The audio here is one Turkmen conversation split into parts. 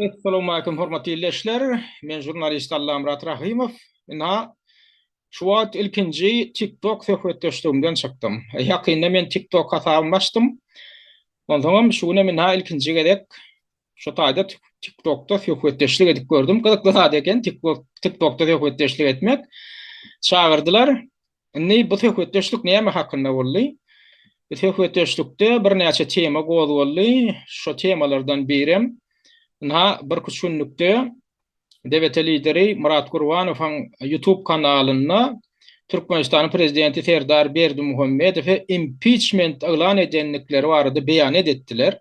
Essalawmalikim hormatly ildeşler. Men žurnalist Allamyrat Rahymow. Ynha, şu wagt ilkinji TikTok söhbetdeşligimden çykdym. Ýakynda men TikTok hasabymy açdym. Onsoňam şu günem ynha ilkinji gezek şu taýda TikTokda söhbetdeşlik edip gördüm. Gyzykly zat eken TikTokda söhbetdeşlik etmek. Çagyrdylar. Indi bu söhbetdeşlik näme hakynda boldy? Bu söhbetdeşlikde birnäçe tema gozgaldy. Şo temalardan birem, ynha, birküç günlükde DBT lideri Myrat Gurbanowyň YouTube kanalynda Türkmenistanyň prezidenti Serdar Berdimuhamedowy impiçment yglan edendikleri barada beýanat etdiler.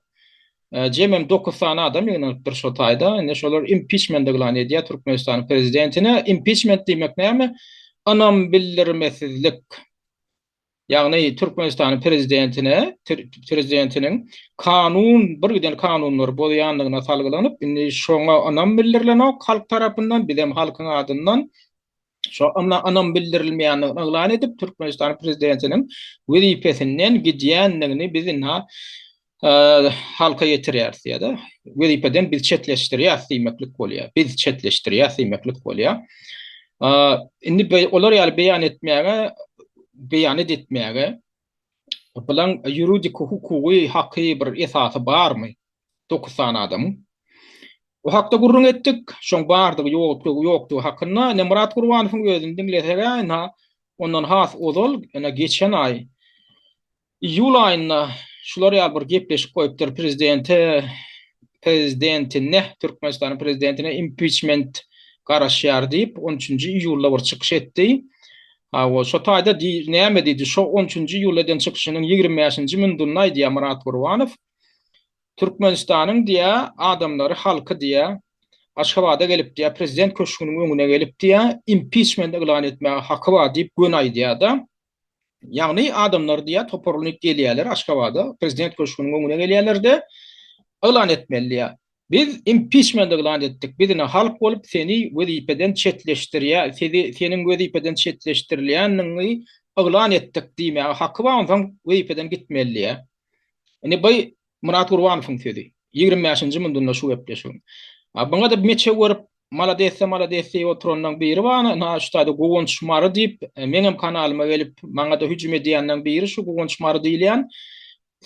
Jemem 9 sany adam ýygnanypdyr şo taýda. Indi şolar impiçment yglan edýär Türkmenistanyň prezidentine. Impiçment diýmek näme? Ynam bildirmesizlik. Ýagny Türkmenistanyň prezidentine, prezidentiniň kanun, bir giden kanunlary bozýandygyna salgylanyp, indi şoňa ynam bildirilenok halk tarapyndan, bizem halkyň adyndan Şo ynam bildirilmeýändigini yglan edip, Türkmenistanyň prezidentiniň wezipesinden gidýändigini biz ynha halka ýetirýäris diýýär-de. Wezipeden biz çetleşdirýäris diýmeklik bolýar. Biz çetleşdirýäris diýmeklik bolýar. Indi olar ýaly beýan etmäge, beýanat etmäge Bulaň ýuridiki hukugy, haky bir esasy barmy? 9 sany adamyň. O hakda gürrüň etdik. Şoň bardygy, ýokdugy, ýokdugy hakynda. Ine Myrat Gurbanowyň özüni diňleseg-ä, ynha, ondan has ozal, ine geçen aý, iýul aýynda şular ýaly bir gepleşik goýupdyr prezidente, prezidentine, Türkmenistanyň prezidentine impiçment garaşýar diýip, on üçünji iýulda bir çykyş etdi. Hawa, şo taýda diý, näme diýdi, şo on üçünji iýulda eden çykyşynyň 25-nji minudynda aýdýar Myrat Gurbanow, Türkmenistanyň diýýär, adamlary, halky diýýär, Aşgabada gelip diýýär, prezident köşgüniň öňüne gelip diýýär, impiçment yglan etmäge haky bar diýip göni aýdýar-da. Ýagny adamlar diýýär, toparlanyp gelýärler Aşgabada, prezident köşgüniň öňüne gelýärler-de, yglan etmeli diýýär. Biz impiçment yglan etdik. Biz ine halk bolup seni wezipeden çetleşdirýä, sizi seniň wezipeden çetleşdirilýändigiňi yglan etdik diýmäge haky bar, onsoň wezipeden gitmeli diýýär. Indi bu Myrat Gurbanowyň sözi. 25-nji mundunda şu gepleşigiň. A buňa-da meçew görüp, maladesse maladesse diýip oturanlaň biri bar, ynha şu taýda Guwanç Mary diýip, meňem kanalyma gelip, maňa-da hüjüm edýänleň biri şu Guwanç Mary diýilýän.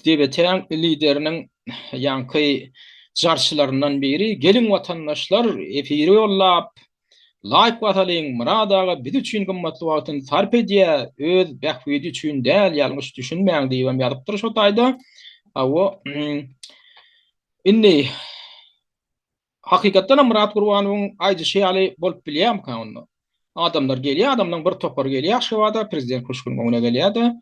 DBT-niň lideriniň ýaňky jarçylaryndan biri, Geliň watandaşlar, efiri ýollap, laýk basalyň, Myrat aga biz üçin gymmatly wagtyny sarp edýär, öz bähbidi üçin däl, ýalňyş düşünmäň diýibem ýazypdyr şo taýda. Hawa, indi Hakykatdanam Myrat Gurbanowyň aýdyşy ýaly bolup bilýärmikä onda? Adamlar gelýär, adamlaryň bir topary gelýär Aşgabada, prezident köşgüniň öňüne gelýär-de,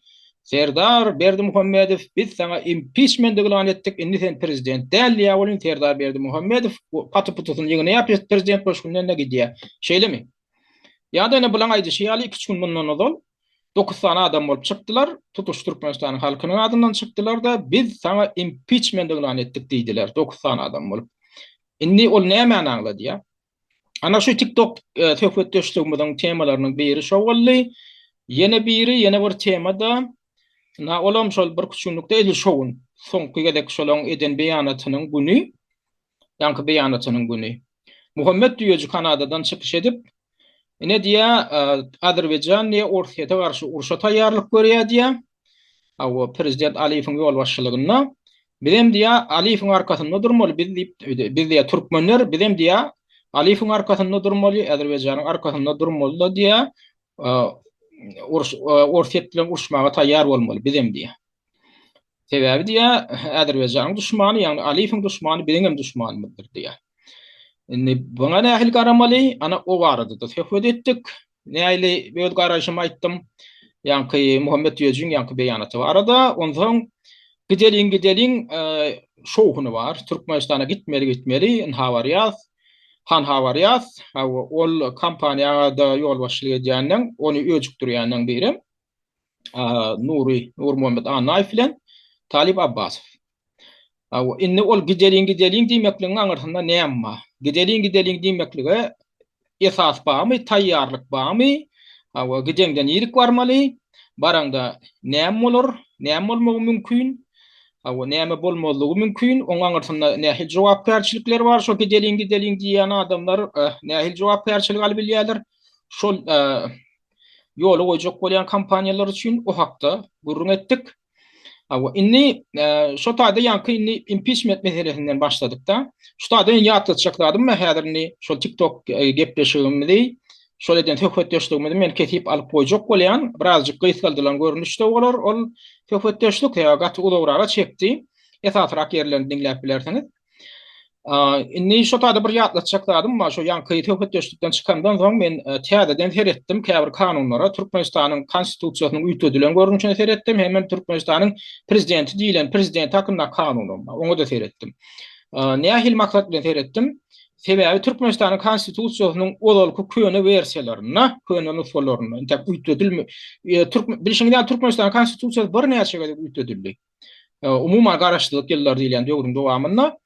Serdar Berdimuhamedow, biz saňa impiçment yglan etdik, indi sen prezident däl diýýär welin, Serdar Berdimuhamedow paty-putusyny ýygnaýar prezident köşgünden-de gidýär. Şeýlemi? Ýa-da ine bulaň aýdyşy ýaly iki-üç gün mundan ozal dokuz sany adam bolup çykdylar, tutuş Türkmenistanyň halkynyň adyndan çykdylar-da, biz saňa impiçment yglan etdik diýdiler, dokuz sany adam bolup. Indi ol nämäni aňladýar? Ana şu TikTok e, söhbetdeşligimiziň temalarynyň biri şo boldy. Ýene biri, ýene bir tema-da, na olam şol bir küçüklükde edil şo gün, soňky gezek şolaň eden beýanatynyň güni, ýaňky beýanatynyň güni. Muhammet Düýeji Kanadadan çykyş edip, ine diýýär, Azerbaýjan diýýär, Orsýete garşy urşa taýýarlyk görýär diýýär. Hawa, prezident Aliýewiň ýolbaşçylygynda. Bizem diýýär, Aliýewiň arkasynda durmaly biz diýip, biz diýýär, türkmenler bizem diýýär, Aliýewiň arkasynda durmaly, Azerbaýjanyň arkasynda durmaly-da diýýär. Uruş, Orsýet bilen uruşmaga taýýar bolmaly bizem diýýär. Sebäbi diýýär, Azerbaýjanyň duşmany, ýagny Aliýewiň duşmany biziň hem duşmanymyzdyr diýýär. Indi buňa nähili garamaly? Ana o barada-da söhbet etdik. Nähili öz garaýşymy aýtdym. Ýaňky Muhammet Düýejiň ýaňky beýanaty barada. Onsoň gideliň gideliň şowhuny bar. Türkmenistana gitmeli gitmeli, ynha barýas. Hanha barýas. Hawa, ol kompaniýa-da ýolbaşçylyk edýänleň, ony öjükdirýänleň biri. Nury Nurmuhammet Annaýew bilen Talyp Abbasow. Indi ol gideliň gideliň diýmekligiň aňyrsynda näme bar? Gideliň gideliň diýmeklige esas barmy, taýýarlyk barmy? Hawa, gideňde nirik barmaly? Baraňda näme bolar? Näme bolmagy mümkin? Hawa, näme bolmazlygy mümkin, oň aňyrsynda nähili jogapkärçilikler bar, şo gideliň, gideliň diýýän adamlar nähili jogapkärçilik alyp bilýärler, şol ýola goýjak bolýan kompaniýalar üçin o hakda gürrüň etdik. Hawa, indi şo taýda ýaňky indi impiçment meselesinden başladyk-da. Şu taýda indi ýatlatjak zadym bar, häzir indi şol TikTok gepleşigimizi, şol eden söhbetdeşligimizi men kesip alyp goýjak bolýan. Birazjyk gysgaldylan görnüşde bolar ol söhbetdeşlik, sebäbi gaty uzagraga çekdi. Esasyrak ýerlerini diňläp bilersiňiz. Indi şo taýda bir ýatlatjak zadym bar, şo ýaňky söhbetdeşlikden çykandan soň men täzeden seretdim käbir kanunlara, Türkmenistanyň Konstitusiýasynyň üýtgedilen görnüşine seretdim, hemem Türkmenistanyň Prezidenti diýlen Prezident hakyndaky kanunam bar, oňa-da seretdim. Nähili maksat bilen seretdim? Sebäbi Türkmenistanyň Konstitusiýasynyň ozalky köne wersiýalarynda, köne nusgalarynda, entek üýtgedilme, bilşiňiz ýaly Türkmenistanyň Konstitusiýasy birnäçe gezek üýtgedildi. Umuman garaşsyzlyk ýyllary diýilýän döwrüň dowamynda.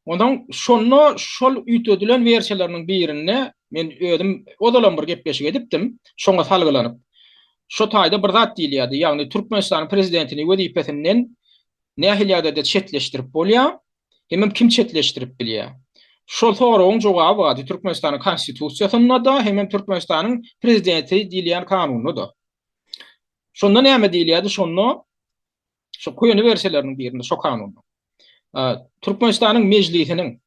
Onsoň şonda şol üýtgedilen wersiýalarynyň birinde men özüm ozalam bir gepleşik edipdim, şoňa salgylanyp. Şo taýda bir zat diýilýärdi, ýagny Türkmenistanyň prezidentini wezipesinden nähili ýagdaýda çetleşdirip bolýar, hemem kim çetleşdirip bilýär? Şol soragyň jogaby bardy Türkmenistanyň Konstitusiýasynda-da, hemem Türkmenistanyň prezidenti diýilýän kanunda-da. Şonda näme diýilýärdi? Şonda Şu köne wersiýalarynyň birinde şo kanunda. Türkmenistanyň Mejlisiniň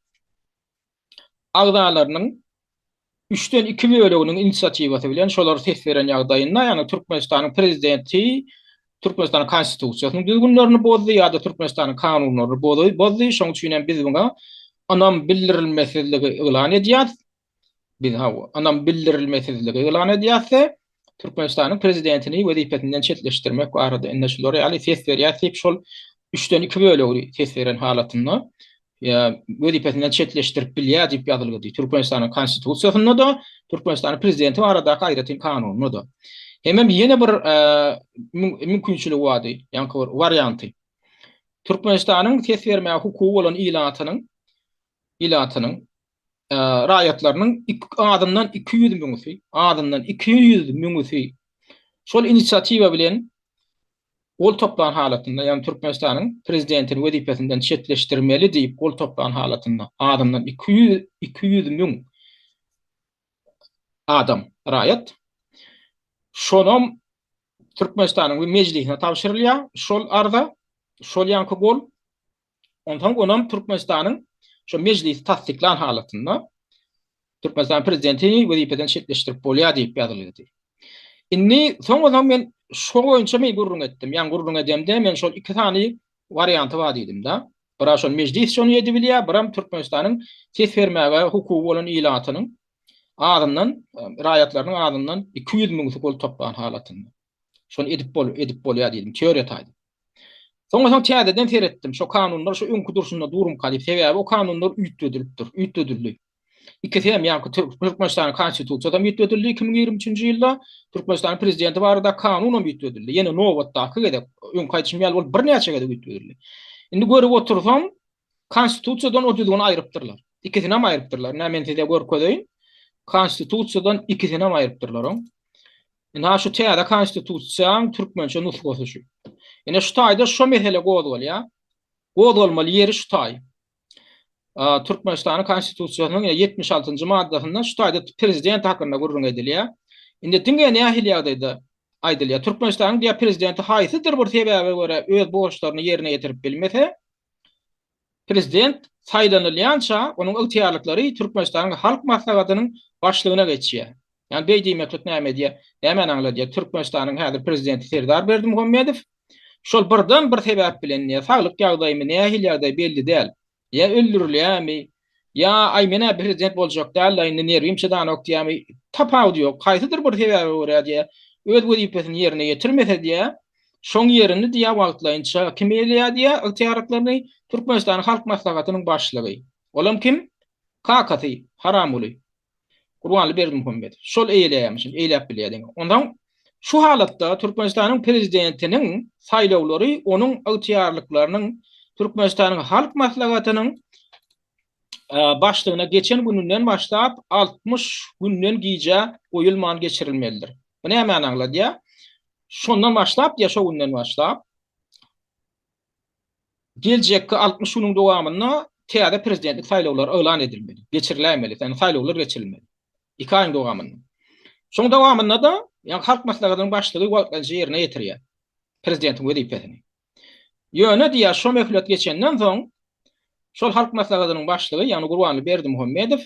agzalarynyň üçden iki böleginiň inisiatiwasy bilen şolar ses beren ýagdaýynda, ýagny Türkmenistanyň prezidenti Türkmenistanyň Konstitusiýasynyň düzgünlerini bozdy ýa-da Türkmenistanyň kanunlaryny bozdy, şonuň üçin hem biz muňa ynam bildirilmesizligi yglan edýäris. Biz hawa, ynam bildirilmesizligi yglan edýäs-de, Türkmenistanyň prezidentini wezipesinden çetleşdirmek barada indi şular ýaly ses berýäs diýip, şol üçden iki bölegi ses beren halatynda wezipesinden çetleşdirip bilýär diýip ýazylgydy. Türkmenistanyň Konstitusiýasynda-da, Türkmenistanyň prezidenti baradaky aýratyn kanunynda-da. Hemem ýene bir mümkinçiligi bardy, ýaňky bir warianty. Türkmenistanyň ses bermäge hukugy bolan ilatynyň ilatynyň raýatlarynyň azyndan 200 müňüsi, azyndan 200 müňüsi şol inisiatiwa bilen gol toplan halatynda, ýagny Türkmenistanyň prezidentini wezipesinden çetleşdirmeli diýip gol toplan halatynda azyndan 200 200 müň adam, raýat şonam Türkmenistanyň mejlisine tabşyrylýar şol arza, şol ýaňky gol Onsoň onam Türkmenistanyň şo mejlisi tassyklan halatynda Türkmenistanyň prezidentini wezipeden çetleşdirip bolýar diýip ýazylgydy. Indi soň onsoň men şo boýunça men gürrüň etdim. Ýaňy gürrüň edemde men şol iki sany warianty bar diýdim-de. Bira şol mejlis şony edibilýär, biram Türkmenistanyň ses bermäge hukugy bolan ilatynyň azyndan raýatlarynyň azyndan 200 müňüsi gol toplan halatynda. Şony edip bol edip bolýar diýdim teoriýa taýdan. Soňra soň täzeden seretdim. Şo kanunlar şu öňki durşunda durmyka diýip. Sebäbi o kanunlar üýtgedilipdir, üýtgedildi. Ikisi hem ýaňky Türkmenistanyň Konstitusiýasy hem üýtgedildi 2023-nji ýylda, Türkmenistanyň Prezidenti barada kanun hem üýtgedildi. Ýene nobatdaky gezek, öňki aýdyşym ýaly ol birnäçe gezek üýtgedildi. Indi görüp otursam, Konstitusiýadan o düzgüni aýrypdyrlar. Ikisini hem aýrypdyrlar. Ine men size görkezeýin. Konstitusiýadan ikisini hem aýrypdyrlar oň. Ine şu täze konstitusiýaň türkmençe nusgasy şu. Ine şu taýda şo mesele gozgalýar. Gozgalmaly ýeri şu taý. Türkmenistanyň Konstitusiýasynyň 76-njy maddasynda şu taýda prezident hakynda gürrüň edilýär. Indi diňe nähili ýagdaýda aýdylýar? Türkmenistanyň diýýär prezidenti haýsydyr bir sebäbe görä öz borçlaryny ýerine ýetirip bilmese, Prezident saýlanylýança onuň ygtyýarlyklary Türkmenistanyň Halk Maslahatynyň Başlygyna geçýär. Ýagny beý diýmeklik näme edýär? Nämäni aňladýar? Türkmenistanyň häzir prezidenti Serdar Berdimuhamedow şol birden bir sebäp bilen ýa saglyk ýagdaýymy, nähili ýagdaý belli däl. Ýa öldürilýärmi, ýa aý men-ä prezident boljak däl-le indi nerwim çydanok diýýärmi, tapawudy ýok. Haýsydyr bir sebäbe görä diýýär, öz wezipesini ýerine ýetirmese diýýär, Şoň ýerini diýýär wagtlaýynça kim eýeleýär diýýär ygtyýarlyklaryny Türkmenistanyň Halk Maslahatynyň başlygy. Olam kim? Kakasy Haramguly. Gurbanly Berdimuhamedow. Şol eýeleýärmişin, eýläp bilýär diňe. Onsoň şu halatda Türkmenistanyň Prezidentiniň saýlawlary onuň ygtyýarlyklarynyň Türkmenistanyň Halk Maslahatynyň başlygyna geçen gününden başlap 60 günden gijä goýulman geçirilmelidir. Bu nämäni aňladýar? Şondan başlap diýýär, şo günden başlap. Geljekki 60 günüň dowamynda täze prezidentlik saýlawlary yglan edilmeli, geçiriläýmeli, ýagny saýlawlar geçirilmeli. Iki aýyň dowamynda. Şoň dowamynda-da, ýagny Halk Maslahatynyň başlygy wagtlaýynça ýerine ýetirýär prezidentiň wezipesini. Ýöne diýýär, şo möhlet geçenden soň, şol Halk Maslahatynyň başlygy, ýagny Gurbanguly Berdimuhamedow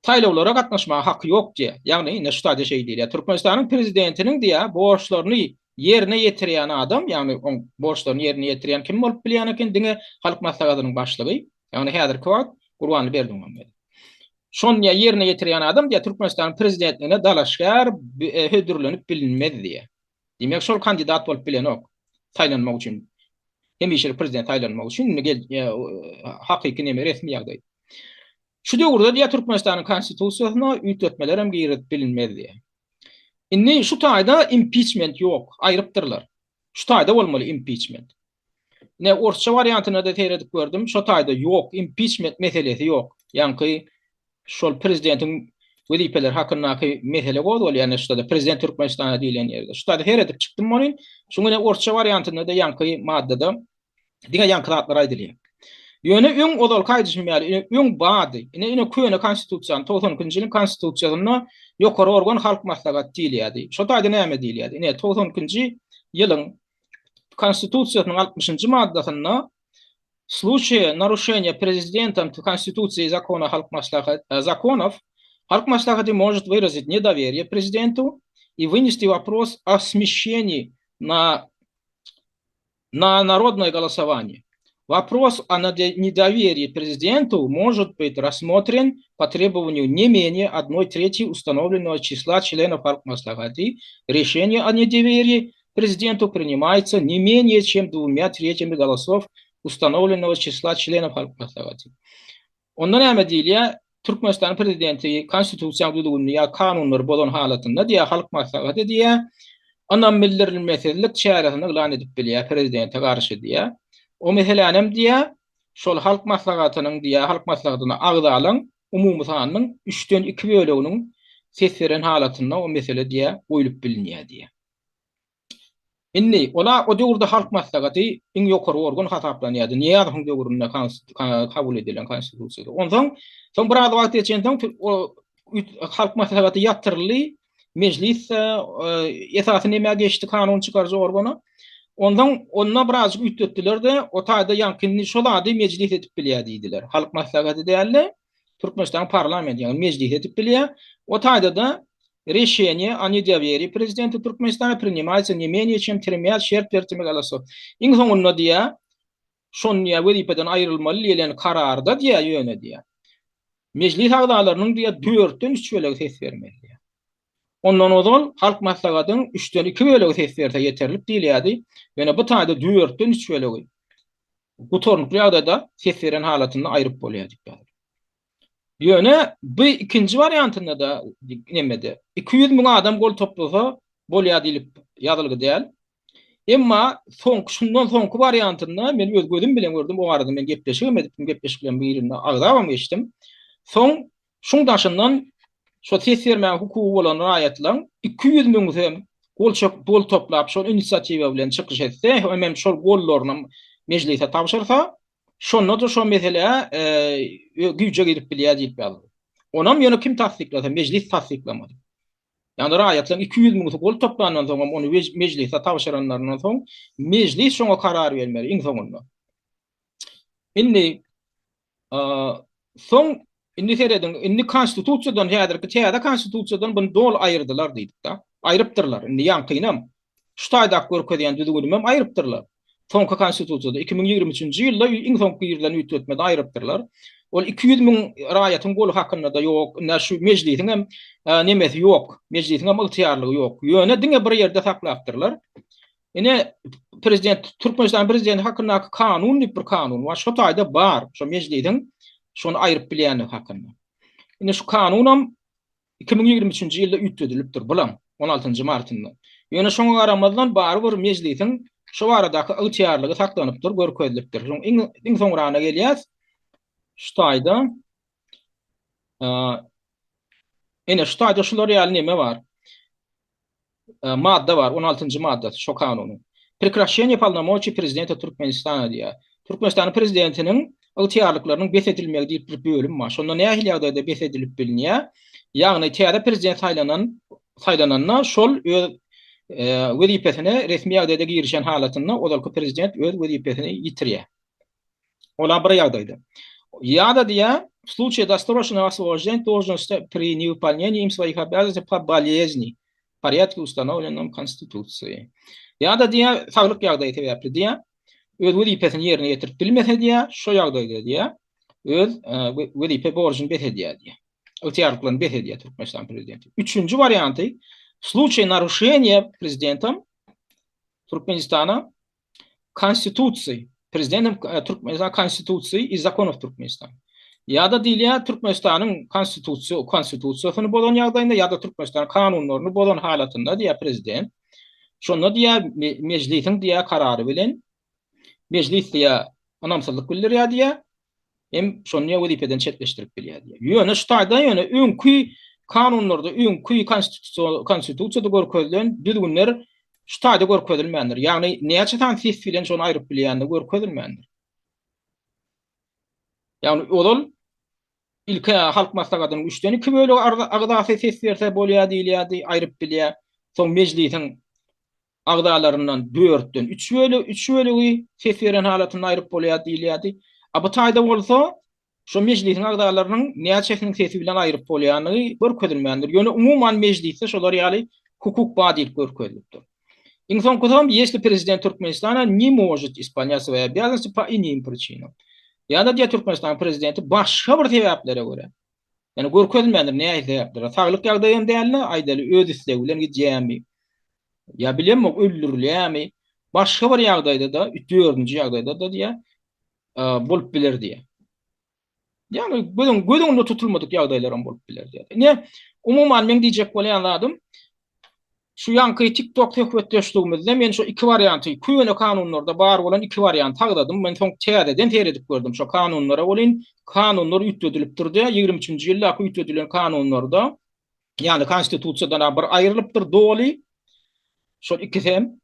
saýlawlara gatnaşmaga haky ýok diýýär. Ýagny, ine şu taýda şeý diýilýär. Türkmenistanyň prezidentiniň diýýär, borçlaryny ýerine ýetirýän adam, ýagny oň borçlaryny ýerine ýetirýän kim bolup bilýän eken, diňe Halk Maslahatynyň başlygy, ýagny häzirki wagt Gurbanguly Berdimuhamedow. Şony diýýär, ýerine ýetirýän adam diýýär, Türkmenistanyň prezidentligine dalaşgär hödürlenip bilinmez diýýär. Diýmek, şol kandidat bolup bilenok saýlanmak üçin. Hemişelik prezident saýlanmak üçin indi gel hakyky neme resmi ýagdaý. Şu döwürde diýýär Türkmenistanyň konstitusiýasyna üýtgetmeler hem girizip bilinmez diýýär. Indi şu taýda impiçment ýok, aýrypdyrlar. Şu taýda bolmaly impiçment. Ine orsça wariantyna-da seredip gördüm, şo taýda ýok, impiçment meselesi ýok. Ýaňky şol prezidentiň wezipeleri hakyndaky mesele gozgalýar ine şurada prezident Türkmenistana diýlen ýerde. Şu taýda seredip çykdym welin, şuň ine orsça wariantynda-da ýaňky maddada diňe ýaňky zatlar aýdylýar. Ýöne öň ozalky aýdyşym ýaly, ine öň bardy. Ine ine köne konstitusiýanyň 92-nji ýylyň konstitusiýasynda ýokary organ Halk Maslahaty diýilýärdi. Şo taýda näme diýilýärdi? Ine 92-nji ýylyň Konstitusiýasynyň 60-njy maddasynda W slučaje narušenja prezidentom Konstitucije i zakona Halk Maslahat, zakonov, Halk Maslahaty может выразить недоверие prezidentu i вынести вопрос о смещении на на народное голосование. Вопрос о недоверии президенту может быть рассмотрен по требованию не менее одной трети установленного числа членов Halk Maslahaty. Решение о недоверии президенту принимается не менее чем двумя третьими голосов установленного числа членов Halk Maslahaty. Onda näme diýilýär? Türkmenistanyň prezidenti konstitusiýanyň düzgünini ýa kanunlary bozan halatynda diýýär, Halk Maslahaty diýýär, ynam bildirilmesizlik çäresini yglan edip bilýär prezidente garşy diýýär. O meselänem diýýär, şol Halk Maslahatynyň diýýär, Halk Maslahatyna agzalaň umumy sanynyň üçden iki böleginiň ses beren halatynda o mesele diýýär, goýlup bilinýär diýýär. Indi ola o döwürde Halk Maslahaty iň ýokary organ hasaplanýardy. Nyýazowyň döwründe kabul edilen konstitusiýada. Onsoň soň biraz wagt geçensoň o Halk Maslahaty ýatyryldy. Mejlis esasy nämä geçdi kanun çykaryjy organa. Onsoň onda birazjyk üýtgetdiler-de, o taýda ýaňky indi şo zady mejlis edip bilýär diýdiler. Halk Maslahaty däl-de, Türkmenistanyň parlamenti, ýagny mejlis edip bilýär. O taýda-da Reşeniýe o nedoweriýi prezidenta Türkmenistana prinimaýtsa ne menýe çem tremýa çertwertimi golosow. Iň soňunda diýýär, şony diýýär wezipeden aýrylmaly diýlen kararda diýýär ýöne diýýär. Mejlis agzalarynyň diýýär dörtden üç bölegi ses bermeli diýýär. Ondan ozal Halk Maslahatynyň üçden iki bölegi ses berse ýeterlik diýilýärdi. Ýöne bu taýda dörtden üç bölegi gutarnykly ýagdaýda ses beren halatynda aýryp bolýar diýip ýazylýar. Ýöne bu ikinji wariantynda-da nemede 200 müň adam gol toplasa bolýar diýlip ýazylgy däl. Emma soňky şundan soňky wariantynda men öz gözüm bilen gördüm, o barada men gepleşigem edipdim, gepleşikleriň birinde agzabam geçdim. Soň şuň daşyndan şo ses bermäge hukugy bolan raýatlaryň 200 müňüsi hem gol çek gol toplap şol inisiatiwa bilen çykyş etse, hemem şol gollaryny mejlise tabşyrsa, Şonda-da şo mesele güýje girip bilýär diýlip ýazyldy. Onam ýöne kim tassyklasa, mejlis tassyklamady. Ýagny raýatlaryň 200 müňüsi gol toplandan soň hem ony mejlise tabşyranlaryndan soň mejlis şoňa karar bermeli iň soňunda. Indi soň Indi serediň, indi konstitusiýadan, häzirki täze konstitusiýadan buny doly aýyrdylar diýdik-de. Aýrypdyrlar. Indi ýaňkynam, şu taýdaky görkezýän düzgünimem aýrypdyrlar. Soňky konstitusiýada, 2023-nji ýylda iň soňky girizilen üýtgetmede aýrypdyrlar. Ol 200 müň raýatyň goly hakynda-da ýok, indi şu mejlisiň hem nemesi ýok, mejlisiň hem ygtyýarlygy ýok. Ýöne diňe bir ýerde saklapdyrlar. Ine, prezident, Türkmenistanyň prezidenti hakyndaky kanun diýip bir kanun bar. Şo taýda bar, şo mejlisiň şony aýryp bilýändigi hakynda. Ine şu kanunam 2023-nji ýylda üýtgedilipdir, bulam 16-njy martynda. Ýöne şoňa garamazdan barybir mejlisiň şu baradaky ygtyýarlygy saklanypdyr, görkezilipdir. Şoň iň iň soňragyna gelýäs. Şu taýda ine şu taýda şular ýaly neme bar. Madda bar, on altynjy maddasy şo kanunyň. Prekraşeniýe polnomoçiý prezidenta Türkmenistana diýýär. Türkmenistanyň Prezidentiniň ygtyýarlyklarynyň bes edilmegi diýip bir bölüm bar. Şonda nähili ýagdaýda bes edilip bilinýär? Ýagny täze prezident saýlanan saýlananda şol öz wezipesine resmi ýagdaýda girişen halatynda ozalky prezident öz wezipesini ýitirýär. Ola bir ýagdaýda. Ýa-da diýýär, w sluçaýe dosroçnogo oswoboždeniýa dolžnosti pri newypolneniýi im swoich obýazanostey po bolezni w porýadke ustanowlennom Konstitusiýaý. Ýa-da diýýär, saglyk ýagdaýy sebäpli diýýär, öz wezipesini ýerine ýetirip bilmese diýýär, şo ýagdaýda diýýär, öz wezipe borjuny bes edýär diýýär. Ygtyýarlyklaryny bes edýär Türkmenistan prezidenti. Üçünji warianty, w sluçaýe naruşeniýa prezidentom Türkmenistana Konstitusiýa, prezidentom Türkmenistan Konstitusiýa i zakonow Türkmenistan. Ýa-da diýilýär Türkmenistanyň konstitusiýa konstitusiýasyny bozan ýagdaýynda ýa-da Türkmenistan kanunlaryny bozan halatynda diýýär prezident. Şonda diýýär mejlisiň diýýär karary bilen mejlis diýýär ynamsyzlyk bildirýär diýýär. Hem şony diýýär wezipeden çetleşdirip bilýär diýýär. Ýöne şu taýda ýöne öňki kanunlarda, öňki konstitusiýada görkezilen düzgünler şu taýda görkezilmändir. Ýagny näçe sany ses bilen şony aýryp bilýändigi görkezilmändir. Ýagny ozal ilki Halk Maslahatynyň üçden iki bölegi agzasy ses berse bolýar diýilýärdi, aýryp bilýär. Soň Mejlisiň agzalaryndan dörtden üç bölegi, üç bölegi ses beren halatynda aýryp bolýar diýilýärdi. A bu taýda bolsa şo Mejlisiň agzalarynyň näçesiniň sesi bilen aýryp bolýandygy görkezilmändir. Ýöne umuman Mejlisde şolar ýaly hukuk bar diýlip görkezilipdir. Iň soňkusam, ýesli prezident Türkmenistana ne может испolnять svoýi obýazannosti po inim pričinam. Ýa-da diýýär Türkmenistanyň prezidenti başga bir sebäplere görä. Ýani görkezilmändir nähili sebäplere. Saglyk ýagdaýy hem däldi, aýdaly öz islegi bilen gidýärmi? Ýa bilemok öldürilýärmi? Başga bir ýagdaýda-da, dördünji ýagdaýda-da diýýär, bolup biler diýýär. Ýagny gözüň göz öňünde tutulmadyk ýagdaýlaram bolup biler diýýär. Ine, umuman meň diýjek bolýan zadym şu ýaňky TikTok söhbetdeşligimizde men şu iki warianty, köne kanunlarda bar bolan iki warianty agzadym. Men soň täzeden seredip gördüm şo kanunlara welin, kanunlar üýtgedilipdir-de, 23-nji ýyldaky üýtgedilen kanunlarda, ýagny konstitusiýadan bir aýrylypdyr doly. Şol ikisem.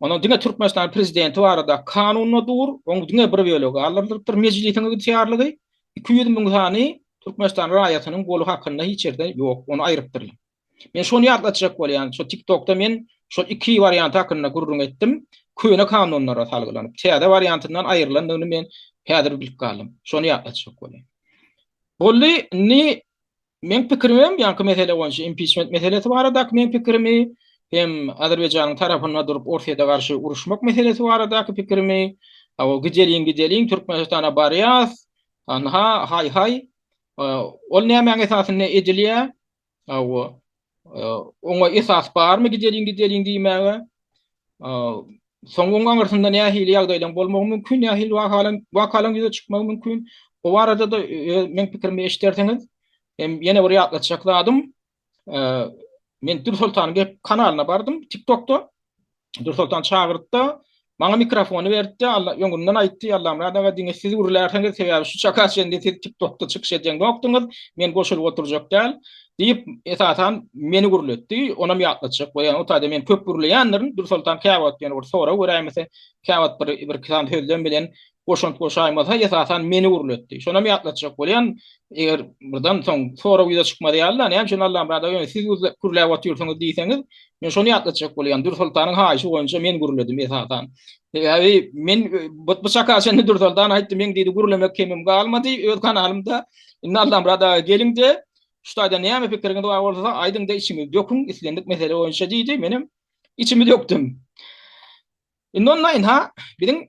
Ondan diňe Türkmenistanyň prezidenti barada kanunda dur, oň diňe bir bölegi galdyrylypdyr, mejlisiň ygtyýarlygy, 200 müň sany Türkmenistan raýatynyň goly hakynda hiç ýerde ýok, ony aýrypdyrlar. Men şony ýatlatjak bolýan, şo TikTokda men şol iki wariant hakynda gürrüň etdim, köne kanunlara salgylanyp, täze wariantyndan aýrylandygyny men häzir bilip galdym. Şony ýatlatjak bolýan. Boldy, indi Meň pikirimem ýaňky mesele boýunça impiçment meselesi baradaky meň pikirimi hem Azerbaýjanyň tarapynda durup Orsýete garşy uruşmak meselesi baradaky pikirimi, hawa gideliň gideliň Türkmenistana barýas, hanha haý haý ol nämäň esasynda edilýär, hawa oňa esas barmy gideliň gideliň diýmäge, Soň oň aňyrsynda nähili ýagdaýlaryň bolmagy mümkin, nähili wakalaryň wakalaryň ýüze çykmagy mümkin. O barada-da öz meň pikirimi eşidersiňiz. Hem ýene bir ýatlatjak zadym, men Dürsoltanyň gep kanalyna bardym TikTokda. Dürsoltan çagyrtdy, maňa mikrofony berdi, Alla öňünden aýtdy, Allamyrat aga diňe siz gürlärsiňiz, sebäbi şu çaka çenli siz TikTokda çykyş edeňokdyňyz, men goşulyp oturjak däl. Diýip, esasan, meni gürletdi. Onam ýatlatjak bolýan. O taýda men köp gürleýändirin. Dürsoltan käwagt ýöne bir sorag beräýmese, käwagt bir, birki sany sözlem bilen goşant goşaýmasa, esasan, meni gürletdi. Şonam ýatlatjak bolýan. Eger birden soň sorag ýüze çykmaz ýaly-da, näme üçin Allamyrat aga ýöne siz gürläp otyrsyňyz diýseňiz, men şony ýatlatjak bolýan. Dürsoltanyň haýyşy boýunça men gürledim esasan. Sebäbi men bu çaka çenli Dürsoltan aýtdy, meň diýdi, gürlemek kemim galmady öz kanalymda. Indi Allamyrat aga geliň-de, Şu taýda näme pikiriňiz bar bolsa aýdyňda içiňizi döküň islendik mesele boýunça diýdi. Menem içimi dökdüm. Indi onda ynha biziň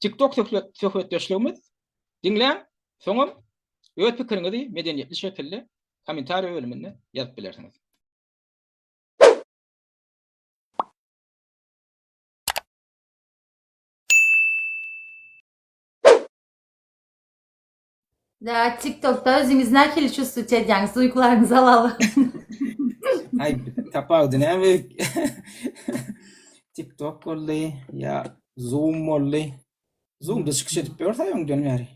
TikTok söhbetdeşligimiz diňläň, soňam öz pikiriňizi medeniýetli şekilde kommentariýa bölüminde ýazyp bilersiňiz. Da, TikTokda özüňizi nähili çувствовать edýäňiz? Duýgularyňyzy alaly. Aý, tapawudy näme? TikTok boldy ýa Zoom boldy. Zoomda çykyş edip ýörse öňden bäri.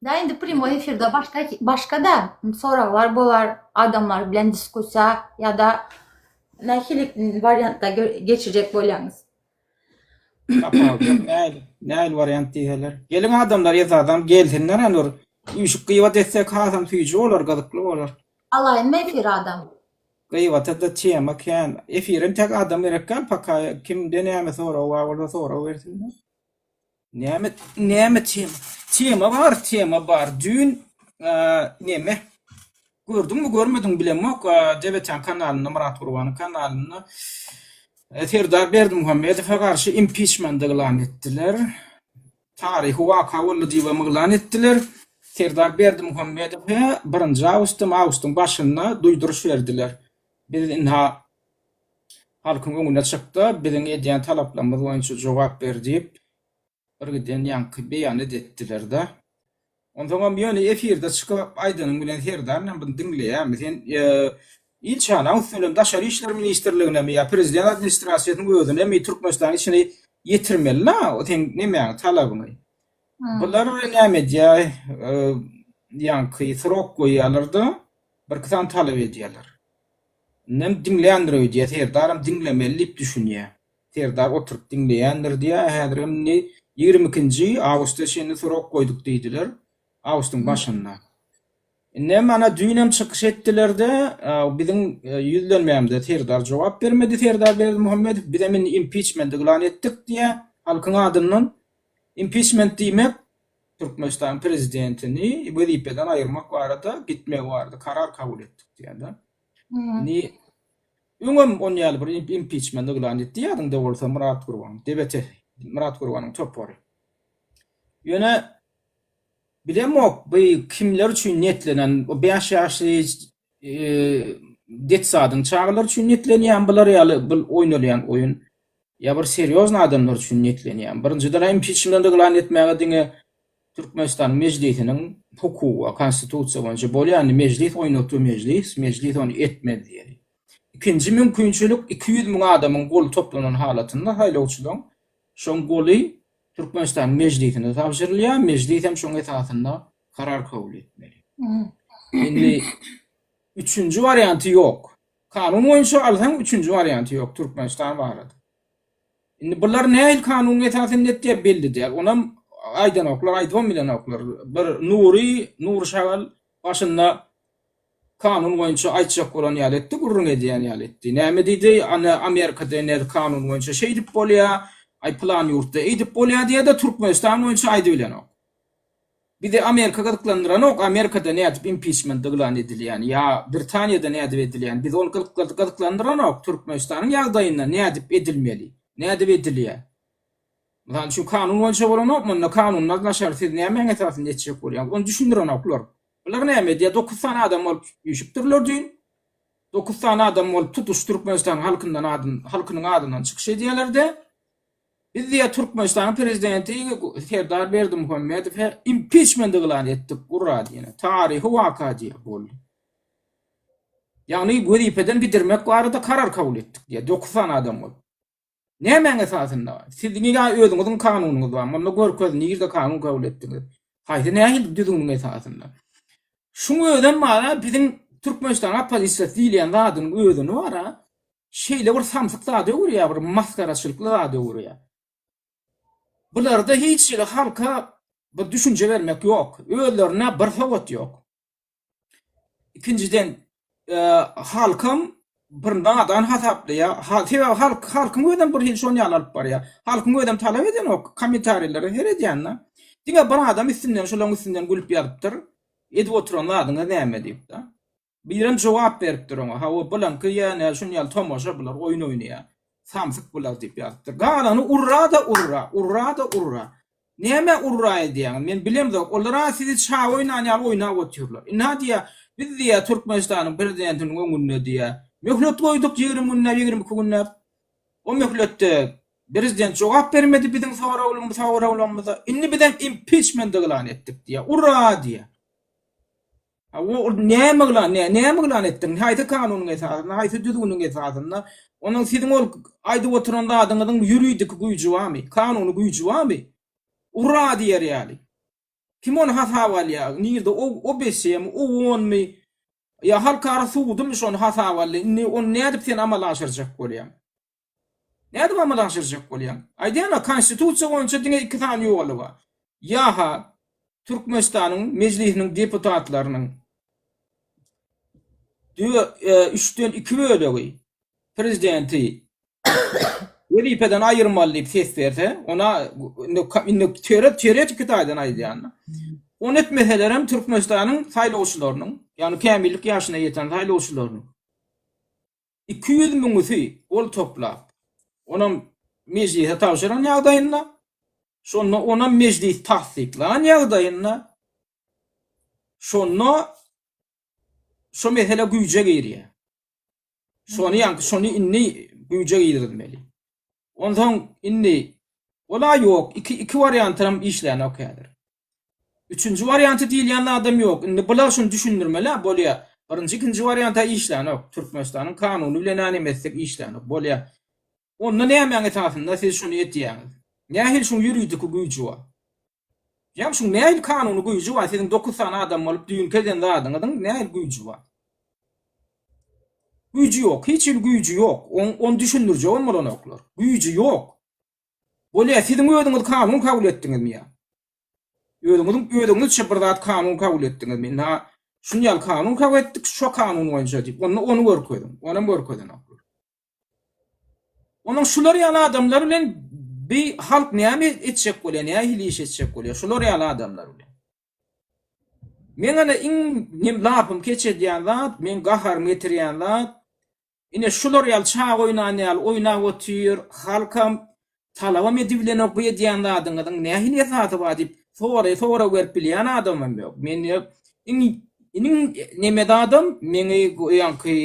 Da indi primoý efirde başga başga-da soraglar bolar, adamlar bilen diskussiýa ýa-da nähili wariantda geçirjek bolýaňyz? Tapawut ýok. Nähili, nähili wariant diýseler. Geliň adamlar esasam gelsinler hany bir üýşüp gybat etsek hasam süýji bolar, gyzykly bolar. Alaýynmy efire adam? Gybata-da tema kän. Efire entek adam gerek däl paka kimde näme sorag bar bolsa sorag bersinler. Näme näme tema? Tema bar, tema bar. Düýn neme? Gördüňmi, görmediňmi bilemok. DBT-niň kanalynda, Myrat Gurbanyň kanalynda Serdar Berdimuhamedowa garşy impiçment yglan etdiler. Taryhy waka boldy diýibem yglan etdiler. Serdar Berdimuhamedowa birinji awgustda, awgustyň başynda duýduryş berdiler. Biz ynha halkyň öňüne çykda, biziň edýän talaplarymyz boýunça jogap ber diýip, birgiden ýaňky beýanat etdiler-de. Onsoňam ýöne efirde çykyp aýdanyň bilen Serdar bilen buny diňleýärmi? Sen ilçihanaň üsti bilen Daşary işler ministrliginemi ýa prezident administrasiýasynyň özünemi Türkmenistanyň içine ýetirmeli-la seň nemäňi, talabyňy. Bular näme edýär? Ýaňky srok goýýarlar-da, birki sany talap edýärler. Indem diňländir öýdýär, Serdaram diňlemeli diýip düşünýär. Serdar oturyp diňleýändir diýýär. Häzirem indi ýigrimi ikinji awgusta çenli srok goýduk diýdiler. Awgustyň başynda. Indem ana düýnem çykyş etdiler-de, biziň ýüzlenmämize Serdar jogap bermedi, Serdar Berdimuhamedow. Bizem indi impiçment yglan etdik diýýär halkyň adyndan. Impiçment diýmek Türkmenistanyň prezidentini wezipeden aýyrmak barada, gitmegi barada karar kabul etdik diýýär-de. Indi öňem on ýaly bir impiçment yglan etdi ýadyňda bolsa Myrat Gurban, DBT, Myrat Gurbanyň topary. Ýöne bilemok bu kimler üçin niýetlenen, o 5 ýaşly detsadyň çagalary üçin niýetlenýän bular ýaly bu oýnalýan oýun ýa bir serýozny adamlar üçin niýetlenýän. Birinjiden impiçment yglan etmäge diňe Türkmenistanyň Mejlisiniň hukugy bar, Konstitusiýa boýunça bolýar, indi Mejlis oýnatdy Mejlis, Mejlis ony etmez diýeli. Ikinji mümkinçilik 200 müň adamyň goly toplanan halatynda saýlawçylaryň şoň goly Türkmenistanyň Mejlisine tabşyrylýar, Mejlis hem şoň esasynda karar kabul etmeli. Indi üçünji warianty ýok. Kanun boýunça alsaň üçünji warianty ýok Türkmenistan barada. Indi bular nähili kanunyň esasynda etýär belli däl. Onam aýdanoklar, aýdybam bilenoklar. Bir Nury, Nury Şagal başynda kanun boýunça aýtjak bolan ýaly etdi, gürrüň edýän ýaly etdi. Näme diýdi? Ana Amerikada ine kanun boýunça şeýdip bolýar, aý pylan ýurtda eýdip bolýar diýýär-de Türkmenistan boýunça aýdybilenok. Bizi Amerika gyzyklandyranok, Amerikada nädip impiçment yglan edilýäni ýa Britaniýada nädip edilýäni bizi ol gyzyklandyranok, Türkmenistanyň ýagdaýynda nädip edilmeli, nädip edilýär. Mysal üçin kanun boýunça bolanok, munda kanundan daşary siz nämäň esasynda etjek bolýaňyz, ony düşündirenoklar. Bular näme edýär, dokuz sany adam bolup üýşüpdirler düýn, dokuz sany adam bolup tutuş Türkmenistanyň halkyndan adyn halkynyň adyndan çykyş edýärler-de, Biz diýýär Türkmenistanyň prezidenti Serdar Berdimuhamedowa impiçment yglan etdik, ura diýene. Taryhy waka diýýär, boldy. Ýagny wezipeden gidirmek barada karar kabul etdik diýýär, dokuz sany adam bolup. Nämäň esasynda? Siziň ýa özüňiziň kanunyňyz bar, munda görkez nirde kanun kabul etdiňiz? Haýsy nähili düzgüniň esasynda? Şuň özem bar-a biziň Türkmenistanyň oppozisiýasy diýilýän zadynyň özüni bar-a şeýle bir samsyk zada öwürýär, bir masgaraçylykly zada öwürýär. Bularda hiç hili halka bir düşünje bermek ýok. Özlerinde bir sowat ýok. Ikinjiden, halkam bir nadan hasaplaýar. Sebäbi halk halkyň özem bir hili şon ýaly alyp barýar. Halkyň özem talap edenok, kommentariýlere seredýän-de. Diňe bir adam üstünden şolaryň üstünden gülüp ýazypdyr. Edip oturan zadyňyz näme diýip-de. Birem jogap beripdir oňa, Hawa, bulaňky ýa-nä şun ýaly tomaşa bular, oýun oýnaýar. Samsyk bular diýip ýazypdyr. Galany urra-da urra, urra-da urra. Nämä urra edýäňiz? Men bilemzok. Olar-a sizi çaga oýnan ýaly oýnap otyrlar. Ynha diýýär, biz diýýär, Türkmenistanyň prezidentiniň öňünde diýýär, möhlet goýduk 20 günläp, 22 günläp. O möhletde prezident jogap bermedi biziň soraglarymyza. Indi bizem impiçment yglan etdik diýýär. Urra diýýär. Ol näme yglan, näme yglan etdiň? Haýsy kanunyň esasynda, haýsy düzgüniň esasynda? Onuň siziň ol aýdyp oturan zadyňyzyň ýuridiki güýji barmy? Kanuny güýji barmy? Ura diýer ýaly. Kim ony hasaba alýar? Nirde OBSE-mi, OON-my ýa halkara sudumy şony hasaba aldy? Indi ony nädip sen amala aşyrjak bolýaň? Nädip amala aşyrjak bolýaň? Aýdýan-a, Konstitusiýa boýunça diňe iki sany ýoly bar. Ýa-ha Türkmenistanyň Mejlisiniň deputatlarynyň üçden iki bölegi prezidenti wezipeden aýyrmaly diýip ses berse, ona indi teoretiki taýdan aýdýan. Ony etmeselerem Türkmenistanyň saýlawçylarynyň, ýagny kämillik ýaşyna ýeten saýlawçylarynyň 200 müňüsi gol toplap, onam mejlise tabşyran ýagdaýynda, şonda onam mejlis tassyklan ýagdaýynda, şonda şo mesele güýje girýär. Şony ýaňky şony indi güýje girizmeli. Onsoň indi ola ýok, iki iki wariantam işlänok häzir. Üçünji warianty diýilýän zadam ýok. Indi bular şuny düşündirmeli-ä bolýa. Birinji, ikinji wariant-a işlänok. Türkmenistanyň kanuny bilen-ä neme etsek işlänok. Bolýa. Onda nämäň esasynda siz şuny etýäňiz? Nähili şuň ýuridiki güýji bar? Ýa şuň nähili kanuny güýji bar? Siziň dokuz sany adam bolup düýnki eden zadyňyzyň nähili güýji bar? Güýji ýok. Hiç hili güýji ýok. Ony düşündirjegem bolanoklar. Güýji ýok. Bolýa, siziň özüňiz kanun kabul etdiňizmi ýa? Özüňiziň özüňizçe bir zat kanun kabul etdiňizmi? Ynha, şuny ýaly kanun kabul etdik, şo kanun boýunça diýip, onda ony görkeziň. Onam görkezenoklar. Onuň şular ýaly adamlar bilen bi halk näme etjek bolýar, nähili iş etjek bolýar, şular ýaly adamlar bilen. Meň ene iň nem lapym keç edýän zat, meň gaharymy getirýän zat, Ine şular ýaly çaga oýnan ýaly oýnap otyr, halkam talabam edibilenok bu edýän zadyňyzyň nähili esasy bar diýip soraý sorag berip bilýän adamam ýok. Men iň iň neme zadam meňi ýaňky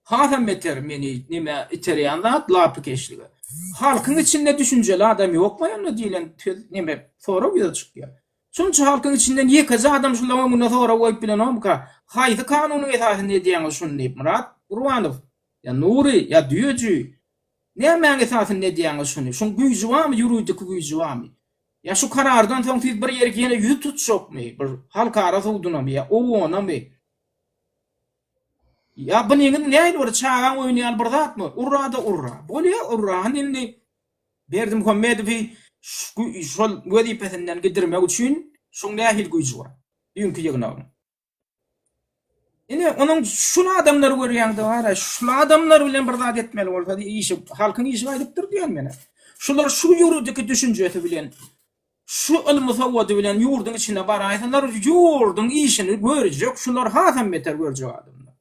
hasam beter meni neme iterýän zat lapykeçlige. Halkyň içinde düşünjeli adam ýokmy onda diýlen söz neme sorag ýüze çykýar. Şunça halkyň içinden ýekeje adam şulaň öňünde sorag goýup bilenokmyka? Haýsy kanunyň esasynda edýäňiz şuny diýip, Myrat Gurbanow, ýa Nury, ýa Düýeji, nämäň esasynda edýäňiz şuny? Şuň güýji barmy, ýuridiki güýji barmy? Ýa şu karardan soň siz bir ýerik ýene ýüz tutjakmy? Bir halkara sudunamy ýa OON-amy? Ýa bunyňyz nähili bir çagaň oýny ýaly bir zatmy? Urra-da urra. Bolýa, urra. Hany indi Berdimuhamedowy şol wezipesinden gidirmek üçin şuň nähili güýji bar? Düýnki ýygnagyň. Ine, onuň şul adamlary görýäňde bar-a, şul adamlar bilen bir zat etmeli bolsa işi, halkyň işi gaýdypdyr diýen men. Şular şu ýuridiki düşünjesi bilen, şu ylmy sowady bilen ýurduň içine baraýsalar, ýurduň işini görjek, şular hasam beter görjek adamlar.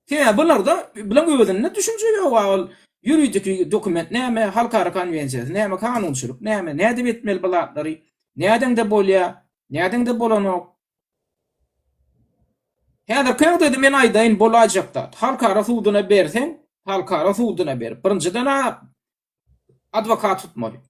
Sebäbi bularda bulaň özünde düşünje ýok a ol ýuridiki dokument näme, halkara konwensiýasy näme, kanunçylyk näme, nädip etmeli bu zatlary, nädeňde bolýa, nädeňde bolanok. Häzirki ýagdaýda men aýdaýyn bolaýjak zat. Halkara suduna berseň, halkara suduna berip, birinjiden-ä adwokat tutmaly.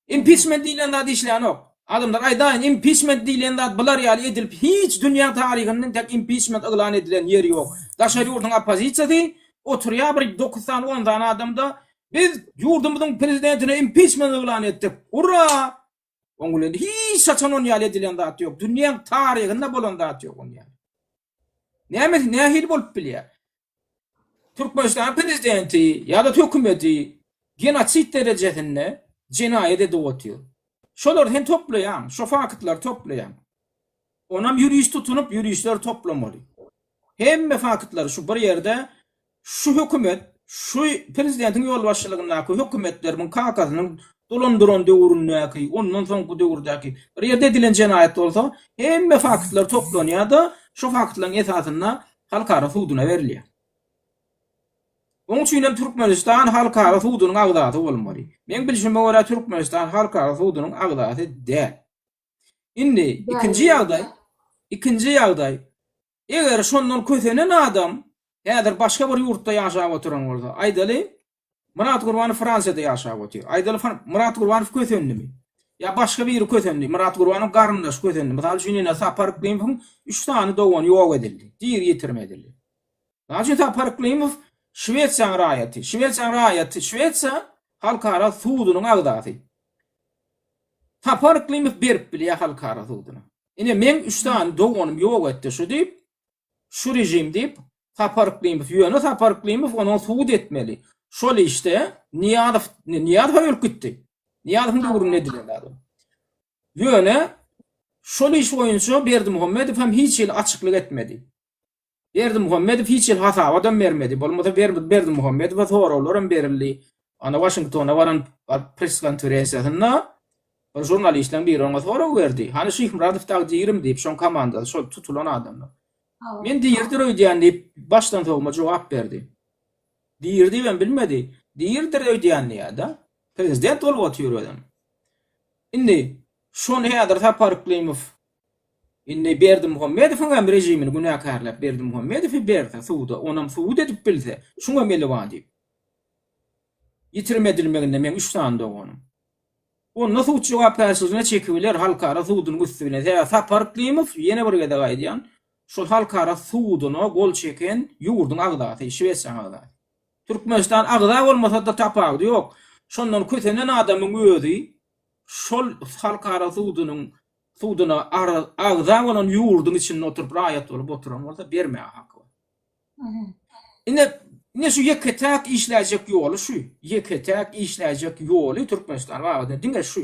Impiçment diýlen zat işlänok. Adamlar aýdaýyn impiçment diýlen zat bular ýaly edilip hiç dünýäň taryhynda entek impiçment yglan edilen ýeri ýok. Daşary ýurduň oppozisiýasy oturýar bir dokuz sany on sany adamda biz ýurdumyzyň prezidentine impiçment yglan etdik. Ura! Oň bilen hiç haçan on ýaly edilen zat ýok. Dünýäň taryhynda bolan zat ýok on ýaly. Nämesi nähili bolup bilýär? Türkmenistanyň prezidenti ýa-da hökümeti genosid derejesinde jenaýat edip otyr. Şolary sen toplaýaň, şo faktlary toplaýaň. Onam ýurist tutunyp, ýuristler toplamaly. Hemme faktlary şu bir ýerde şu hökümet, şu prezidentiň ýolbaşçylygyndaky hökümetlerimiň kakasynyň dolandyran döwründäki, ondan soňky döwürdäki bir ýerde edilen jenaýat bolsa, hemme faktlar toplanýar-da, şo faktlaryň esasynda halkara suduna berilýär. Oň üçin hem Türkmenistan halkara sudunyň agzasy bolmaly. Meň bilşime görä Türkmenistan halkara sudunyň agzasy däl. Indi ikinji ýagdaý, ikinji ýagdaý, eger şondan kösenen adam häzir başga bir ýurtda ýaşap oturan bolsa, aýdaly, Myrat Gurbanow Fransiýada ýaşap otyr. Aýdaly Myrat Gurbanow kösendimi? Ýa başga biri kösendi. Myrat Gurbanowyň garyndaşy kösendi. Mysal üçin ine Sapar Yklymowyň üç sany dogany ýok edildi. Diri ýitirim edildi. Mysal üçin Sapar Yklymow Şwesiýanyň raýaty. Şwesiýanyň raýaty. Şwesiýa halkara sudunyň agzasy. Sapar Yklymow berip bilýär halkara suduna. Ine meň üç sany doganym ýok etdi şu diýip, şu režim diýip, Sapar Yklymow, ýöne Sapar Yklymow onuň sud etmeli. Şol işde Nyýazow, Nyýazow hem ölüp gitdi. Nyýazowyň döwründe edilen zat ol. Ýöne şol iş boýunça Berdimuhamedow hem hiç hili açyklyk etmedi. Berdimuhamedow hiç hili hasabatam bermedi. Bolmasa Berdimuhamedowa soraglar hem berildi. Ana Waşingtona baran press konferensiýasynda bir žurnalistleriň biri oňa sorag berdi. Hany Şyhmyradow dagy dirimi diýip, şoň komandasy, şol tutulan adamlar. Men diridir öýdýän diýip, başdan sowma jogap berdi. Diri diýibem bilmedi. Diridir öýdýän diýýär-de. Prezident bolup otyr özem. Indi şony häzir Sapar Yklymow indi Berdimuhamedowyň hem režimini günäkärläp Berdimuhamedowy berse suda, onam sud edip bilse, şuňam eli bar diýip. Ýitirim edilmeginde meň üç sany doganym. Onda sud jogapkärçiligine çekibiler halkara sudunyň üsti bilen. Sebäbi Sapar Yklymow, ýene bir gezek aýdýan, şol halkara suduna gol çeken ýurduň agzasy, Şwesiýanyň agzasy. Türkmenistan agza bolmasa-da tapawudy ýok. Şondan kösenen adamyň özi şol halkara sudunyň suduna agza bolan ýurduň içinde oturyp raýat bolup oturan bolsa bermäge haky bar. Ine, ine şu ýeke-täk işläýjek ýoly şu. Ýeke-täk işläýjek ýoly Türkmenistan babatynda diňe şu.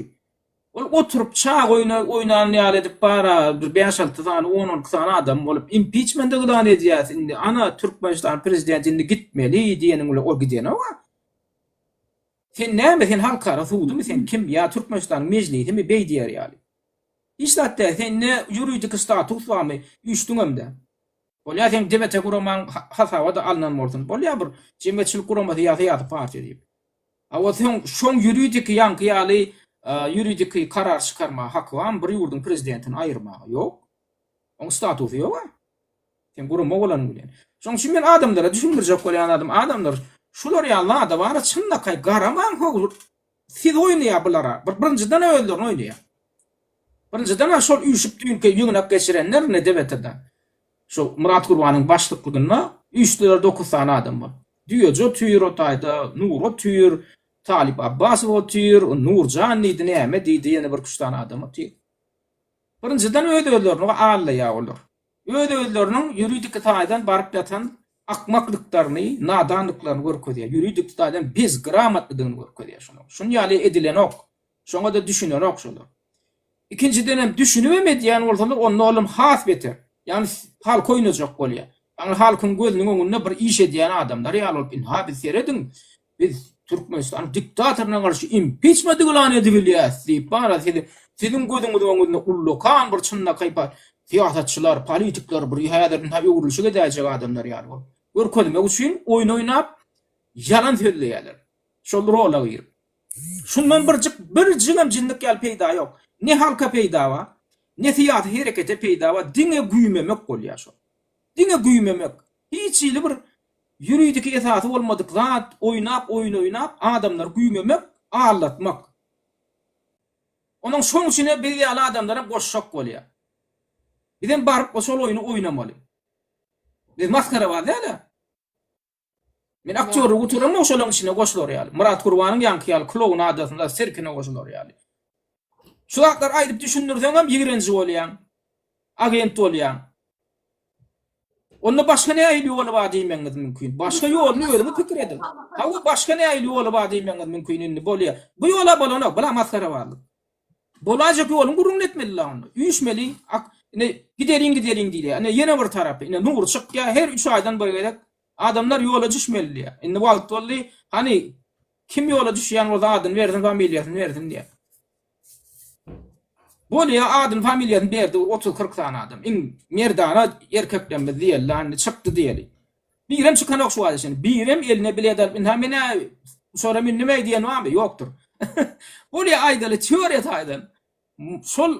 Ol oturyp çaga oýna oýnan ýaly edip bara bir bäş-alty sany, on-on iki sany adam bolup impiçment yglan edýäs indi ana Türkmenistan prezidenti indi gitmeli diýeniň bilen ol gidenok-a. Sen näme sen halkara sudumy sen kim ýa Türkmenistanyň mejlisimi beý diýer ýaly. Hiç zat däl sende ýuridiki status barmy üýşdüňem-dä. Bolýa seň DBT guramaň hasaba-da alnan bolsun. Bolýa bir jemgyýetçilik guramasy ýa syýasy partiýa diýip. A o soň şoň ýuridiki ýaňky ýaly ýuridiki karar çykarmaga haky barmy bir ýurduň prezidentini aýyrmaga? Ýok. Oň statusy ýog-a. Sen gurama bolanyň bilen. Şoň üçin men adamlara düşündirjek bolýan zadym adamlar şular ýaly zada bara çynlakaý garamaň how siz oýnaýar bulara. Bir birinjiden özlerini oýnaýar. Birinjiden şol üýşüp düýnki ýygnak geçirenler ine DBT-de. Şu Myrat Gurbanyň başlyklygynda üýşdüler dokuz sany adam bolup. Düýeji otyr o taýda, Nury otyr, Talyp Abbasow otyr, Nurjan diýdi, näme diýdi, ýene bir üç sany adam otyr. Birinjiden öz-özlerini aldaýar olar. Öz-özleriniň ýuridiki taýdan baryp ýatan akmaklyklaryny, nadanlyklaryny görkezýär. Ýuridiki taýdan bezgramotlydygyny görkezýär şonuň. Şuny ýaly edilenok. Şoňa-da düşünenok şolar. Ikinjidenem düşünibem edýän bolsalar onda olam has beter. Ýagny halky oýnajak bolýar. Ýagny halkyň gözüniň öňünde bir iş edýän adamlar ýaly bolup ynha biz serediň biz Türkmenistanyň diktatoryna garşy impiçment yglan edibilýäs diýip bara sizi siziň gözüňiziň öňünde ullakan bir çynlakaý syýasatçylar, politikler bir häzir ynha öwrülişik edäýjek adamlar ýaly bolup görkezmek üçin oýun oýnap ýalan sözleýärler. Şol rola girip. Şundan birjik, birjigem jinnik ýaly peýda ýok. Ne halka peýda bar, ne syýasy herekete peýda bar, diňe güýmemek bolýar şol. Diňe güýmemek. Hiç hili bir ýuridiki esasy bolmadyk zat, oýnap, oýun oýnap, adamlary güýmemek, aldatmak. Onuň şoň üçinem biz ýaly adamlaram goşjak bolýar. Bizem baryp şol oýny oýnamaly. Biz masgarabaz däl-ä. Men aktýorlygy gutaramok şolaň içine goşular ýaly. Myrat Gurbanyň ýaňky ýaly klounadasynda sirkine goşular ýaly. Şu zatlary aýdyp düşündirseňem ýigrenji bolýaň. Agent bolýaň. Onda başga nähili ýoly bar diýmegiňiz mümkin. Başga ýoluny özüňiz pikir ediň. Hawa başga nähili ýoly bar diýmegiňiz mümkin indi bolýa. Bu ýola bolanok, bula masgarabazlyk. Bolajak ýoluň gürrüňini etmeli-la onda. Üýşmeli, ak, ine, gideliň, gideliň diýilýär. Ine, ýene bir tarapy, ine, Nury çykýar, her üç aýdan bir gezek adamlar ýola düşmeli diýýär. Indi wagt boldy, hany, kim ýola düşýän bolsa adyny bersin, familiýasyny bersin diýýär. Bolýar, adyny, familiýasyny berdi, bir otuz-kyrk sany adam. Iň merdana erkeklerimiz diýeli-la, indi çykdy diýeli. Birem çykanok şu wagta çenli. Birem eline bilet alyp, ynha men-ä uçara mündüm-eý diýen barmy? Ýokdur. Bolýa aýdaly teoriýa taýdan şol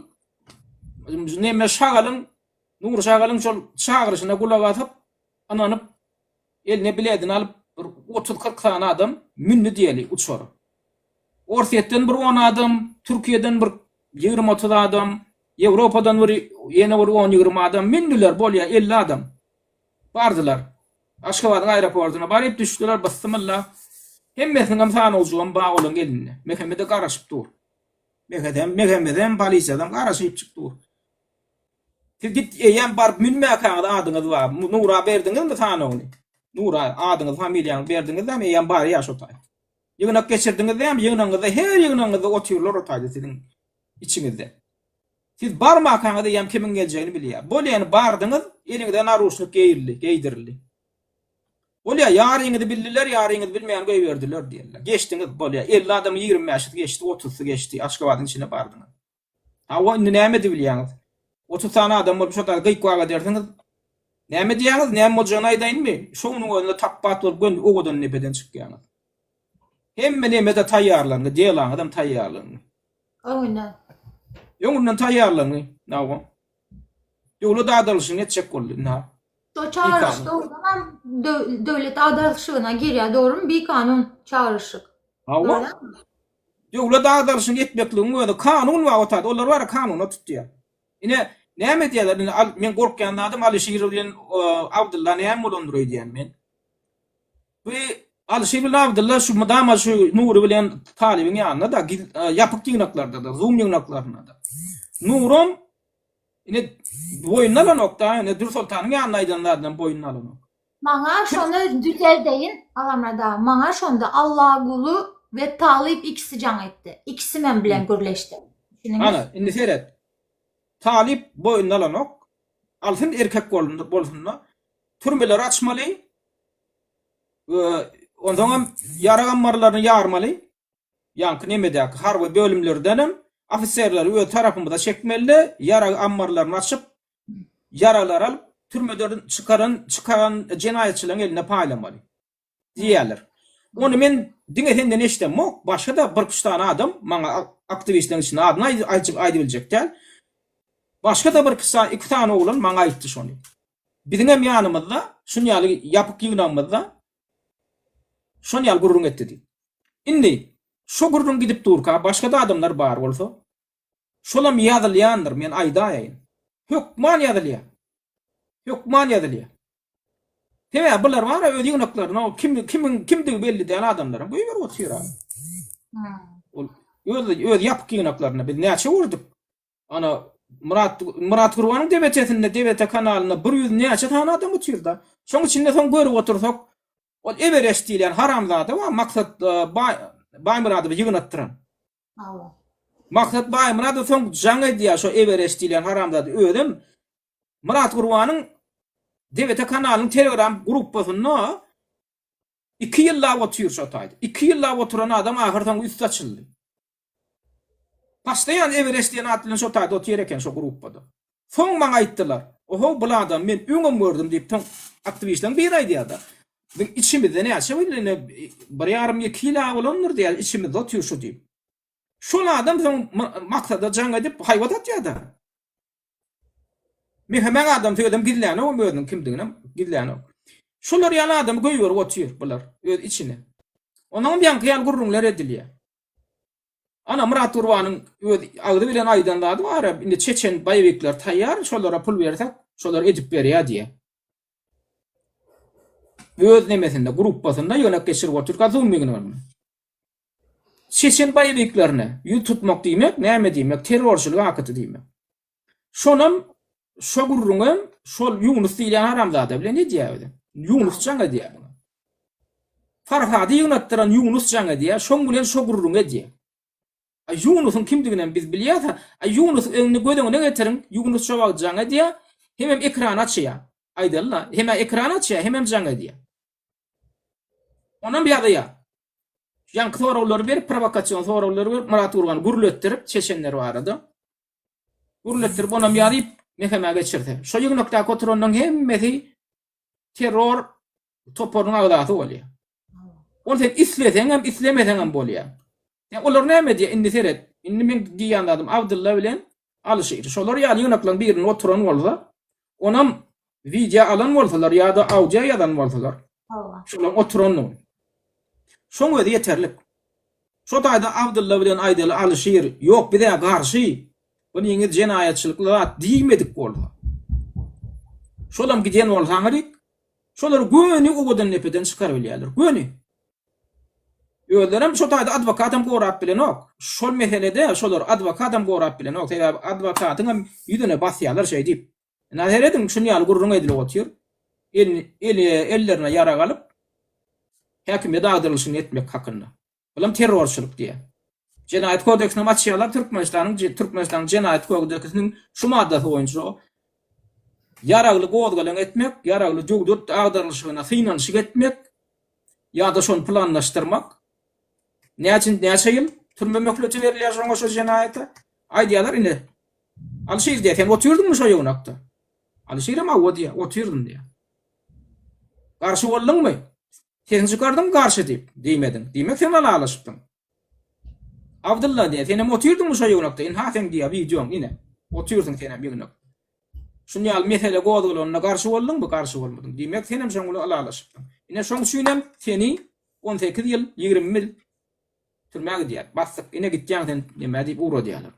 neme şagalyň Nury şagalyň şol çagyryşyna gulak asyp, ynanyp, eline biledini alyp bir otuz-kyrk sany adam mündi diýeli uçara. Orsýetden bir on adam, Türkiýeden bir ýigrimi-otuz adam, Ýewropadan bir ýene bir on-ýigrimi adam mündüler, bolýa 50 adam. Bardylar. Aşgabadyň aeroportuna baryp düşdüler, bysymylla. Hemmesiniňem sanawjygam bar olaň elinde. Mehemede garaşyp dur. Mehedem, Mehemedem, polisiýadam garaşypjyk dur. Siz git eýýäm baryp münmäkäňiz adyňyz bar. Nura berdiňizmi sanawyny? Nura, adyňyzy, familiýaňyzy berdiňiz dämi, eýýäm barýar şo taý. Ýygnak geçirdiňiz dämi, ýygnagyňyzda her ýygnagyňyzda otyrlar o taýda siziň içiňizde. Siz barmakaňyz eýýäm kimiň geljegini bilýär. Bolýa indi bardyňyz, eliňize naruşnik geýildi, geýdirildi. Bolýa ýaryňyzy bildiler, ýaryňyzy bilmän goýberdiler diýerler. Geçdiňiz, bolýa 50 adamyň 25-si geçdi, 30-sy geçdi, Aşgabadyň içine bardyňyz. Hawa, indi näme edibilýäňiz? 30 sany adam bolup şo taýda gyk-wak edersiňiz. Näme edýäňiz? Näme boljagyny aýdaýynmy? Şo günüň özünde tapbat bolup göni owadan depeden çykýaňyz. Hemme neme-de taýýarlangy, delaňyzam taýýarlangy. Öňünden. Öňünden taýýarlangy. Hawa. Döwlet agdarylyşygyny etjek boldy indi. Şo çagyryş dogrudanam döwlet agdarylyşygyna girýär, dogrumy? Bikanun çagyryşyk. Hawa. Döwlet agdarylyşygyny etmekligiň özi kanun bar o taýda. Olar bar kanuna tutýar. Ine, näme edýärler? Indi al, men gorkýan zadym Alyşir bilen Abdylla näme bolandyr öýdýän men. Bu Alyşir bilen Abdylla şu mydama şu Nury bilen Talybyň ýanynda-da, ýapyk ýygnaklarda-da, Zoom ýygnaklarynda-da. Nuram ine boýnuna alanok-da, ine Dürsoltanyň ýanynda aýdan zadynam boýnuna alanok. Maňa şony düzeldeýin Agamyrat aga, maňa şonda Allaguly we Talyp ikisi jaň etdi. Ikisi men bilen gürleşdi. Düşündiňiz? Ana, indi seret. Talyp boýnuna alanok. Alsyn erkek bolsun-da. Türmeleri açmaly. Onsoňam ýarag ammarlaryny ýarmaly. Ýaňky nemedäki harby bölümlerdenem ofiserleri öz tarapymyza çekmeli-de, ýarag ammarlaryny açyp, ýaraglary alyp, türmeden çykaran çykaran jenaýatçylaryň eline paýlamaly. Diýýärler. Ony men diňe senden eşidemok, başga-da birküç sany adam maňa aktiwistleriň içinde adyny aýdyp aýdybiljek däl. Başga-da birki sany, iki sany oglan maňa aýtdy şony. Biziňem ýanymyzda, şun ýaly ýapyk ýygnagymyzda şon ýaly gürrüň etdi diýip. Indi şo gürrüň gidip durka başga-da adamlar bar bolsa, şolam ýazylýandyr, men aýdaýaýyn. Hökman ýazylýar. Hökman ýazylýar. Sebäbi bular bar-a öz ýygnaklaryna kim kimiň kimdigi belli däl adamlaram goýberip otyr-a. Ol öz öz ýapyk ýygnaklarynda biz näçe gördük. Ana Myrat Myrat Gurbanyň DBT-sinde DBT kanalynda 100 näçe sany adam otyr-da. Şoň içinde soň görüp otursak ol Everest diýilýän haramzada bar Maksat Baý Baýmyradowy ýygnatdyran. Hawa. Maksat Baýmyradow soň jaň edýär şo Everest diýilýän haramzada özem Myrat Gurbanyň DBT kanalynyň Telegram gruppasynda iki ýyllap otyr şo taýda. Iki ýyllap oturan adam ahyr soňy üsti açyldy. Postoýan Everest diýen at bilen şo taýda otyr eken şo gruppada. Soň maňa aýtdylar. Oho bul adamy men öňem gördüm diýip soň aktiwistleriň biri aýdýarda. Biziň içimizde näçe ýyl ine bir ýarym iki ýyl-a bolandyr diýýär içimizde otyr şu diýip. Şol adam soň Maksada jaň edip haýbat atýar-da. Mehemäň adamsy özem gizlänogam özüniň kimdiginem gizlänok. Şolar ýaly adamy goýberip otyr bular öz içine. Onuňam ýaňky ýaly gürrüňler edilýär. Ana Myrat Gurbanyň öz agzy bilen aýdan zady bar, indi çeçen boýewikler taýýar, şolara pul bersek, şolar edip berýär diýýär. Öz nemesinde, gruppasynda ýönek geçirip otyrka Zoom ýygnagyny. Çeçen boýewiklerine ýüz tutmak diýmek näme diýmek? Terrorçylyk akty diýmek. Şonam şo gürrüňem şol Ýunus diýilýän haramzada bilen edýär özi. Ýunus jaň edýär muňa. Farhady ýygnatdyran Ýunus jaň edýär, şoň bilen şo gürrüňi edýär. A Ýunusyň kimdiginem biz bilýäs. A Ýunusy indi göz öňüne getiriň, Ýunus şo wagt jaň edýär, hemem ekrany açýar. Aýdaly-la, hem-ä ekrany açýar, hemem jaň edýär. Onam ýazýar. Ýaňky soraglary berip, prowokasion soraglary berip, Myrat Gurgany gürletdirip, çeçenler barada. Gürletdirip, onam ýazyp, mehemä geçirse. Şo ýygnakdaky oturanlaryň hemmesi terror toparynyň agzasy bolýar. Ol sen isleseňem, islemeseňem bolýar. Ýa olar näme edýär? Indi seret. Indi men diýýän zadym Abdylla bilen Alyşir. Şolar ýaly ýygnaklaryň birinde oturan bolsa, onam wideo alan bolsalar ýa-da audio ýazan bolsalar, şolaryň oturandygyny. Şoň özi ýeterlik. Şo taýda Abdylla bilen aýdaly Alyşir, ýok biz-ä garşy, bunyňyz jenaýatçylykly zat diýmedik bolsa. Şolam giden bolsa aňryk, şolary göni Owadandepeden çykarybilýärler. Göni. Özlerem şo taýda adwokatam gorap bilenok. Şol meselede şolar adwokatam gorap bilenok. Sebäbi adwokatyňam ýüzüne basýarlar şeý diýip. Ynha serediň şuny ýaly gürrüň edilip otyr. Ellerine ýarag alyp, häkimiýet agdarylyşyny etmek hakynda. Bulam terrorçylyk diýýär. Jenaýat kodeksini hem açýarlar Türkmenistanyň Türkmenistanyň Jenaýat kodeksiniň şu maddasy boýunça ýaragly gozgalaň etmek, ýaragly döwlet agdarylyşygyna synanyşyk etmek ýa-da şony planlaşdyrmak näçe näçe ýyl türme möhleti berilýär şoňa şo jenaýata. Aýdýarlar ine Alyşir diýýär, sen otyrdyňmy şo ýygnakda? Alyşirem hawa diýýär, otyrdym diýýär. Garşy bolduňmy? Sesiňi çykardyňmy garşy diýip? Diýmediň. Diýmek sen ylalaşypsyň. Abdylla diýýär, senem otyrdyňmy şo ýygnakda? Ynha seň diýýär wideoň, ine. Otyrsyň senem ýygnakda. Şuny ýaly mesele gozgalanda garşy bolduňmy? Garşy bolmadyň. Diýmek senem şoň bilen ylalaşypsyň. Ine şoň üçinem seni 18 ýyl, 20 ýyl türmä gidýär. Bassyk, ine gitýäň sen nämä diýip ugradýarlar.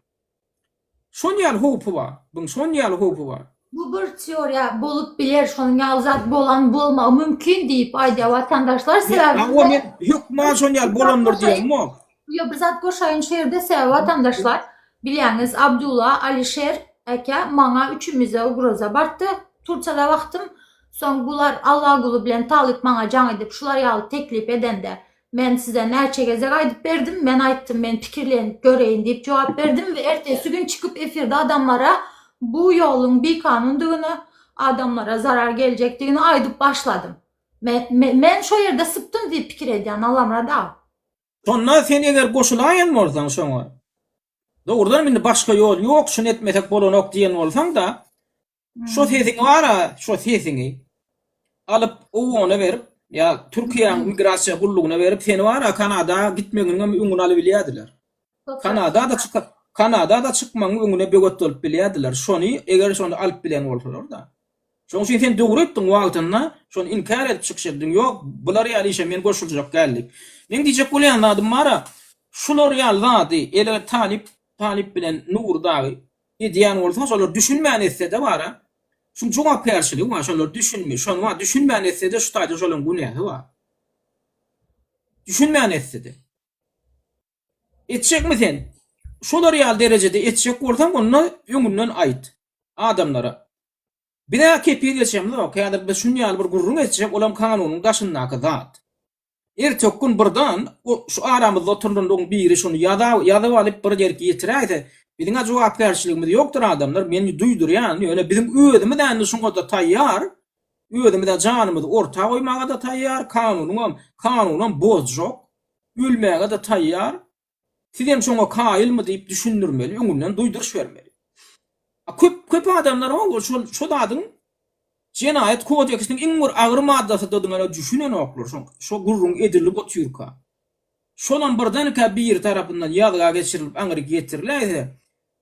Şon ýaly howpy bar. Buň şon ýaly howpy bar. Bu bir teoriýa bolup biler, şonuň ýaly zat bolan bolmagy mümkin diýip aýdýar watandaşlar. Sebäbi Hawa men hökman şon ýaly bolandyr diýemok. Ýok bir zat goşaýyn şu ýerde sebäbi watandaşlar bilýäňiz Abdulla Alişer eke maňa üçümize ugroza bartdy Tursiýada wagtym soň bular Allaguly bilen Talyp maňa jaň edip şular ýaly teklip edende Men size näçe gezek aýdyp berdim, men aýtdym, men pikirlenip göreýin diýip jogap berdim we ertesi gün çykyp efirde adamlara bu ýoluň bikanundygyny, adamlara zarar geljekdigini aýdyp başladym. Men, men şo ýerde sypdym diýip pikir edýän Allamyrat aga. Şonda sen eger goşulaýan bolsaň şoňa, dogrudanam indi başga ýol ýok, şuny etmesek bolanok diýen bolsaň-da, Şo sesiňi bar-a, şo sesiňi alyp OON-a berip, ýa Türkiýäň migrasiýa gullugyna berip, seni bar-a Kanada gitmegiňem öňüni alybilýärdiler. Kanada-da çykyp, Kanada-da çykmagyň öňüne böwet bolup bilýärdiler. Şony, eger şony alyp bilen bolsalar-da. Şonuň üçin sen dogry etdiň wagtynda, şony inkär edip çykyş etdiň. Ýok, bular ýaly işe men goşuljak däl diýip. Meň diýjek bolýan zadym bar-a, şular ýaly zady ele Talyp, Talyp bilen Nury dagy Edýän bolsa şolar düşünmän etsede bara şuň jogapkärçiligi bar şolar düşünmi şony bar düşünmän etsede şu taýda şolaň günäsi bar. Düşünmän etsede. Etjekmi sen? Şolar ýaly derejede etjek bolsaň onda öňünden aýt adamlara. Biz-ä kepil geçemzok häzir biz şun ýaly bir gürrüň etjek olam kanunyň daşyndaky zat. Erteki gün birdan şu aramyzda oturanlaryň biri şuny ýazyp alyp bir ýerik ýetiräýse, biziň-ä jogapkärçiligimiz ýokdur adamlar, men duýdurýan, ýöne biziň özümiz-ä indi şuňa-da taýýar, özümiz-ä janymyzy orta goýmaga-da taýýar, kanunyňam, kanunam bozjak, ölmäge-de taýýar, sizem şoňa kaýylmy diýip düşündirmeli, öňünden duýduryş bermeli. A köp, köp adamlar şol, şo zadyň Jenaýat kodeksiniň iň bir agyr maddasydygyna düşünenoklar şoň şo gürrüň edilip otyrka. Şolam birdenkä biri tarapyndan ýazga geçirilip aňryk ýetiriläýse,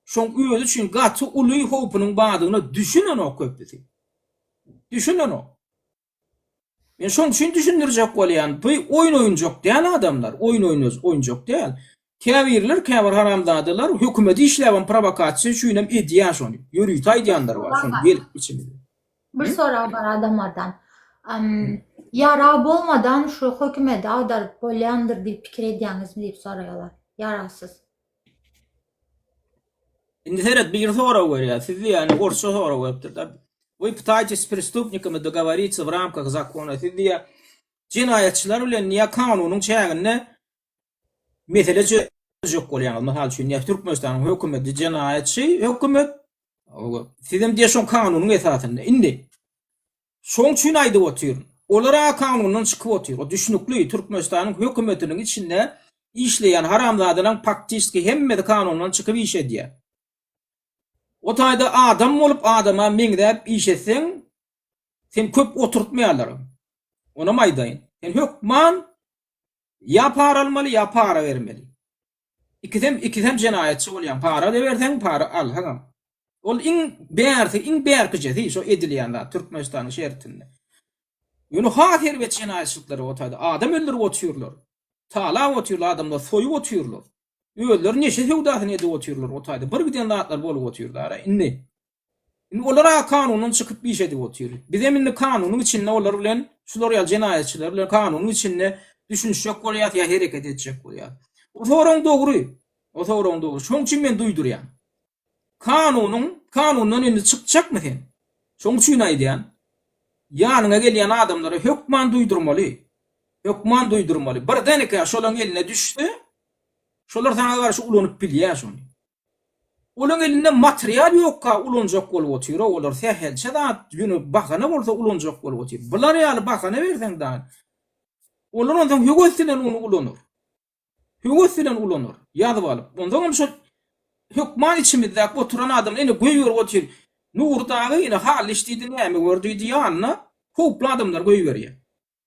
şoň özi üçin gaty uly howpunyň bardygyna düşünenok köpüsi. Düşünenok. Men şoň üçin düşündirjek bolýan, bu oýun oýunjak däl adamlar, oýun oýunjak däl. Käbirler, käbir haramzadalar hökümeti işläbem prowokasiýa üçinem edýär şony. Ýörite aýdýanlar bar şony gelip içimize. Bir sorag bar adamlardan. Ýarag bolmadan şu hökümeti agdaryp bolýandyr diýip pikir edýäňizmi diýip soraýarlar. Ýaragsyz. Indi seret biri sorag berýär. Siz diýýär, orsça sorag beripdir-de. Вы пытаетесь с преступниками договориться в рамках закона. Siz diýýär, jenaýatçylar bilen diýýär kanunyň çäginde mesele çözjek bolýaňyz. Mysal üçin, diýýär, Türkmenistanyň hökümeti jenaýatçy hökümet. Sizem diýýär şoň kanunyň esasynda. Indi Şoň üçin aýdyp otyryn. Olar-a kanundan çykyp otyr. O düşnükli, Türkmenistanyň hökümetiniň içinde işleýän haramzadalaň paktiçki hemmesi kanundan çykyp iş edýär. O taýda adam bolup adama meňzäp iş etseň, seni köp oturtmaýarlaram. Onam aýdaýyn. Sen hökman ýa para almaly, ýa para bermeli. Ikisem ikisem jenaýatçy bolýaň para-da berseň para alsaňam. Ol iň bärsi iň bärkijesi şo edilýän zat Türkmenistanyň şertinde. Ýöne has erbet jenaýatçylyklar o taýda adam öldürip otyrlar. Talap otyrlar adamlar soýup otyrlar. Özleri neşe söwdasyny edip otyrlar o taýda bir giden zatlar bolup otyr dara indi. Indi olar-a kanundan çykyp iş edip otyr. Bizem indi kanunyň içinde olar bilen, şular ýaly jenaýatçylar bilen kanunyň içinde düşünişjek bolýas ýa hereket etjek bolýas. O soragyň dogry. O soragyň dogry. Şoň üçin men duýdurýan. Kanunyň, kanundan indi çykjakmy sen? Şoň üçin aýdýan. ýanyňa gelýän adamlara hökman duýdurmaly. Hökman duýdurmaly. Birdenkä şolaň eline düşse, şolar saňa garşy ulanyp bilýär şony. Olaň elinde material ýokka ulanjak bolup otyr-ow olar sähelçe zat ýöne bahana bolsa ulanjak bolup otyr. Bular ýaly bahana berseň dagy olar onsoň höwes bilen ony ulanar. Höwes bilen ulanar. Ýazyp alyp. Onsoňam şol hökman içimizdäki oturan adam ine goýberip otyr. Nury dagy ine Hallyş diýdi näme gör diýdi ýanyna howply adamlary goýberýär.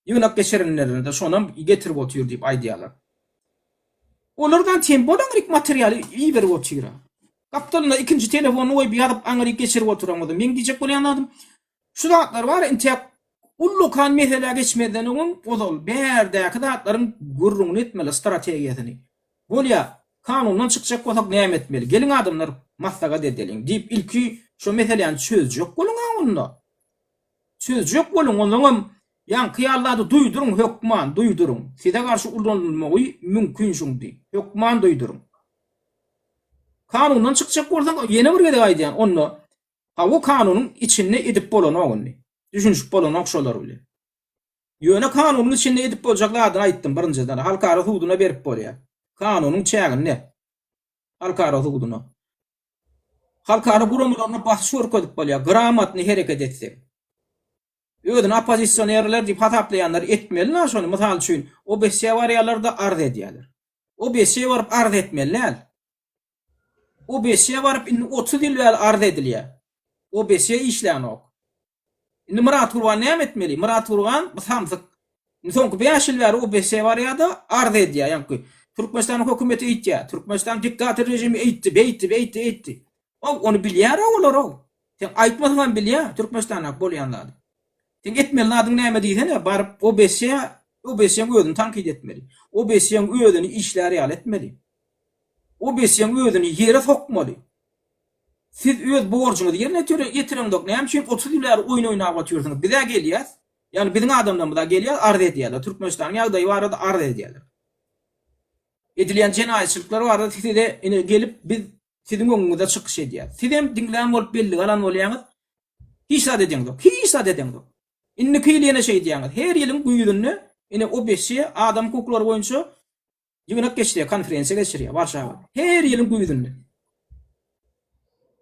Ýygnak geçirenlerinde şonam getirip otyr diýip aýdýarlar. Olardan tem bol aňryk materialy iberip otyra. Gapdalynda ikinji telefonyny goýup ýazyp aňryk geçirip oturan bolsa meň diýjek bolýan zadym şu zatlar bar intäk ullakan meselä geçmezden öň ozal bärdäki zatlaryň gürrüňini etmeli strategiýasyny. Bolýa kanundan çykjak bolsak näme etmeli geliň adamlar maslahat edeliň diýip ilki şo meseläni çözjek boluň-a onda. Çözjek boluň, onsoňam ýaňky ýaly zady duýduryň, hökman duýduryň. Size garşy ulanylmagy mümkin şuň diýip, hökman duýduryň. Kanundan çykjak bolsaň, ýene bir gezek aýdýan, onda hawa kanunyň içinde edip bolanok indi. Düşünişip bolanok şolar bilen. Ýöne kanunyň içinde edip boljak zadyny aýtdym, birinjiden, halkara suduna berip bolýar. Kanunyň çäginde. Halkara suduna. Halkara guramalaryna basyş görkezip bolýar, gramotny hereket etseň. Özüni oppozisionerler diýip hasaplaýanlar etmeli-na şony, mysal üçin, OBSE barýarlar-da arz edýärler. OBSE baryp arz etmeli däl. OBSE baryp indi 30 ýyl bäri arz edilýär. OBSE işlänok. Indi Myrat Gurban näme etmeli? Myrat Gurban bu samsyk. Indi soňky 5 ýyl bäri OBSE barýar-da arz edýär. Ýaňky Türkmenistanyň hökümeti eýtýär. Türkmenistan diktator režimi eýtdi, beýtdi, beýtdi, eýtdi. Ow, ony bilýär-ow olar-ow. Sen aýtmasaň hem bilýär Türkmenistandaky bolýan zady. Sen etmeli zadyň näme diýsene, baryp OBSE, OBSE-niň özüni tankyt etmeli. OBSE-niň özüni işlär ýaly etmeli. OBSE-niň özüni ýere sokmaly. Siz öz borjuňyzy ýerine ýetireňzok, näme üçin 30 ýyl bäri oýun oýnap otyrsyňyz? Biz-ä gelýäs, ýagny biziň adamlarymyz-a gelýär, arz edýärler, Türkmenistanyň ýagdaýy barada arz edýärler. Edilýän jenaýatçylyklar barada size ine gelip biz siziň öňüňizde çykyş edýäs. Sizem diňlän bolup bellige alan bolýaňyz. Hiç zat edeňzok, hiç zat edeňzok. Indiki ýyl ýene şeýdýäňiz. Her ýylyň güýzünde ine OBSE adam hukuklary boýunça Ýygnak geçirýär, konferensiýa geçirýär Warşawada. Her ýylyň güýzünde.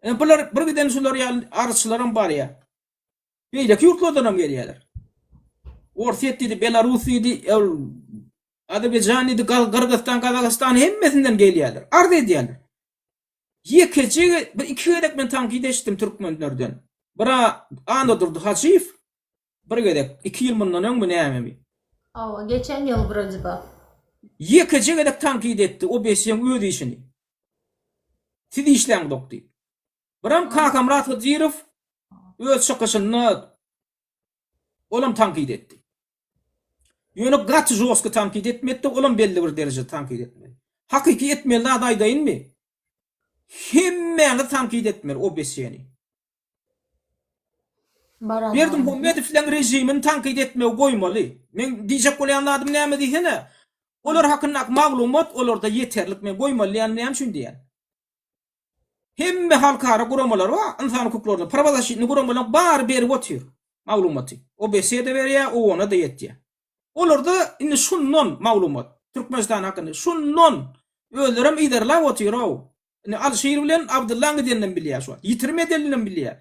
Ine bular bir giden şular ýaly arzçylaram barýar. Beýleki ýurtlardan hem gelýärler. Orsýet diýdi, Belarus diýdi, Azerbaýjan diýdi, Gyrgyzystan, Gazagystan hemmesinden gelýärler. Arz edýärler. Ýekeje bir iki gezek men tankyt eşitdim türkmenlerden. Bira Annadurdy Hajyýew Bir gezek, iki ýyl mundan öňmi nämemi? Hawa, geçen ýyl wrode by. Ýekeje gezek tankyt etdi OBSE-iň öz işini. Siz işläňzok diýip. Biram Kakamyrat Hydyrow öz çykyşynda olam tankyt etdi. Ýöne gaty žostky tankyt etmedi-de, olam belli bir derejede tankyt etmedi. Hakyky etmeli zady aýdaýynmy? Hemmäňiz tankyt etmeli OBSE-ni. Berdimuhamedowlaň režimini tankyt etmegi goýmaly. Meň diýjek bolýan zadym näme diýsene? Olar hakyndaky maglumat olarda ýeterlik. Men goýmaly diýýänim näme üçin diýýän? Hemme halkara guramalar bar, ynsan hukuklaryny, prawozasşitnyý guramalaryň bary berip otyr maglumaty. OBSE-de berýär, OON-a-da ýetýär. Olarda indi şundan maglumat, Türkmenistan hakynda şundan özlerem yzarlap otyr-ow. Indi Alşir bilen Abdyllaň gideninem bilýär şu wagt. Ýitirim edeninem bilýär.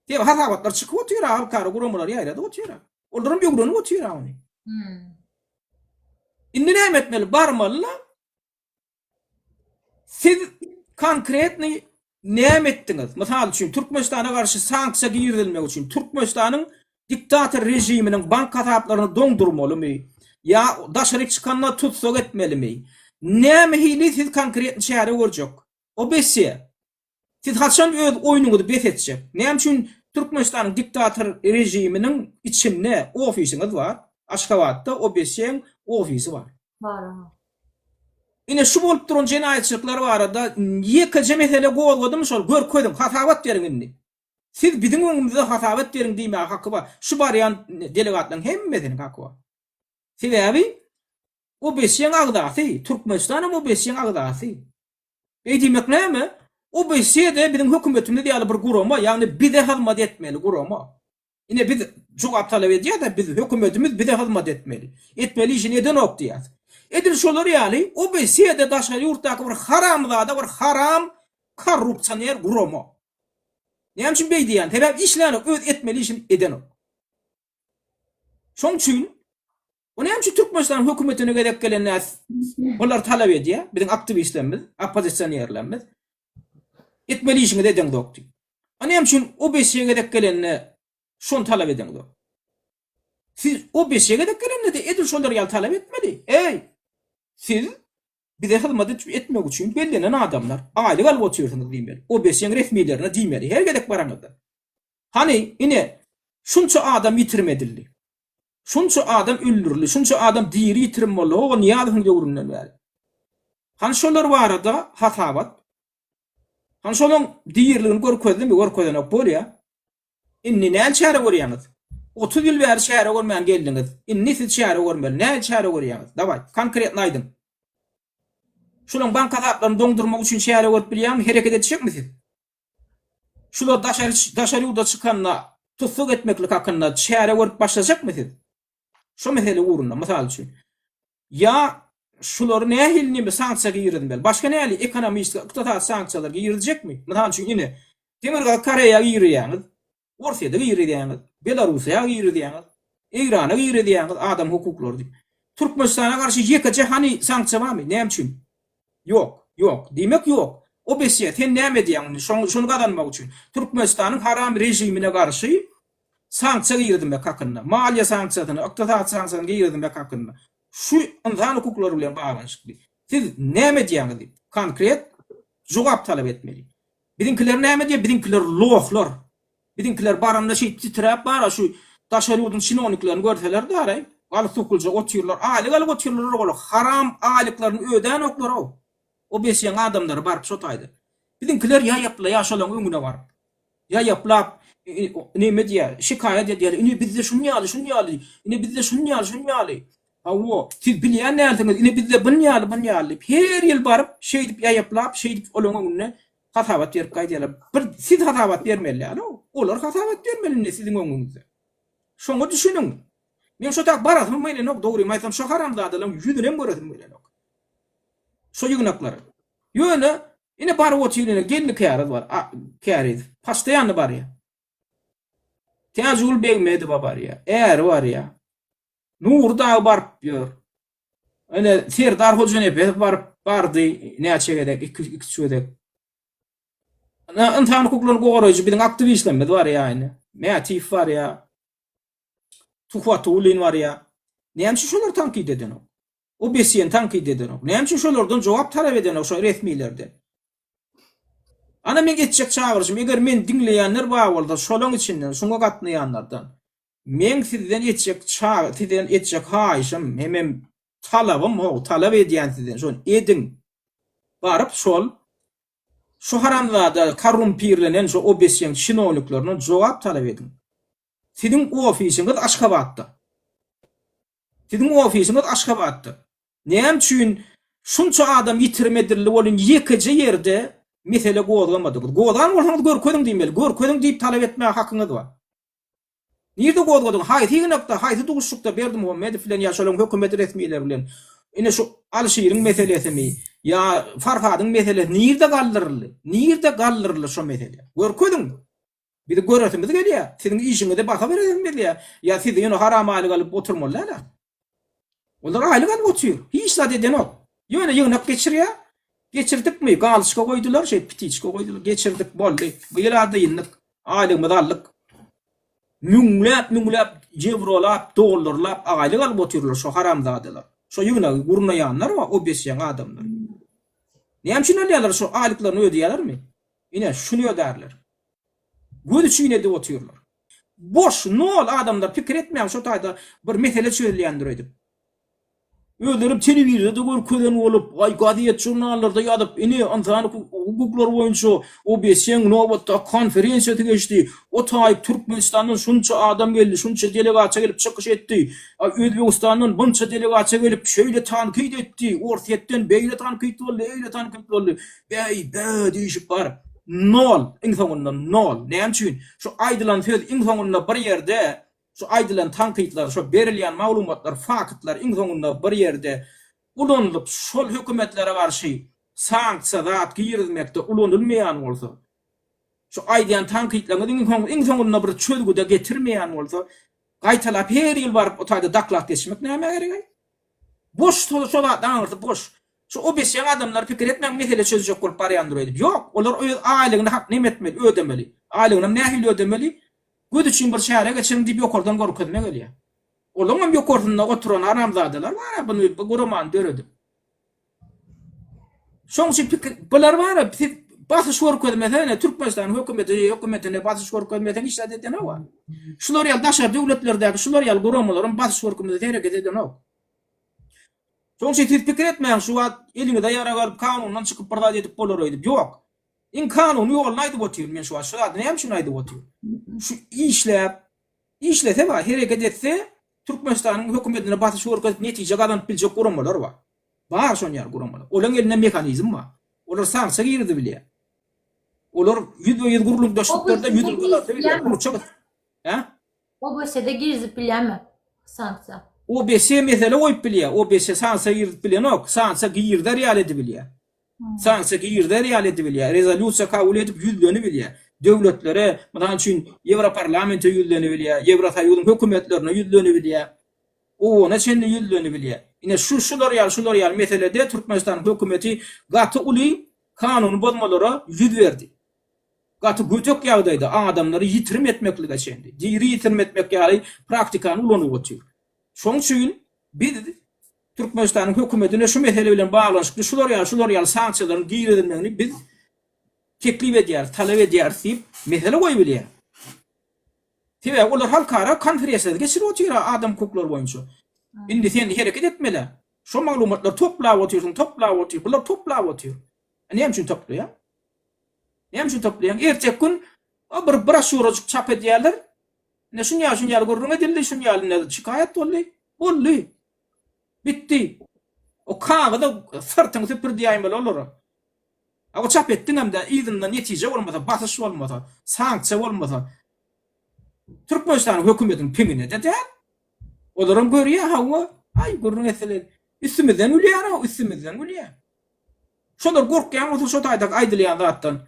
Sebäbi hasabatlar çykyp otyr-a, halkara guramalar ýaýradyp otyr-a. Olaram öwrenip otyr-a ony. Indi näme etmeli? Barmaly-la. Siz konkretnyý näme etdiňiz? Mysal üçin, Türkmenistana garşy sanksiýa girizilmegi üçin Türkmenistanyň diktator režiminiň bank hasaplaryny doňdurmalymy? Ýa daşaryk çykanda tussag etmelimi? Näme hili siz konkretny çäre görjek? OBSE, siz haçan öz oýnuňyzy bes etjek? Näme üçin Türkmenistanyň diktator režiminiň içinde ofisiňiz bar? Aşgabatda OBSE-iň ofisi bar. Bar aha. Ine şu bolup duran jenaýatçylyklar barada ýekeje mesele gozgadymy şol görkeziň, hasabat beriň indi. Siz biziň öňümizde hasabat beriň diýmäge haky bar. Şu barýan delegatlaryň hemmesiniň haky bar. Sebäbi OBSE-iň agzasy, Türkmenistan hem OBSE-iň agzasy. Beý diýmek näme? OBSE-de biziň hökümetimiz ýaly bir gurama, ýagny bize hyzmat etmeli gurama. Ine biz jogap talap edýäs-ä, biz hökümetimiz bize hyzmat etmeli. Etmeli işini edenok diýýäs. Edil şolar ýaly OBSE-de daşary ýurtdaky bir haramzada bir haram korrupsioner gurama. Näme üçin beý diýýän? Sebäbi işlänok, öz etmeli işini edenok. Şoň üçin o näme üçin Türkmenistanyň hökümetine gezek gelende bular talap edýär, biziň aktiwistlerimiz, oppozisionerlerimiz. Etmeli işiňizi edeňzok diýip. A näme üçin OBSE gezek gelende şony talap edeňzok? Siz OBSE gezek gelende-de edil şolar ýaly talap etmeli. Eý, siz bize hyzmat etmek üçin bellenen adamlar, aýlyk alyp otyrsyňyz diýmeli. OBSE-niň resmilerine diýmeli her gezek baraňyzda. Hany, ine, şunça adam ýitirim edildi. Şunça adam öldürildi, şunça adam diri ýitirim boldy, ho Nyýazowyň döwründen bäri. Hany şolar barada hasabat? Hany şolaň diriligini görkezdimi, görkezenok bolýa. Indi näl çäre görýäňiz? 30 ýyl bäri çäre görmän geldiňiz. Indi siz çäre görmeli. Näl çäre görýäňiz? Dawaý, konkretno aýdyň. Şolaň bank hasaplaryny doňdurmak üçin çäre görüp bilýäňmi, hereket etjekmi siz? Şular daşary daşary ýurda çykanda tussag etmeklik hakynda çäre görüp başlajakmy siz? Şo mesele ugrunda, mysal üçin. Ýa şulary nähili neme sanksiýa girizmeli? Başga nähili ekonomist, ykdysady sanksiýalar girizjekmi? Mysal üçin, ine, Demirgazyk Koreýa girizýäňiz, Orsýete girizýäňiz, Belarussiýa girizýäňiz, Eýrana girizýäňiz adam hukuklary diýip. Türkmenistana garşy ýekeje hany sanksiýa barmy? Näme üçin? Ýok, ýok. Diýmek ýok. OBSE, sen näme edýäň indi şoň şony gazanmak üçin? Türkmenistanyň haram režimine garşy sanksiýa girizmek hakynda, maliýe sanksiýasyny, ykdysady sanksiýasyny girizmek hakynda. Şu ynsan hukuklary bilen baglanyşykly. Siz näme edýäňiz diýip, konkret jogap talap etmeli. Biziňkiler näme diýýär? Biziňkiler lohlar. Biziňkiler baranda şeýdip titräp bar-a şu daşary ýurduň çinowniklerini görseler daraý, galyp-sukuljak otyrlar. Aýlyk alyp otyrlar olar. Haram aýlyklaryny ödänoklar-ow. O beşiň adamlary baryp şo taýda. Biziňkiler ýaýaplaýar şolaň öňüne baryp. Ýaýaplap neme diýýär, şikaýat edýärler. Ine bizde şun ýaly, şun ýaly, ine bizde şun ýaly, şun ýaly. Hawa, siz bilýän dälsiňiz, ine bizde bun ýaly, bun ýaly diýip, her ýyl baryp, şeýdip ýaýaplap, şeýdip olaň öňünde hasabat berip gaýdýarlar. Bir siz hasabat bermeli däl-ow, olar hasabat bermeli indi siziň öňüňizde. Şoňa düşüniň. Men şo tak barasym gelenok, dogrymy aýtsam, şo haramzadalaryň ýüzünem göresim gelenok. Şo ýygnaklara. Ýöne, ine baryp otyr ine, gelni Käriz bar, Käriz, postoýanny barýar. Täjigül Begmedowa barýar, äri barýar. Nury dagy baryp ýör. Ine Serdar Hojanepesow baryp bardy näçe gezek, iki-üç gezek. Ine ynsan hukuklaryny goraýjy biziň aktiwistlerimiz barýar ine. Mätiýew barýar. Tuhbatullin barýar. Näme üçin şolar tankyt edenok? OBSE-ni tankyt edenok. Näme üçin şolardan jogap talap edenok şo resmilerden? Ana meň etjek çagyryşym, eger meni diňleýänler bar bolsa, şolaň içinden, şuňa gatnaýanlardan. Meň sizden etjek ça sizden etjek haýyşym hemem talabym how talap edýän sizden şony ediň baryp şol şu haramzada korrumpirlenen şu OBSE-niň çinowniklerinden jogap talap ediň. Siziň ofisiňiz Aşgabatda. Siziň ofisiňiz Aşgabatda. Näme üçin şunça adam ýitirim edildi welin ýekeje ýerde mesele gozgamadyňyz. Gozgan bolsaňyz görkeziň diýmeli. Görkeziň diýip talap etmäge hakyňyz bar. Nirde gozgadyň? Haýsy ýygnakda, haýsy duşuşykda Berdimuhamedow bilen ýa şolaryň hökümet resmileri bilen ine şu Alşiriň meselesimi ýa Farhadyň meselesi nirde galdyryldy? Nirde galdyryldy şo mesele? Görkeziň! Bizi göresimiz gelýär. Siziň işiňize baha beresimiz gelýär. Ýa siz ýöne haram aýlyk alyp oturmaly däl-ä. Olar aýlyk alyp otyr. Hiç zat edenok. Ýöne ýygnak geçirýär. Geçirdikmi? Galyçka goýdular, şeýdip ptiçka goýdular. Geçirdik, boldy. Bu ýyl-a dyndyk. Aýlygymyzy aldyk. Müňläp-müňläp ýewrolap, dollarlap aýlyk alyp otyrlar şo haramzadalar. Şo ýygnagy gurnaýanlar bar, OBSE-niň adamlary. Näme üçin alýarlar şo aýlyklaryny ödeýärlermi? Ine, şuny ödärler. Göz üçin edip otyrlar. Boş, nol adamlar pikir etmäň şo taýda bir mesele çözülýändir öýdüp. Özlerem telewizorda görkezen bolup, aý gazet žurnallarda ýazyp, ine ynsan hukuklary boýunça OBSE-niň nobatdaky konferensiýasy geçdi, o taýyk Türkmenistandan şunça adam geldi, şunça delegasiýa gelip çykyş etdi, Özbegistandan bunça delegasiýa gelip şeýle tankyt etdi, Orsýetden beýle tankyt boldy, eýle tankyt boldy, bäý, bä diýşip baryp. Nol, iň soňunda nol. Näme üçin? Şu aýdylan söz iň soňunda bir ýerde, şu aýdylan tankytlar, şo berilýän maglumatlar, faktlar iň soňunda bir ýerde ulanylyp, şol hökümetlere garşy sanksiýa zat girizmekde ulanylmaýan bolsa, şu aýdýan tankytlaryňyz iň iň soňunda bir çözgüde getirmeýän bolsa, gaýtalap her ýyl baryp o taýda doklad geçmek nämä gerek-aý? Boş şo zatlaryň aňyrsy boş. Şu OBSE-ň adamlary pikir etmäň mesele çözjek bolup barýandyr öýdüp. Ýok, olar öz aýlygyny hak neme etmeli, ödemeli. Aýlygynam nähili ödemeli? Göz üçin bir çäre geçiriň diýip ýokardan görkezme gelýär. Olaňam ýokarsynda oturan haramzadalar bar-a buny bu guramany döredip. Şoň üçin pikir bular bar-a siz basyş görkezmesene Türkmenistanyň hökümeti hökümetine basyş görkezmeseň hiç zat edenok-a. Şular ýaly daşary döwletlerdäki şular ýaly guramalaram basyş görkezmese hereket edenok. Şoň üçin siz pikir etmäň şu wagt eliňize ýarag alyp kanundan çykyp bir zat edip bolar öýdüp. Ýok. Iň kanuny ýoluny aýdyp otyryn men şu wagt. Şu zady näme üçin aýdyp otyryn? Şu işläp işlese bar, hereket etse Türkmenistanyň hökümetine basyş görkezip netije gazanyp biljek guramalar bar. Bar şon ýaly guramalar. Olaň elinde mehanizm bar. Olar sanksiýa girizibilýär. Olar ýüzbe-ýüz gürrüňdeşliklerde ýüzüni gyzardyp bilýär. Burça Hä? OBS-de girizip bilýärmi sanksiýa? OBS mesele goýup bilýär. OBS sanksiýa girizip bilenok. Sanksiýa girizer ýaly edibilýär. Sanksiýa girizer ýaly edibilýär. Rezolýusiýa kabul edip ýüzlenibilýär. Döwletlere, mysal üçin, Ýewroparlamente ýüzlenibilýär, Ýewrosoýuzyň hökümetlerine ýüzlenibilýär. OON-a çenli ýüzlenibilýär. Ine şu şular ýaly şular ýaly meselede Türkmenistanyň hökümeti gaty uly kanuny bozmalara ýüz berdi. Gaty gödek ýagdaýda adamlary ýitirim etmeklige çenli, diri ýitirim etmek ýaly praktikany ulanyp otyr. Şonuň üçin biz Türkmenistanyň hökümetine şu mesele bilen baglanyşykly şular ýaly şular ýaly sanksiýalaryň girizilmegini biz teklip edýäris, talap edýäris diýip mesele goýubilýär. Sebäbi olar halkara konferensiýalary geçirip otyr adam hukuklary boýunça. Indi sen hereket etmeli. Şo maglumatlary toplap otyrsyň, toplap otyr. Bular toplap otyr. Näme üçin toplaýar? Näme üçin toplaýaň? Erteki gün bir broşýurajyk çap edýärler. Ine şun ýaly şun ýaly gürrüň edildi, şun ýaly ine şikaýat boldy. Boldy. Bitdi. O kagyza syrtyňy süpür diýäýmeli olara. A o çap etdiňem-de yzynda netije bolmasa, basyş bolmasa, sanksiýa bolmasa Türkmenistanyň hökümetiniň piňine-de däl. Olaram görýär, hawa, aý gürrüň etseler üstümizden gülýär-ow, üstümizden gülýär. Şolar gorkýan bolsa şo taýdaky aýdylýan zatdan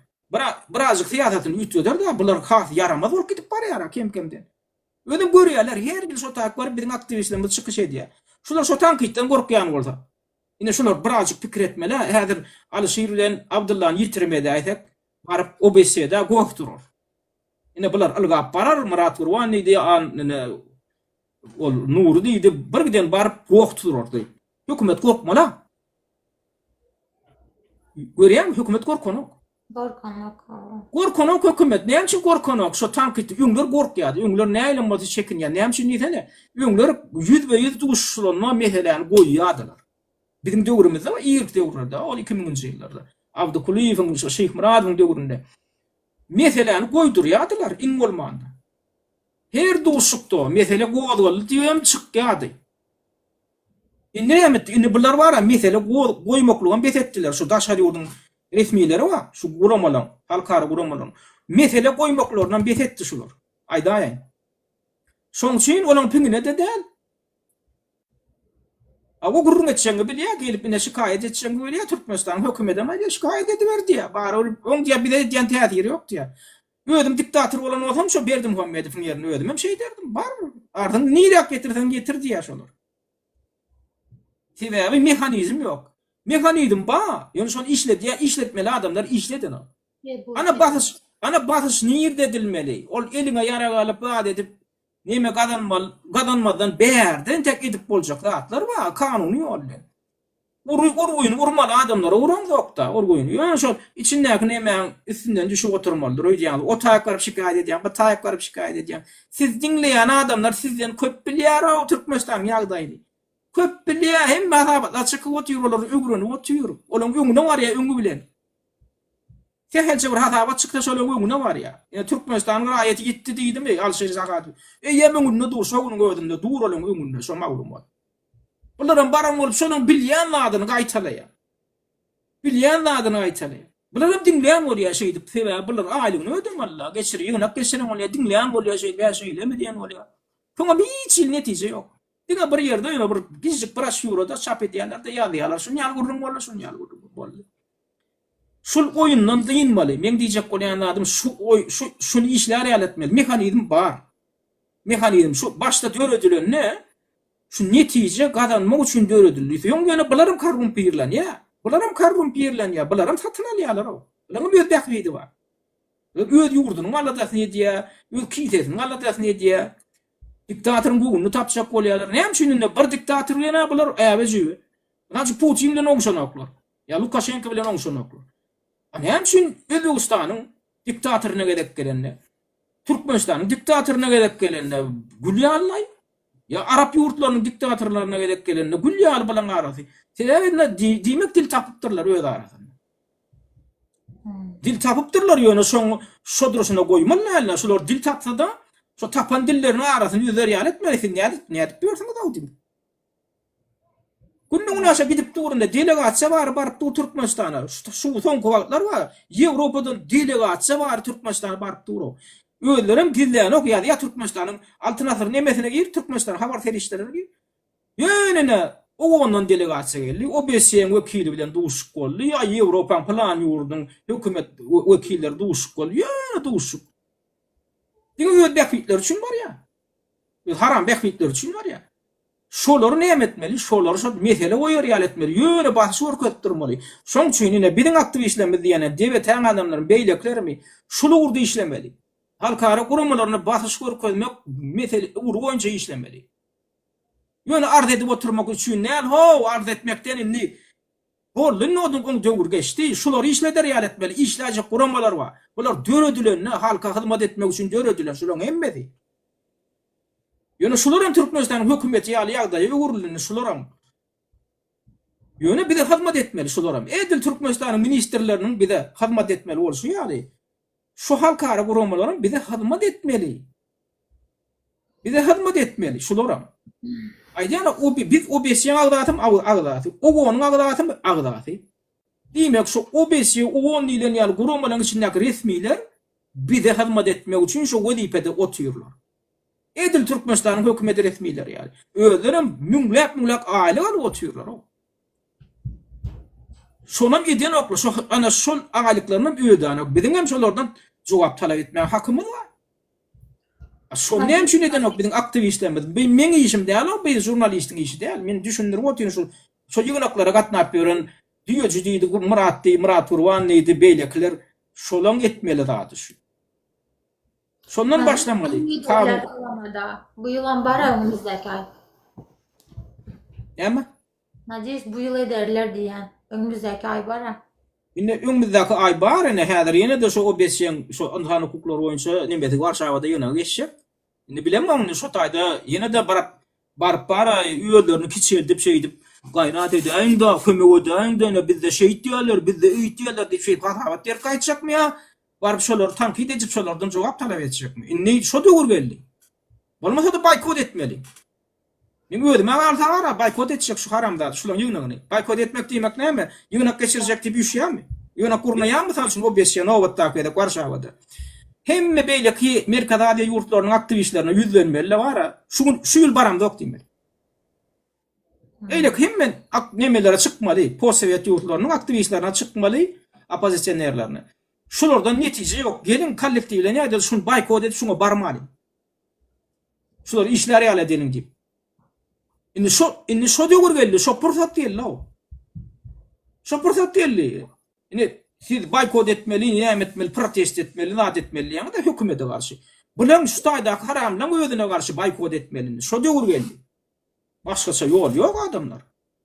birazjyk syýasatyny üýtgeder-dä, bular has ýaramaz bolup gidip barýar-a kem-kemden. Özem görýärler, her ýyl şo taýak baryp biziň aktiwistlerimiz çykyş edýär. Şular şo tankytdan gorkýan bolsa, ine şular birazjyk pikir etmeli-ä, häzir Alyşir bilen Abdyllany ýitirim edäýsek, baryp OBSE-de goh durar. Ine bular ylgap barar, Myrat Gurban diýdi, an ine ol Nury diýdi, bir giden baryp goh turar diýip. Hökümet gorkmaly-a. Görýäňmi, hökümet gorkanok. Gorkanok, hawa. Gorkanok hökümet. Näme üçin gorkanok? Şo tankytdy. Öňler gorkýardy. Öňler nähilem bolsa çekinýär. Näme üçin diýsene? Öňler ýüzbe-ýüz duşuşylanda meseläni goýýardylar. Biziň döwrümizde we irki döwürlerde, ol 2000-nji ýyllarda, Abdy Kulyýewiň, şo Şyhmyradowyň döwründe meseläni goýdurýardylar iň bolmanda. Her duşuşykda mesele gozgaldy diýibem çykýardy. Indi näme etdi? Indi bular bar-a mesele goýmaklygam bes etdiler. Şu daşary ýurduň resmileri bar, şu guramalaryň, halkara guramalaryň mesele goýmaklarynam bes etdi şular. Aýdaýaýyn. Şoň üçin olaň piňine-de däl. A o gürrüň etjegiňi bilýär, gelip ine şikaýat etjegiňi bilýär, Türkmenistanyň hökümedem aýdýar, şikaýat ediber diýýär. Barybir oň diýýär bize edýän täsiri ýok diýýär. Özüm diktator bolan bolsam şo Berdimuhamedowyň ýerine özümem şeýderdim. Bar, arzyňy niräk getirseň getir diýýär şolar. Sebäbi mehanizm ýok. Mehanizm bar, ýöne şony işledýän, işletmeli adamlar işledenok. Ana basyş, ana basyş nirde edilmeli? Ol eliňe ýarag alyp zat edip neme gazanmaly, gazanmazdan bärde entek edip boljak zatlar bar, kanuny ýol bilen. Ury urgyny urmaly adamlara uraňzokda urgyny. Ýöne şol içindäki nemäň üstünden düşüp oturmalydyr öýdýäňiz. O taýyp baryp şikaýat edýäň, bu taýyp baryp şikaýat edýäň. Siz diňleýän adamlar sizden köp bilýär-ow Türkmenistanyň ýagdaýyny. Köp bilýär, hemme hasabatlar çykyp otyr, olary öwrenip otyr. Olaň öňüne barýar öňi bilen. Sähelçe bir hasabat çyksa şolaň öňüne barýar. Ine Türkmenistanyň raýaty ýitdi diýdimi Alşir Sahadow. Eýýäm öňünde dur, şo günüň özünde dur olaň öňünde şo maglumat. Bularam baran bolup şonuň bilýän zadyny gaýtalaýar. Bilýän zadyny gaýtalaýar. Bularam diňleýän bolýar şeýdip, sebäbi bular aýlygyny ödemeli-la, geçir, ýygnak geçiren bolýar, diňleýän bolýar şeýdip, hä şeýlemi diýen bolýar. Soňam hiç hili netije ýok. Diňe bir ýerde ýöne bir kiçijik broşýurada çap edýärler-de ýazýarlar, şuny ýaly gürrüň boldy, şuny ýaly gürrüň boldy. Şul oýundan dynmaly. Meň diýjek bolýan zadym şu oý, şu şuny işlär ýaly etmeli. Mehanizm bar. Mehanizm şu başda döredilende Şu netije gazanmak üçin döredildi. Soň ýöne bularam korrumpirlenýär. Bularam korrumpirlenýär. Bularam satyn alýarlar-ow. Bularyňam öz bähbidi bar. Bular öz ýurdunyň aladasyny edýär, öz kisesiniň aladasyny edýär. Diktatoryň göwnüni tapjak bolýarlar. Näme üçin indi bir diktator bilen-ä bular äbe-jübe. Mysal üçin Putin bilen oňşanoklar. Ýa Lukaşenko bilen oňşanoklar. A näme üçin Özbegistanyň diktatoryna gezek gelende, Türkmenistanyň diktatoryna gezek gelende gül ýalylaý? Ýa arap ýurtlarynyň diktatorlaryna gezek gelende gül ýaly bulaň arasy. Sebäbi indi diýmek dil tapypdyrlar öz arasynda. Dil tapypdyrlar ýöne şoň şo durşuna goýmaly däldi. Şular dil tapsada şo tapan dilleriniň arasyny üzer ýaly etmeli. Siz nädip nädip ýörsüňiz-ow diýip. Günde-günaşa gidip dur indi delegasiýa bary baryp dur Türkmenistana. Şu soňky wagtlar bar Ýewropadan delegasiýa bary Türkmenistana baryp dur. Özlerem gizlänok ýazýar Türkmenistanyň Altyn asyr nemesine gir Türkmenistan habar serişdelerine gir. Ýöne ine Ogondan delegasiýa geldi. OBSE-iň wekili bilen duşuşyk boldy. Ýa Ýewropaň pylan ýurduň hökümet wekilleri duşuşyk boldy. Ýöne duşuşyk. Diňe öz bähbitleri üçin barýar. Öz haram bähbitleri üçin barýar. Şolary näme etmeli? Şolary şol mesele goýar ýaly etmeli. Ýöne basyş görkezip durmaly. Şoň üçin ine biziň aktiwistlerimiz diýene DBT-niň adamlarymy, beýlekilerimi şul ugurda işlemeli. Halkara guramalaryna basyş görkezmek mesele ugry boýunça işlemeli. Ýöne arz edip oturmak üçin däl, how, arz etmekden indi boldy indi onuň oň döwri geçdi. Şulary işleder ýaly etmeli. Işläýjek guramalar bar. Bular döredilende halka hyzmat etmek üçin döredilen şularyň hemmesi. Ýöne şularam Türkmenistanyň hökümeti ýaly ýagdaýa öwrüldi indi şularam. Ýöne bize hyzmat etmeli şularam. Edil Türkmenistanyň ministrleriniň bize hyzmat etmeli bolşy ýaly, şu halkara guramalaram bize hyzmat etmeli. Bize hyzmat etmeli şularam. Aýdýan o biz OBSE-niň agzasymy agzasy, OON-yň agzasymy agzasy. Diýmek şu OBSE, OON diýlen ýaly guramalaryň içindäki resmiler bize hyzmat etmek üçin şu wezipede otyrlar. Edil Türkmenistanyň hökümeti resmileri ýaly. Özlerem müňläp-müňläp aýlyk alyp otyrlar-ow. Şonam edenoklar, şo ana şol aýlyklarynam ödänok. Biziň hem şolardan jogap talap etmäge hakymyz bar. Şony näme üçin edenok biziň aktiwistlerimiz? Bu meň işim däl-ow, bu žurnalistiň işi däl. Men düşündirip otyryn şu şo ýygnaklara gatnap ýören Düýeji diýdi, Myrat diýdi, Myrat Gurban diýdi, beýlekiler şolaň etmeli zady şu. Şondan başlamaly. Kanun. Bu ýylam bar öňümizdäki aý. Näme? Nadýeýs bu ýyl ederler diýýän. Öňümizdäki aý bar-a. Indi öňümizdäki aý bar ine häzir ýene-de şo OBSE-iň şo ynsan hukuklary boýunça nemesi Warşawada ýygnagy geçjek. Indi bilemok indi şo taýda ýene-de baryp baryp bara özlerini kiçeldip şeýdip gaýrat edäýiň-da, kömek edäýiň-de ine bizde şeýtýärler, bizde öýtýärler diýip şeýdip hasabat berip gaýtjakmy ýa baryp şolary tankyt edip şolardan jogap talap etjekmi? Indi şo döwür geldi. Bolmasa-da boýkot etmeli. Men özüme galsa bara boýkot etjek şu haramzada şulaň ýygnagyny. Boýkot etmek diýmek näme? Ýygnak geçirjek diýip üýşýärmi? Ýygnak gurnaýarmy mysal üçin OBSE nobatdaky gezek Warşawada. Hemme beýleki Merkezi Aziýa ýurtlarynyň aktiwistlerine ýüzlenmeli-de bara şu gün şu ýyl baramzok diýmeli. Beýleki hemme nemelere çykmaly, postsowet ýurtlarynyň aktiwistlerine çykmaly, oppozisionerlerine. Şulardan netije ýok. Geliň kollektiwleýin aýdaly şuny boýkot edip şuňa barmalyň. Şulary işlär ýaly edeliň diýip. Indi şo indi şo döwür geldi, şo pursat geldi-ow. Şo pursat geldi. Indi siz boýkot etmeli, näme etmeli, protest etmeli, zat etmeli diýýäňiz-de hökümete garşy. Bulaň şu taýdaky haramlaň özüne garşy boýkot etmeli indi. Şo döwür geldi. Başgaça ýol ýok adamlar.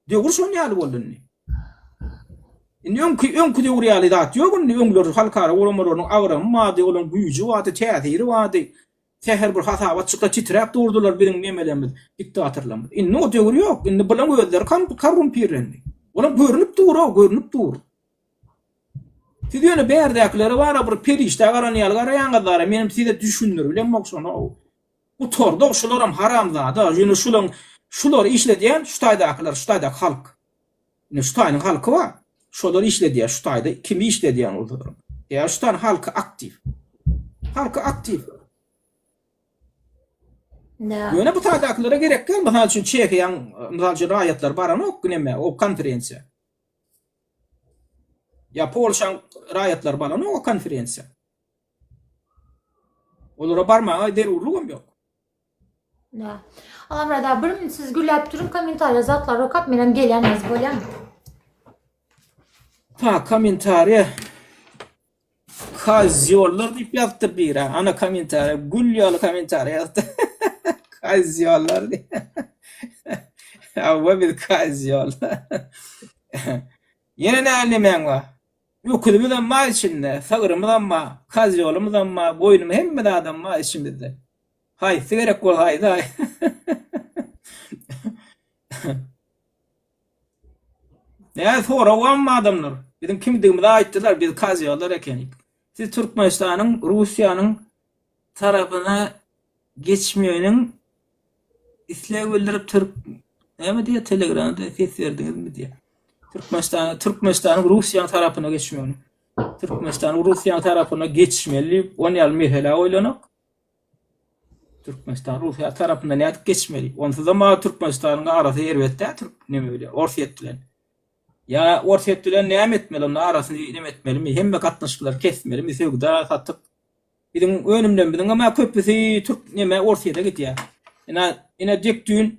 Döwür şon ýaly boldy indi. Indi öňki öňki döwür ýaly zat ýok indi. Öňler halkara guramalarynyň agramy bardy, olaryň güýji bardy, täsiri bardy. Sähel bir hasabat çyksa titräp durdular biziň nemelerimiz, diktatorlarymyz. Indi o döwür ýok. Indi bulaň özleri korrumpirlendi. Olam görnüp dur-ow, görnüp dur. Siz ýöne bärdäkilere bara bir perişdä garan ýaly garaýaňyzlara, menem size düşündiribilemok şony-ow. Gutardy-ow şularam haramzada, ýöne şulaň şulary işledýän şu taýdakylar, şu taýdaky halk. Ine şu taýynyň halky bar. Şolar işledýär şu taýda kimi işledýän bolsalar. Ýa şu taýda halky aktiw. Halky aktiw. Ýöne bu taýdakylara gerek däl. Mysal üçin Çehiýaň mysal üçin raýatlary baranok neme o konferensiýa. Ýa Polşaň raýatlary baranok o konferensiýa. Olara barmaga zerurlygam ýok. Da. Allamyrat aga bir minut siz gürläp duruň kommentariýa zatlar okap menem gelýän az bolýan. Ha kommentariýa Kazýollar diýip ýazypdyr biri. Ana kommentariýa gül ýaly kommentariýa ýazypdyr. Kazýollar diýip. Hawa biz kazýol. Ýene näme nämäň bar? Öküzimizem bar içinde, sygrymyzam bar, kazýolumyzam bar, goýnum hemme zadam bar içimizde. Haýsy gerek bolsa aýdaý. Näme sorag barmy adamlar? Biziň kimdigimizi aýtdylar, biz kazýollar ekenik. Siz Türkmenistanyň Russiýanyň tarapyna geçmeginiň isleg bildirip türk näme diýýär telegramda ses berdiňizmi diýýär. Türkmenistana Türkmenistanyň Russiýanyň tarapyna geçmegini. Türkmenistanyň Russiýanyň tarapyna geçmeli diýip, on ýaly mesele goýlanok. Türkmenistan Russiýa tarapyndan nädip geçmeli? Onsuzam a Türkmenistanyň arasy erbet däl türk neme bilen, Orsýet bilen. Ýa Orsýet bilen näme etmeli onda arasyny neme etmelimi? Hemme gatnaşyklary kesmelimi? Söwda, satyk. Biziň önümlerimiziň hem köpüsi türk neme Orsýete gidýär. Ine, ine dek düýn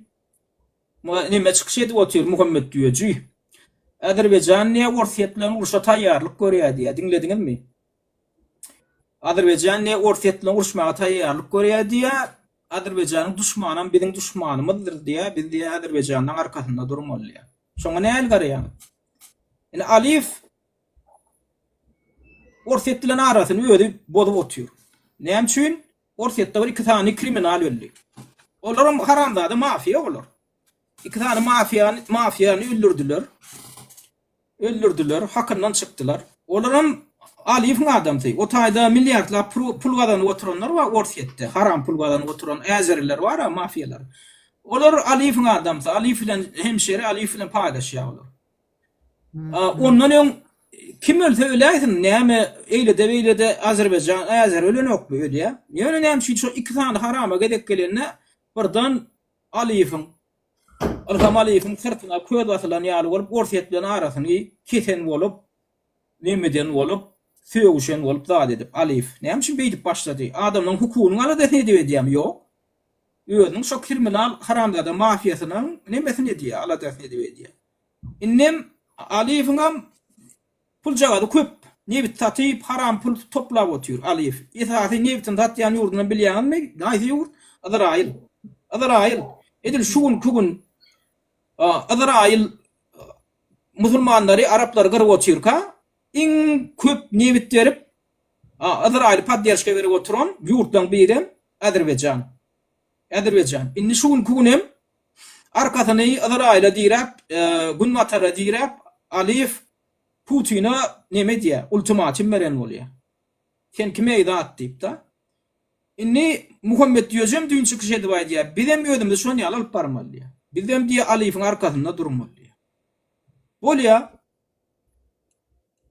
neme çykyş edip otyr Muhammet Düýeji. Azerbaýjan diýýär Orsýet bilen urşa taýýarlyk görýär diýýär. Diňlediňizmi? Azerbaýjan diýýär Orsýet bilen uruşmaga taýýarlyk görýär diýýär. Azerbaýjanyň duşmanam biziň duşmanymyzdyr diýýär. Biz diýýär Azerbaýjanyň arkasynda durmaly diýýär. Şoňa nähili garaýaňyz? Indi Aliýew Orsýet bilen arasyny özi bozup otyr. Näme üçin? Orsýetde bir iki sany kriminal öldi. Olaram haramzada mafiýa olar. Iki sany mafiýany mafiýany öldürdiler. Öldürdiler, hakyndan çykdylar. Olaram Aliýewiň adamsy. O taýda milliardlap pul gazanyp oturanlar bar Orsýetde. Haram pul gazanyp oturan äzeriler bar-a, mafiýalar. Olar Aliýewiň adamsy. Aliýew bilen hemşeri, Aliýew bilen paýlaşýar olar. Ondan öň kim ölse öläýsin, näme eýlede-beýlede Azerbaýjan, äzeri ölenokmy, ölýär. Ýöne näme üçin şo iki sany harama gezek gelende birden Aliýewiň Ylham Aliýewiň syrtyna köz basylan ýaly bolup, Orsýet bilen arasyny kesen bolup, nemeden bolup, sögüşen bolup zat edip, Aliýew näme üçin beýdip başlady? Adamlaryň hukugynyň aladasyny edip edýärmi? Ýok. Özüniň şo kriminal haramzada mafiýasynyň nemesini edýär, aladasyny edip edýär. Indem Aliýewiňem puljagazy köp. Nebit satyp, haram pul toplap otyr Aliýew. Esasy nebitini satýan ýurdunam bilýäňizmi? Haýsy ýurt? Yzraýyl. Yzraýyl. Edil şu günki gün Yzraýyl musulmanlary, araplary gyryp otyrka, iň köp nebit berip, Yzraýyly podderşka berip oturan ýurtlaryň birem Azerbaýjan. Azerbaýjan. Indi şu günki gün hem arkasyny Yzraýyla diräp, Günbatara diräp, Aliýew Putine neme edýär, ultimatum beren bolýar. Sen kime zat diýip-de. Indi Muhammet Ýöjem düýn çykyş edip aýdýar, bizem özümizi şon ýaly alyp barmaly diýýär. Bizem diýýär Aliýewiň arkasynda durmaly diýýär. Bolýar.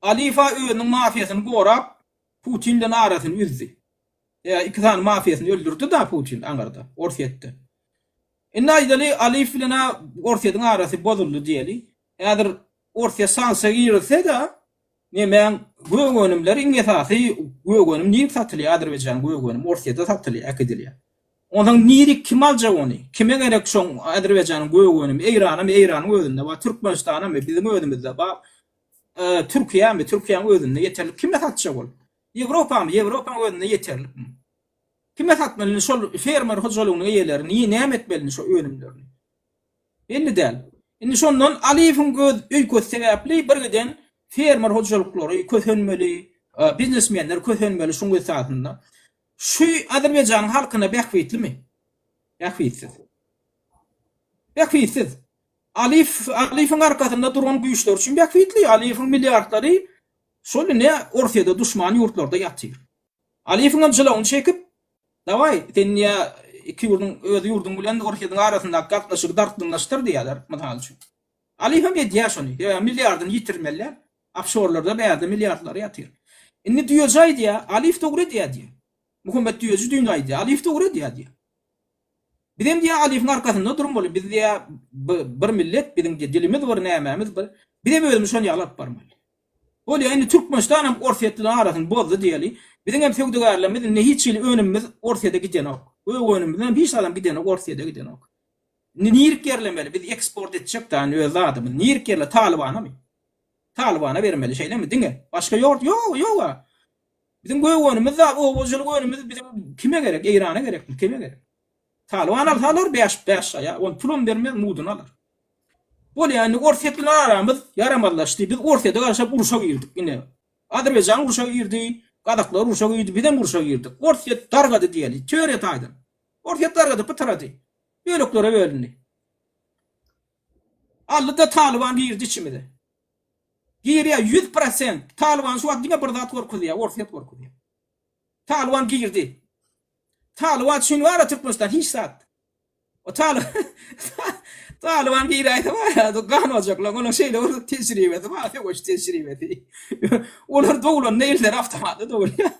Aliýew-a özüniň mafiýasyny gorap, Putin bilen arasyny üzdi. Ýa iki sany mafiýasyny öldürdi-da Putin aňyrda, Orsýetde. Indi aýdaly Aliýew bilen-ä Orsýetiň arasy bozuldy diýeli. Häzir Orsýet sanksiýa girizse-de, nemäň gök önümleri iň esasy gök önüm nirde satylýar Azerbaýjanyň gök önümi Orsýete satylýar, äkidilýär. Onsoň niri kim aljak ony? Kime gerek şoň Azerbaýjanyň gök önümi? Eýranamy, Eýranyň özünde bar, Türkmenistanamy, biziň özümizde bar. Türkiýämi, Türkiýäň özünde ýeterlik. Kime satjak ol? Ýewropamy, Ýewropaň özünde ýeterlikmi? Kime satmaly indi şol fermer hojalygynyň eýeleri ni näme etmeli indi şo önümlerini? Belli däl. Indi şondan Aliýewiň öz öýkesi sebäpli birgiden fermer hojalyklary kösenmeli, biznesmenler kösenmeli şuň esasynda. Şu Azerbaýjanyň halkyna bähbitlimi? Bähbitsiz. Bähbitsiz. Aliýew Aliýewiň arkasynda duran güýçler üçin bähbitli. Aliýewiň milliardlary şol indi Orsýede duşman ýurtlarda ýatyr. Aliýewiňem jylawyny çekip, Dawaý, sen diýýär, iki ýurduň, öz ýurduň bilen Orsýetiň arasyndaky gatnaşygy dartgynlaşdyr diýýärler, mysal üçin. Aliýewem edýär şony. Sebäbi milliardyny ýitirmeli däl. Ofşorlarda bärde milliardlary ýatyr. Indi Düýeji aýdýar, Aliýew dogry edýär diýýär. Muhammet Düýeji düýn aýdýar, Aliýew dogry edýär diýýär. Bizem diýýär Aliýewiň arkasynda durmaly, biz diýýär bir millet, biziň diýýär dilimiz bir, nämämiz bir. Bizem özümizi şon ýaly alyp barmaly. Bolýar, indi Türkmenistan hem Orsýet bilen arasyny bozdy diýeli. Biziň hem söwdagärlerimiz indi hiç hili önümimiz Orsýete gidenok. Gök önümimiz hem hiç zadam gidenok, Orsýete gidenok. Indi nirik ýerlemeli? Biz eksport etjek da indi öz zadymyzy. Nirik ýerle? Talybanamy? Talybana bermeli şeýlemi? Diňe. Başga ýort ýok, ýok-a. Biziň gök önümimiz zat, oba hojalyk önümimiz biziň kime gerek? Eýrana gerekmi? Kime gerek? Talyban alsa alar, bäş, bäş şaýa. Ony pulam bermez, mudyny alar. Bolýa, indi Orsýet bilen aramyz ýaramazlaşdy. Biz Orsýete garşy urşa girdik ine. Azerbaýjan urşa girdi, gazaklar urşa girdi, bizem urşa girdik. Orsýet dargady diýeli, teoriýa taýdan. Orsýet dargady, pytrady. Böleklere bölündi. Aldy-da Talyban girdi içimize. Girýär 100%. Talyban şu wagt diňe bir zat gorkuzýar, Orsýet gorkuzýar. Talyban girdi. Talyban üçin bar-a Türkmenistan hiç zat. O Talyban Talyban giräýse bar-a gan ojaklar, onuň şeýle bir tejribesi bar, söweş tejribesi. Olar dogulanda elleri awtomatly dogulýar.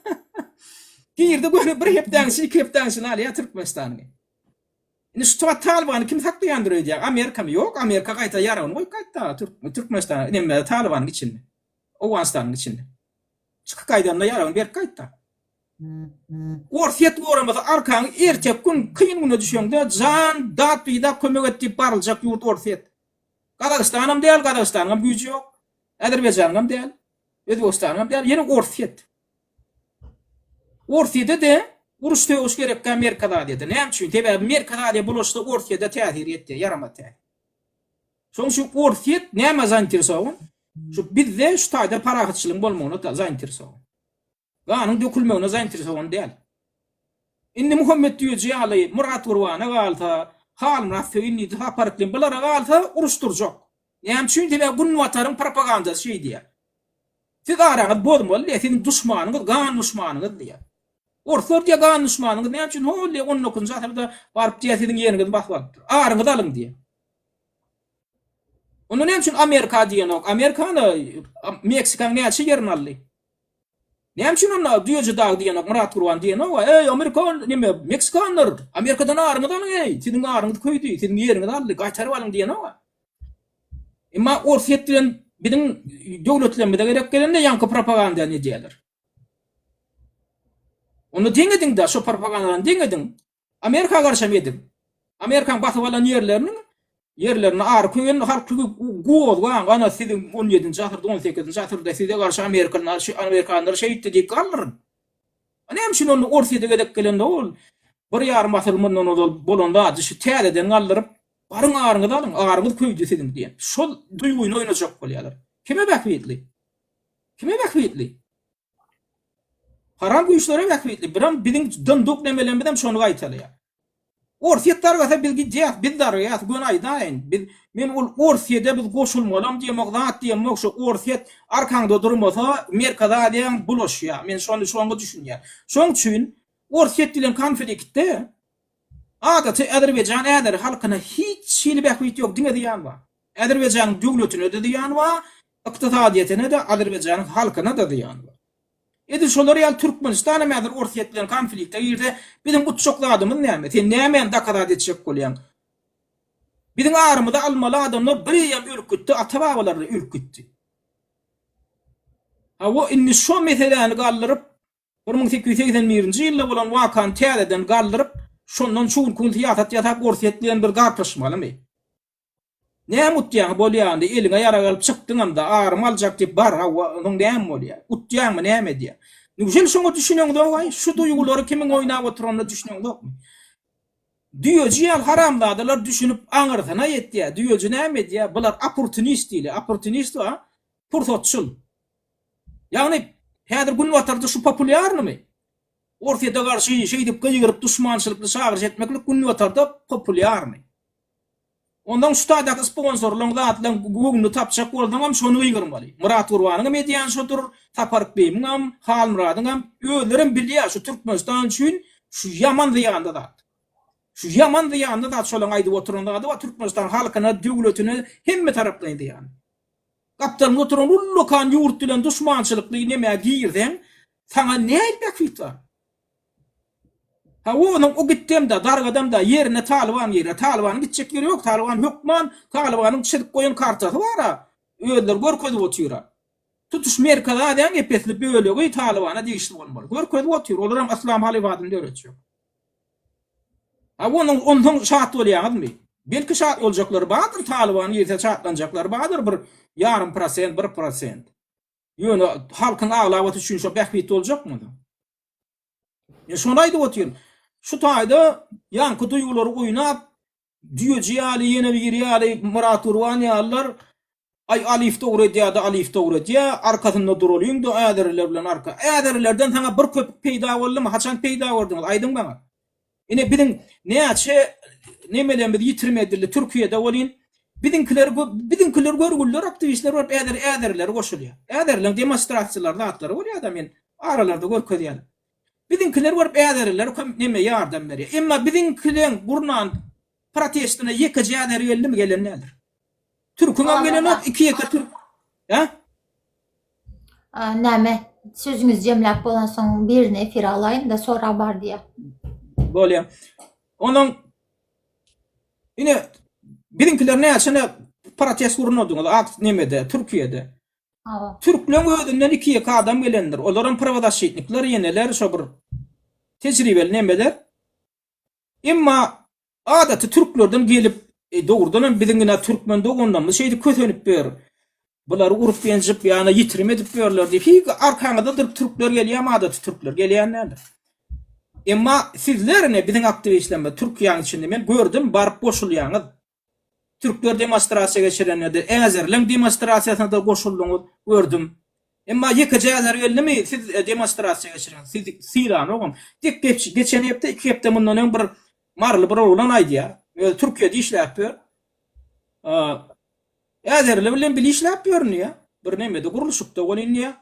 Girdi göni bir hepdäniň içinde, iki hepdäniň içinde alýar Türkmenistany. Indi şu tukat Talybany kim saklaýandyr öýdýäň? Amerikamy? Ýok, Amerika gaýta ýaragyny goýup gaýtdy Türk Türkmenistana, neme Talybanyň içinde. Owganystanyň içinde. Çykyp gaýdanda ýaragyny berip gaýtdy. Orsýet goramasa arkaňy erteki gün kyn güne düşeňde jan dat bidat kömek et diýip baryljak ýurt Orsýet. Gazagystanam däl, Gazagystanyňam güýji ýok. Azerbaýjanyňam däl. Özbegistanyňam däl, ýene Orsýet. Orsýede-de uruş-sögüş gerekkä Merkezi Aziýada. Näme üçin? Sebäbi Merkezi Aziýa bulaşsa Orsýede täsir ýetýär, ýaramaz täsir. Şonuň üçin Orsýet nämä zainteresowan? Şu bizde şu taýda parahatçylygyň bolmagyna zainteresowan. Ganyň dökülmegine zainteresowan däl. Indi Muhammet Düýeji ýaly Myrat Gurbana galsa, Halmyrat Söýün diýdi, Sapar Yklym bulara galsa uruşdyrjak. Näme üçin? Sebäbi Günbataryň propagandasy şeý diýýär. Siz araňyzy bozmaly diýýär, siziň duşmanyňyz gan duşmanyňyz diýýär. Orslar diýýär gan duşmanyňyz näme üçin hol diýýär on dokuzynjy asyrda baryp diýýär siziň ýeriňizi basyp alypdyr. Aryňyzy alyň diýýär. Onda näme üçin Amerika diýenok? Amerikany Meksikaň näçe ýerini aldy? Näme üçin onda Düýeji dag diýenok, Myrat Gurban diýenok? Eý, Amerikan, neme, meksikanlar, Amerikadan aryňyzy alyň eý, siziň aryňyz köýdi, siziň ýeriňizi aldy, gaýtaryp alyň diýenok. Emma Orsýet bilen biziň döwletlerimize gerek gelende ýaňky propagandany edýärler. Onda deň ediň-dä, şo propagandany deň ediň. Amerika garşam ediň. Amerikanyň basyp alan ýerleriniň ýerlerinde ary köýen halky gozgaň, ana siziň on ýedinji asyrda, on sekizinji asyrda size garşy amerikanlar, amerikanlar şeýtdi diýip galdyryň. A näme üçin onda Orsýete gezek gelende ol bir ýarym asyr mundan ozal bolan zady şu täzeden galdyryp, baryň aryňyzy alyň, aryňyz köýdi siziň diýen. Şol duýgyny oýnajak bolýarlar. Kime bähbitli? Kime bähbitli? Haram güýçlere bähbitli. Biram biziň dynduk nemelerimizem şony gaýtalaýar. Orsýet dargasa biz gidýäs, biz dargaýas, göni aýdaýyn. Biz men ol Orsýede biz goşulmalam diýemok, zat diýemok, şo Orsýet arkaňda durmasa Merkezi Aziýaň bulaşýar. Men şony şoňa düşünýän. Şoň üçin Orsýet bilen konfliktde adaty Azerbaýjan äzeri halkyna hiç hili bähbit ýok, diňe zyýan bar. Azerbaýjanyň döwletine-de zyýan bar, ykdysadyýetine-de, Azerbaýjanyň halkyna-da zyýan bar. Edil şolar ýaly Türkmenistan hem häzir Orsýet bilen konflikte girse, biziň utjak zadymyz näme? Sen nämäni dokazat etjek bolýaň? Biziň arymyzy almaly adamlar bir eýýäm ölüp gitdi, ata-babalary ölüp gitdi. Hawa, indi şo meseläni galdyryp, 1881-nji ýylda bolan wakany täzeden galdyryp, şondan şu günki gün syýasat ýasap Orsýet bilen bir garpyşmalymy? Näme utýaň bolýanda eliňe ýarag alyp çykdyňamda arymy aljak diýip bar hawa onsoň näme bolýa utýaňmy näme edýäň nugžel şoňa düşüneňzok aý şu duýgulary kimiň oýnap oturanyna düşüneňzokmy düýeji ýaly haramzadalar düşünip aňyrsyna ýetýä düýeji näme edýä bular opportunist diýilýä opportunist bar pursatçyl ýagny häzir günbatarda şu populýarnymy Orsýete garşy şeýdip gygyryp duşmançylykly çagyryş etmeklik günbatarda populýarny Ondan şu taýdaky sponsorlaň zatlaň göwnüni tapjak bolsaňam şony gygyrmaly. Myrat Gurbanyňam edýäni şodur, Sapar Yklymyňam, Halmyradyňam, özlerem bilýär şu Türkmenistan üçin şu ýaman zyýanly zat. Şu ýaman zyýanly zat şolaň aýdyp oturan zady bar Türkmenistan halkyna, döwletine hemme taraplaýyn zyýanly. Gapdalyňda oturan ullakan ýurt bilen duşmançylykly nämä girseň, saňa nähili bähbit bar? Hawa, onuň o gitdem-de, dargadam-da, ýerine Talyban girýär. Talybanyň gitjek ýeri ýok. Talyban hökman, Talybanyň çyzyp goýan kartasy bar-a, özleri görkezip otyr-a. Tutuş Merkezi Aziýanyň ep-esli bölegi Talybana degişli bolmaly. Görkezip otyr, olaram yslam halyfatyny döretjek. A onuň onsoň şat bolýaňyzmy? Belki şat boljaklary bardyr, Talyban girse şatlanjaklary bardyr bir ýarym prosent, bir prosent. Ýöne halkyň aglabasy üçin şo bähbit boljakmy onsoň? Men şony aýdyp otyryn. Şu taýda ýaňky duýgulary oýnap, Düýeji ýaly, ýene biri ýaly, Myrat Gurban ýalylar, Aý, Alyýew dogry edýär-de, Alyýew dogry edýär, arkasynda duralyň-da, äzeriler bilen arka. Äzerilerden saňa bir köpük peýda boldumy? Haçan peýda gördüňiz? Aýdyň maňa. Ine, biziň näçe nemelerimiz ýitirim edildi Türkiýede welin, biziňkiler, biziňkiler görgüliler, aktiwistler baryp äzer, äzerilere goşulýar. Äzerileriň demonstrasiýalary, zatlary bolýar-da, men aralarda görkezýän. Biziňkiler baryp äzeriler köm neme ýardam berýär. Emma biziňkileň gurnan protestine ýekeje äzeri geldimi? Gelen däldir. Türküňem gelenok, iki-ýeke türk. Hä? Näme, sözüňizi jemläp bolansoň birini efire alaýyn-da, sorag bar diýýär. Bolýar. Onuň ine biziňkiler näçe protest gurnadyňyz ak nemede, Türkiýede. Hawa. Türkleň özünden iki-ýeke adam gelendir. Olaram prawozaşitnikler, ýeneler şo bir tejribeli nemeler. Emma adaty türklerden gelip, e, dogrudanam biziň ine türkmen doganlarymyz şeýdip kösenip ýör. Bulary urup-ýenjip, ýa-da ýitirim edip ýörler diýip, hiý, arkaňyzda durup türkler gelýärmi adaty türkler? Gelýän däldir. Emma sizler ine biziň aktiwistlerimiz Türkiýäniň içinde men gördüm, baryp goşulýaňyz. Türkler demonstrasiýa geçirende-de, äzerleň demonstrasiýasyna-da goşuldyňyz, gördüm. Emma ýekeje äzer geldimi, siz demonstrasiýa geçiriň, sizi sylanogam. Dek geçen hepde, iki hepde mundan öň bir maryly bir oglan aýdýar, özi Türkiýede işläp ýör. Äzerli bilen bile işläp ýörün diýýär. Bir nemede gurluşykda welin diýýär.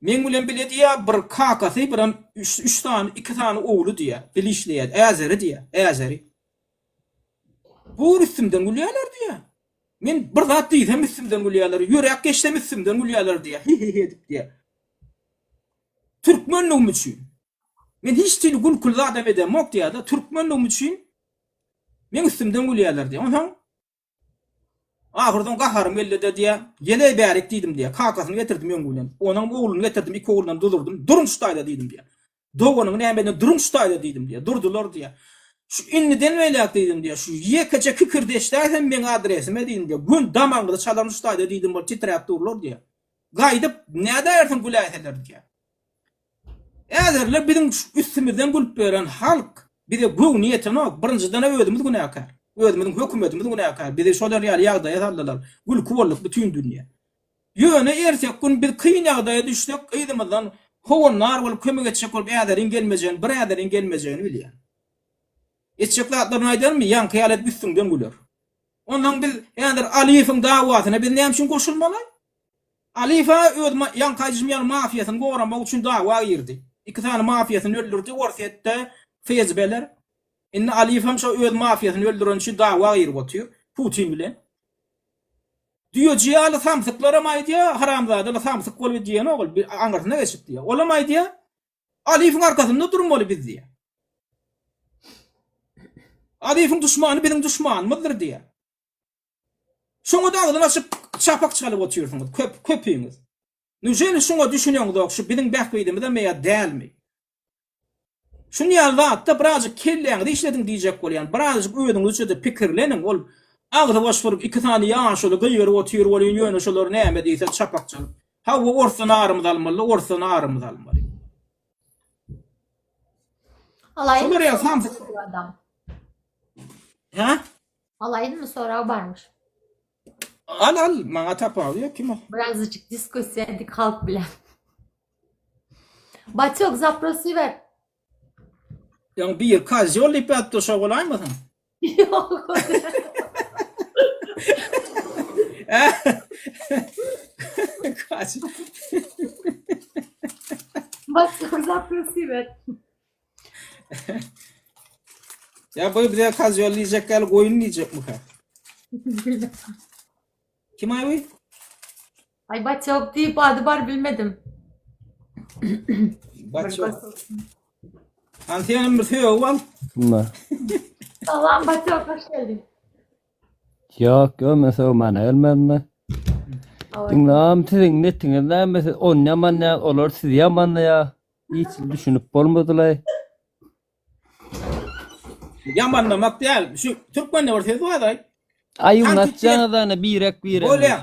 Meň bilen bile diýýär, bir kakasy, birem üç sany, iki sany ogly diýýär, bile işleýär, äzeri diýýär, äzeri. Bur üstümden gülýärler diýýär. Men bir zat diýsem üstümden gülýärler, ýöräp geçsem üstümden gülýärler diýýär. Hi-hi-hi edip diýýär. Türkmenligim üçin. Men hiç hili gülküli zadam edemok diýýär-de, türkmenligim üçin meň üstümden gülýärler diýýär. Onsoň ahyrsoň gaharym geldi-de diýýär, Geleý bärik diýdim diýýär. Kakasyny getirdim öňi bilen. Onuň ogluny getirdim, iki oglunam duzurdym. Duruň şu taýda diýdim diýýär. Doganyňy näme eden duruň şu taýda diýdim diýýär. Durdular diýýär. Şu indiden beýläk diýdim diýýär. Şu ýekeje kikirdi eşidäýsem meň adresime diýdim diýýär. Gün damagyňyzy çalaryn şu taýda diýdim bolup titräp durlar diýýär. Gaýdyp nädäýersiň güläýseler diýýär. Äzerler biziň üstümizden gülüp ýören halk bize göwni ýetenok. Birinjiden-ä özümiz günäkär. Özümiziň hökümetimiz günäkär. Bizi şolar ýaly ýagdaýa saldylar. Gülki bolduk bütin dünýä. Ýöne erteki gün biz kyn ýagdaýa düşsek, yzymyzdan howandar bolup kömek etjek bolup äzeriň gelmejegini, bir äzeriň gelmejegini bilýän. Etjek zatlaryny aýdarmy, ýaňky ýaly edip üstüňden güler. Onsoň biz häzir Alyýewiň dawasyna biz näme üçin goşulmaly? Alyýew-ä öz ýaňky aýdyşym ýaly mafiýasyny goramak üçin dawa girdi. Iki sany mafiýasyny öldürdi Orsýetde FSB-ler. Indi Alyýew hem şo öz mafiýasyny öldüreni üçin dawa girip otyr Putin bilen. Düýeji ýaly samsyklaram aýdýar, haramzadalar samsyk bolup diýenok ol, bir aňyrsyna geçip diýýär. Olam aýdýar, Alyýewiň arkasynda durmaly biz diýýär. Alyýewiň duşmany biziň duşmanymyzdyr diýýär. Şoňa-da agzyny açyp çapak çalyp otyrsyňyz, köp, köpüňiz. Nujeli şuňa düşüneňzok, şu biziň bähbidimizemi ýa dälmi? Şuny ýaly zatda birazjyk kelläňizi işlediň diýjek bolýan. Birazjyk özüňizçe-de pikirleniň. Ol agzy boş bir iki sany ýaşuly gygyryp otyr welin ýöne şolar näme diýse çapak çalyp. Hawa orsdan arymyzy almaly, orsdan arymyzy almaly. Alaýynmy Şolar ýaly samsyk. adam? Hä? Alaýynmy sorag barmyş. Al al maňa tapawudy ýok kim ol. Birazajyk diskussiýa edik halk bilen. Batýok zaprosy ber. Ýaňy bir kozýol diýip ýazypdyr şo bolaýmasyn? Ýok. Batýok zaprosy ber. Ýa bu bize kozýol diýjek ýaly goýun diýjekmikä? Kim aý bu? Aý Batýok diýip ady bar bilmedim. Batýok. Hany senem bir sögüp al. Kimler? Salam Batýok hoş geldiň. Ýok, ýok, men sögmäne gelmedim-de. Diňläm, siziň netiňiz näme? Siz ony ýamanlaýar, olar sizi ýamanlaýar. Hiç düşünip bolmadylaý. Ýamanlamak däl. Şu türkmende bir söz bar-aý. Aýyň atjaňyz ana birek birek. Bolýa.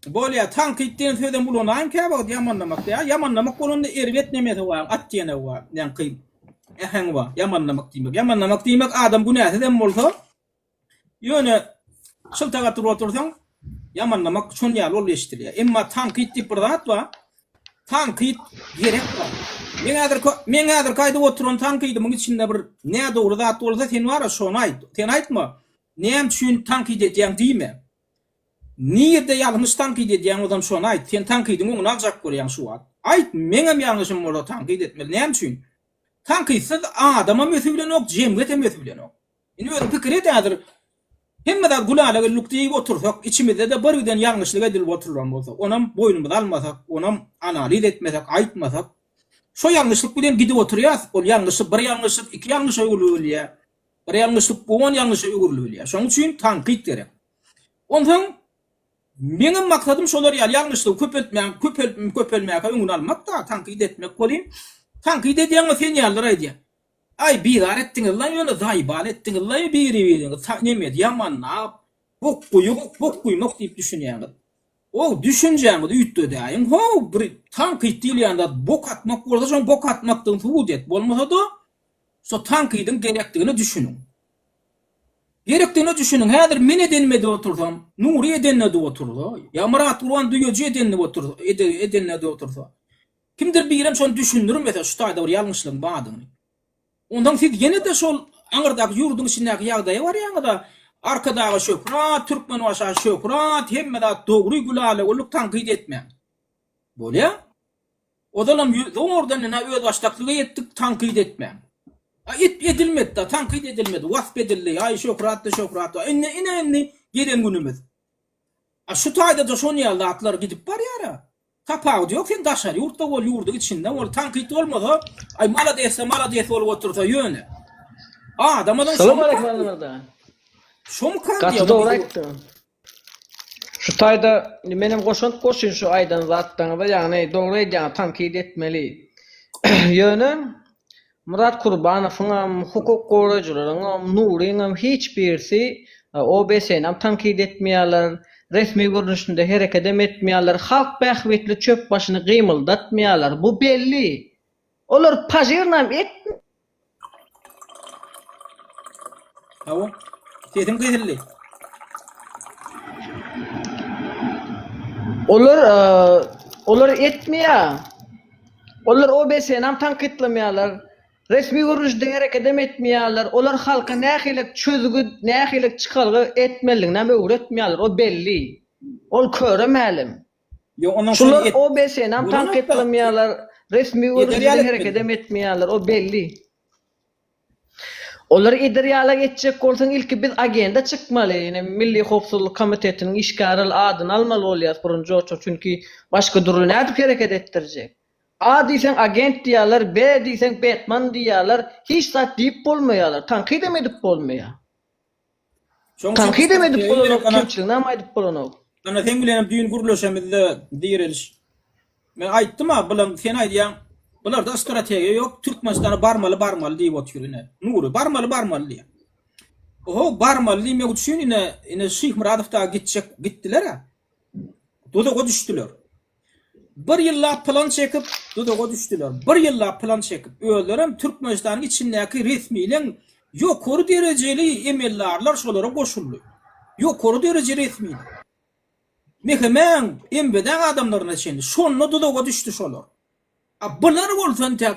Bolýa, tankyt diýen sözem ulanaýyn käwagt ýamanlamak däl. Ýamanlamak bolanda erbet nemesi bar, at diýenegi bar. Ýaňky äheňi bar. Ýamanlamak diýmek. Ýamanlamak diýmek adam günäsizem bolsa, Ýöne şyltak atyp otursaň, ýamanlamak şon ýaly bolup eşidilýär. Emma tankyt diýip bir zat bar. Tankyt gerek bar. Meň häzirki meň häzirki aýdyp oturan tankydymyň içinde bir nädogry zat bolsa sen bar-a şony aýt. Sen aýtma. Näme üçin tankyt edýäň diýme. Nirde ýalňyş tankyt edýäň bolsam şony aýt. Sen tankydyň öňüni aljak bolýaň şu wagt. Aýt, meňem ýalňyşym bolsa tankyt etmeli. Näme üçin? Tankytsyz adamam ösübilenok, jemgyýetem ösübilenok. Indi özüň pikir et häzir hemme zat gülala-güllük diýip otursak, içimizde-de bir giden ýalňyşlyk edilip oturylan bolsa, onam boýnumyza almasak, onam analiz etmesek, aýtmasak, şo ýalňyşlyk bilen gidip oturýas, ol ýalňyşlyk bir ýalňyşlyk iki ýalňyşa öwrülip bilýär, bir ýalňyşlyk on ýalňyşa öwrülip bilýär. Şonuň üçin tankyt gerek. Onsoň meňem maksadym şolar ýaly ýalňyşlygy köpeltmäň, köpelp, köpelmäge öňüni almak-da, tankyt etmek welin, tankyt edýäň-ä sen ýalylar aýdýar. Aý bizar etdiňizlaý ýöne zaýbal etdiňizlaý biri biriňizi ta neme ýamanlap bok guýup bok guýmak diýip düşünýäňiz. Ow düşünjäňizi üýtgedäýiň how bir tankyt diýilýän zat bok atmak bolsa şoň bok atmakdygyny subut et bolmasada şo tankydyň gerekdigine düşüniň. Gerekdigine düşüniň häzir men edenimi edip otursam Nury edenini edip otursa ýa Myratgurban düýeji edenini otursa edenini edip otursa Kimdir birem şony düşündirmese şu taýda bir ýalňyşlygyň bardygyny. Onsoň siz ýene-de şol aňyrdaky ýurduň içindäki ýagdaýa barýaňyz-a, Arkadaga şöhrat, Türkmenbaşa şöhrat, hemme zat dogry, gülala-güllük tankyt etmäň. Bolýa. Ozalam zordan ine özbaşdaklyga ýetdik, tankyt etmäň. A et edilmedi-da, tankyt edilmedi, wasp edildi, aý şöhrat-da şöhrat. Indi ine indi gelen günümiz. A şu taýda-da şon ýaly zatlar gidip barýar-a. Tapawudy ýok sen daşary ýurtda bol ýurduň içinde bol tankyt bolmasa aý maladesde malades bolup otursa ýöne adamadan Salam aleyküm Allamurad aga. Şomykan Gaty diýýär. dogry aýtdyň. Şu taýda menem goşant goşaýyn şu aýdan zatlaryňyza ýagny dogry aýdýaňyz tankyt etmeli. Ýöne Myrat Kurbanowyňam, hukuk goraýjylaryňam, Nuryňam hiç birisi OBS-nem tankyt etmeýärler, resmi görnüşinde herekedem etmeýärler, halk bähbitli çöp başyny gymyldatmaýarlar. Bu belli. Olar pažirnam et. Hawa. Sesiň kesildi. Olar olar etmeýär. Olar OBS-nam tankytlamaýarlar. Resmi görnüşde herekedem etmeýärler. Olar halka nähili çözgüt, nähili çykalga etmelidiginem öwretmeýärler. O belli. Ol köre mälim. Ýok, ondan Şular şony et. OBS-nam Bolanok-da. tankytlamaýarlar, resmi Eder görnüşde ýaly herekedem etmeli. etmeýärler. O belli. Olary eder ýalak etjek bolsaň ilki biz agenda çykmaly, ine Milli howpsuzlyk komitetiniň işgärl adyny almaly bolýas birinji oçur çünki başga dürli nädip hereket etdirjek. A diýseň agent diýýärler, B diýseň betman diýýärler, hiç zat diýip bolmaýarlar, tankydam edip bolmaýar. Şoň üçin Tankydam edip strategiýa bolanok, gerek ana. kemçiliginem aýdyp bolanok. Ana seň bilenem düýn gürleşemizde direliş. Men aýtdym-a bulam sen aýdýaň bularda strategiýa ýok Türkmenistana barmaly barmaly diýip otyr ine Nury barmaly barmaly diýýär. Oho barmaly diýmek üçin ine ine Şyhmyradow dagy gitjek gitdiler-ä. Duzaga düşdüler. Bir ýyllap pylan çekip duzaga düşdüler. Bir ýyllap pylan çekip özlerem Türkmenistanyň içindäki resmileň ýokary derejeli emeldarlar şolara goşuldy. Ýokary dereje resmiler. Mehemäň, MWD-äň adamlaryna çenli. Şonda duzaga düşdi şolar. A bular bolsa entäk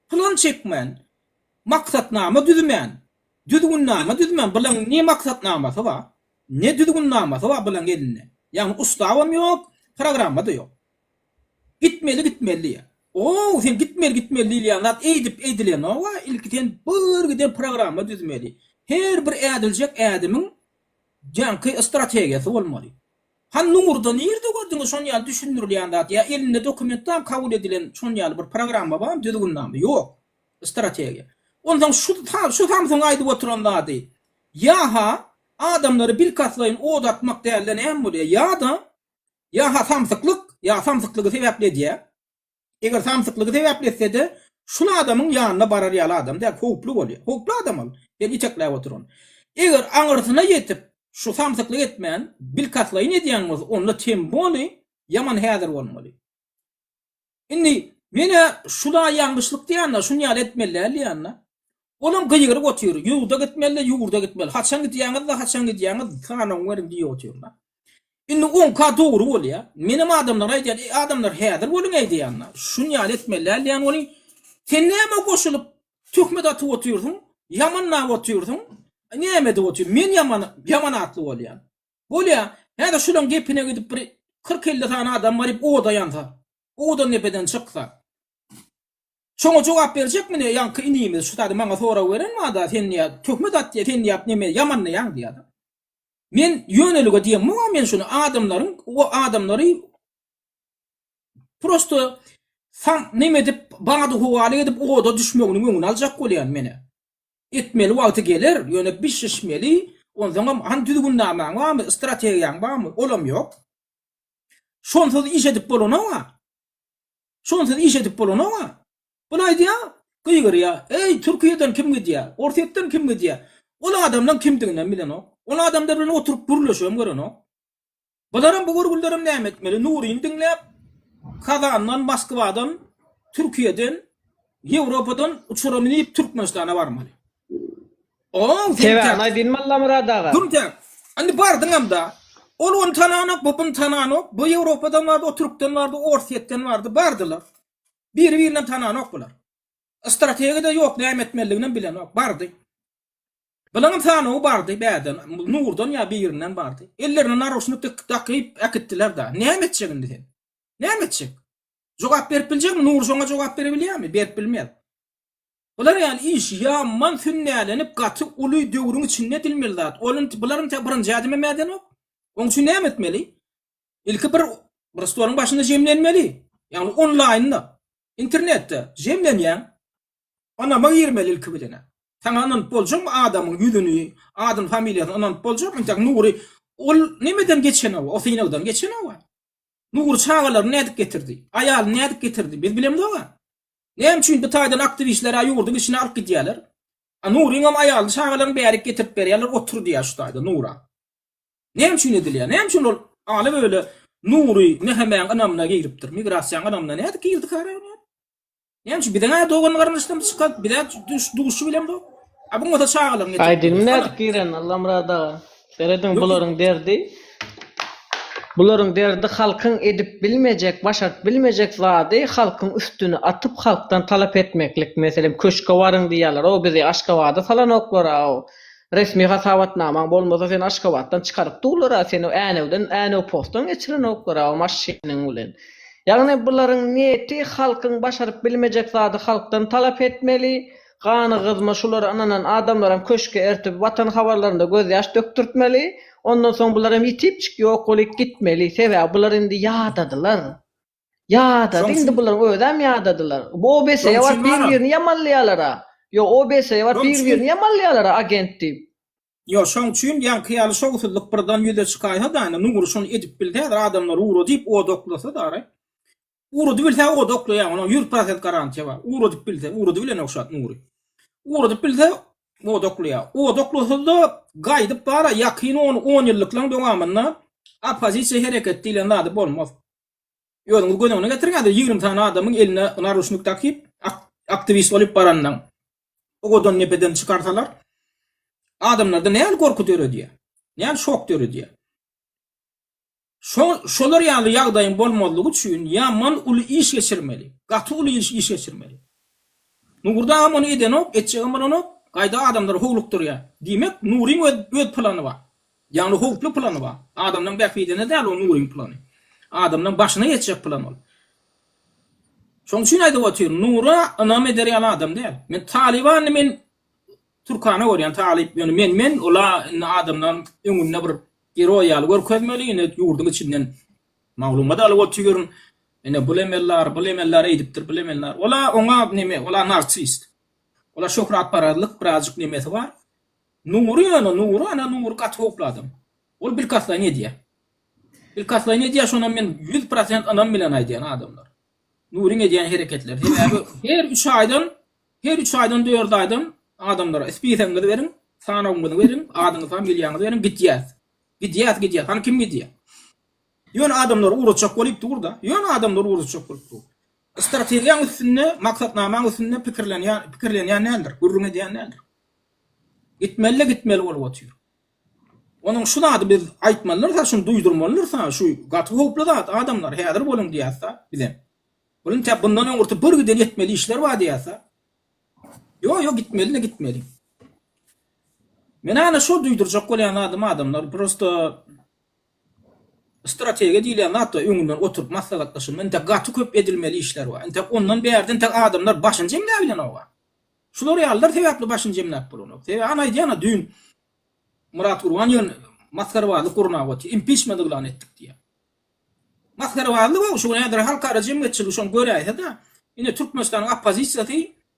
plan çekmän, maksatnama düzmän, düzgünnama düzmän, bulaň ne maksatnamasy bar, ne düzgünnamasy bar bulaň elinde. Ýagny ustawam ýok, programma-da ýok. Gitmeli gitmeli diýýär. Ow, sen gitmeli gitmeli diýilýän zat eýdip edilenok-a, ilki sen bir giden programma düzmeli. Her bir ädiljek ädimiň Ýaňky strategiýasy bolmaly. Hany Nurda nirde gördüňiz şon ýaly düşündirilýän zat ýa elinde dokument barmy kabul edilen şon ýaly bir programma barmy düzgünnama ýok strategiýa. Onsoň şu şu samsygyň aýdyp oturan zady ýa-ha adamlary bilkastlaýyn od atmak dälde näme bolýar ýa-da ýa-ha samsyklyk ýa samsyklygy sebäpli edýär Eger samsyklygy sebäpli etse-de, şul adamyň ýanyna barar ýaly adam däl, howply bolýar. Howply adam ol, sen itekläp oturan. Eger aňyrsyna ýetip, şu samsyklyk etmän, bilkastlaýyn edýän bolsa, onda temboli ýaman häzir bolmaly. Indi men-ä şul-a ýalňyşlyk diýýän-de, şun ýaly etmeli däl diýýän-de. Olam gygyryp otyr, Ýurda gitmeli-de, ýurda gitmeli. Haçan gidýäňiz-de, haçan gidýäňiz, sanawyňy beriň diýip otyr-da. Indi oňka dogry bolýa. Menem adamlara aýdýan, eý adamlar häzir boluň-eý diýýän-de. Şun ýaly etmeli däl diýýän welin, sen näme goşulyp töhmet atyp otyrsyň, ýamanlap otyrsyň, näme edip otyr, men ýaman, ýaman atly bolýan. Bolýa, häzir şulaň gepine gidip bir kyrk-elli sany adam baryp oda ýansa, owadan depeden çyksa, Şoňa jogap berjekmi ne ýaňky inimiz şu taýda maňa sorag beren barda sen diýýär töhmet atýa sen diýýär neme ýamanlaýaň diýýär. Men ýönelige diýemok men şuny adamlaryň o adamlary prosto sam neme edip badyhowalyk edip oda düşmeginiň öňüni aljak bolýan menä. Etmeli wagty geler ýöne bişişmeli onsoňam hany düzgünnamaň barmy strategiýaň barmy olam ýok. Şonsuz iş edip bolanok-a. Şonsuz iş edip bolanok-a. Bul aýdýa, gygyrýa, Eý, Türkiýeden kim gidýä? Orsýetden kim gidýä? Ol adamlaň kimdiginem bilenok. Ol adamlar bilen oturyp gürleşibem görenok. Bularam bu görgülilerem näme etmeli? Nuryny diňläp, Kazandan, Moskwadan, Türkiýeden, Ýewropadan uçara münip Türkmenistana barmaly. Oň Sebäbini aýdynmy Allamyrat aga? Dur sen. Indi bardyňam-da. Ol ony tananok, bu buny tananok. Bu Ýewropadan bardy, o türkden bardy, o Orsýetden bardy. Bardylar. Biri-birinem tananok bular. Strategiýa-da ýok, näme etmelidiginem bilenok. Bardy. Bulaňam sanawy bardy bärden, Nurdan ýa birinden bardy. Ellerine naroşnik dakyp äkitdiler-da. Näme etjek indi sen? Näme etjek? Jogap berip biljekmi? Nur şoňa jogap berebilýärmi? Berip bilmez. Bular ýaly iş ýaman sünnälenip gaty uly döwrüň içinde edilmeli zat. Ol int bular intä birinji ädimem ädenok. Oň üçin näme etmeli? Ilki bir bir stoluň başynda jemlenmeli. Ýagny onlaýnda, internetde jemlenýäň. Ynama girmeli ilki bilenä. Saňa ynanyp boljakmy adamyň ýüzüni, adyny, familiýasyny ynanyp boljakmy? Intäk Nury ol nemeden geçenow, o synagdan geçenow. Nury çagalaryny nädip getirdi? Aýalyny nädip getirdi? Biz bilemzog-a. Näme üçin bu taýdan aktiwistler-ä ýurduň içine alyp gidýärler? A Nuryňam aýalyny, çagalaryny bärik getirip berýärler, otur diýýär şu taýda Nura. Näme üçin edilýär? Näme üçin ol ala-böle Nury MHM-iň ynamyna giripdir? Migrasiýanyň ynamyna nädip girdikä? Näme üçin biziň-ä dogan-garyndaşlarymyz çykan, biz-ä duşy bilemzok. A bu bolsa çagalaryny getirip. Aýdyňmy nädip girenini Allamyrat aga? Serediň bularyň derdi Bularyň derdi halkyň edip bilmejek, başaryp bilmejek zady halkyň üstüne atyp halkdan talap etmeklik. Meselem köşke baryň diýýärler, o bizi Aşgabada salanoklar-a o. Resmi hasabatnamaň bolmasa seni Aşgabatdan çykaryp durlar-a, seni Änewden, Änew postdan geçirenoklar-a o maşynyň bilen. Ýagny bularyň niýeti halkyň başaryp bilmejek zady halkdan talap etmeli, Gany gyzma şulara ynanan adamlaram köşke ertip watan habarlarynda gözýaş dökdürtmeli, ondan soň bularam ýitipjik ýok bolyp gitmeli, sebäbi bular indi ýadadylar. Ýadady indi bularyň özem ýadadylar. Bu OBS-e baryp bir-birini ýamanlaýalara. Ýok OBS-e baryp bir-birini ýamanlaýalara agent diýip. Ýok şoň üçin ýaňky ýaly şowsuzlyk birden ýüze çykaýsa-da indi Nury şony edip bilse häzir adamlary ugradyp odaklasa-da Ugradyp bilse o-da oklaýar, onuň 100% garantiýa bar. Ugradyp bilse, ugradyp bilenok şu wagt Nury. Ugradyp bilse, o-da oklaýar. O-da oklasa-da gaýdyp bar-a ýakyn on, on ýyllyklaryň dowamynda oppozisiýa hereket diýlen zady bolmaz. Özüňiz göz öňüne getiriň häzir 20 sany adamyň eline naruşnik dakyp, aktiwist bolup barandan owadan depeden çykarsalar, adamlarda nähili gorky döredýär? Nähili şok döredýär? Şo, şolar ýaly ýagdaýyň bolmazlygy üçin ýaman uly iş geçirmeli. Gaty uly iş iş geçirmeli. Nurda agam ony edenok, etjegem bolanok, gaýda adamlary howlukdyrýar. Diýmek, Nuryň öz öz plany bar. Ýagny howply plany bar. Adamlaň bähbidine däl o Nuryň plany. Adamlaň başyna ýetjek plan ol. Şoň üçin aýdyp otyryn, Nura ynam eder ýaly adam däl. Men Talybany men türkana görýän talyp, ýöne men men ola indi adamlaň öňünde bir. Geroý ýaly görkezmeli, ine ýurduň içinden maglumat alyp otyryn. Ine bul emellar, bul emellar eýdipdir, bul emellar. Ola oňa neme, ola narsist. Ola şöhratparazlyk birazjyk nemesi bar. Nury ýöne, Nury ana Nury gaty howply adam. Ol bilkastlaýyn edýär. Bilkastlaýyn edýär, şonam men 100% ynam bilen aýdýan adamlar. Nuryň edýän hereketleri. Sebäbi her üç aýdan, her üç aýdan, dört aýdan adamlara spisagyňyzy beriň, sanawyňyzy beriň, adyňyzy, familiýaňyzy beriň, gidýäs. Gidýäs, gidýäs. Hany kim gidýär? Ýöne adamlary ugratjak bolup dur-da. Ýöne adamlary ugratjak bolup dur. Strategiýaň üstünde, maksatnamaň üstünde pikirlenýän, pikirlenýän däldir, gürrüň edýän däldir. Gitmeli-de gitmeli bolup otyr. Onuň şu zady biz aýtmalydyrys-a, şuny duýdurmalydyrys-a, şu gaty howply zat, adamlar, häzir boluň diýýäs-de bizem. Bul intäk bundan öňürti bir giden etmeli işler bar diýýäs-de. Ýok, ýok, gitmeli-de gitmeli. Men ana şo duýdurjak bolýan zadym adamlar, prosto strategiýa diýilýän zat-da öňünden oturyp maslahatlaşylmaly, intäk gaty köp edilmeli işler bar. Intäk ondan bärde intäk adamlar başyny jemläbilenok-a. Şular ýalylar sebäpli başyny jemläp bolanok. Sebäbi ana aýdýan-a düýn Myrat Gurban ýön masgarabazlyk gurnap otyr. Impiçment yglan etdik diýýär. Masgarabazlyk o şu gün häzir halkara jemgyýetçiligi şony göräýse-de, ine Türkmenistanyň oppozisiýasy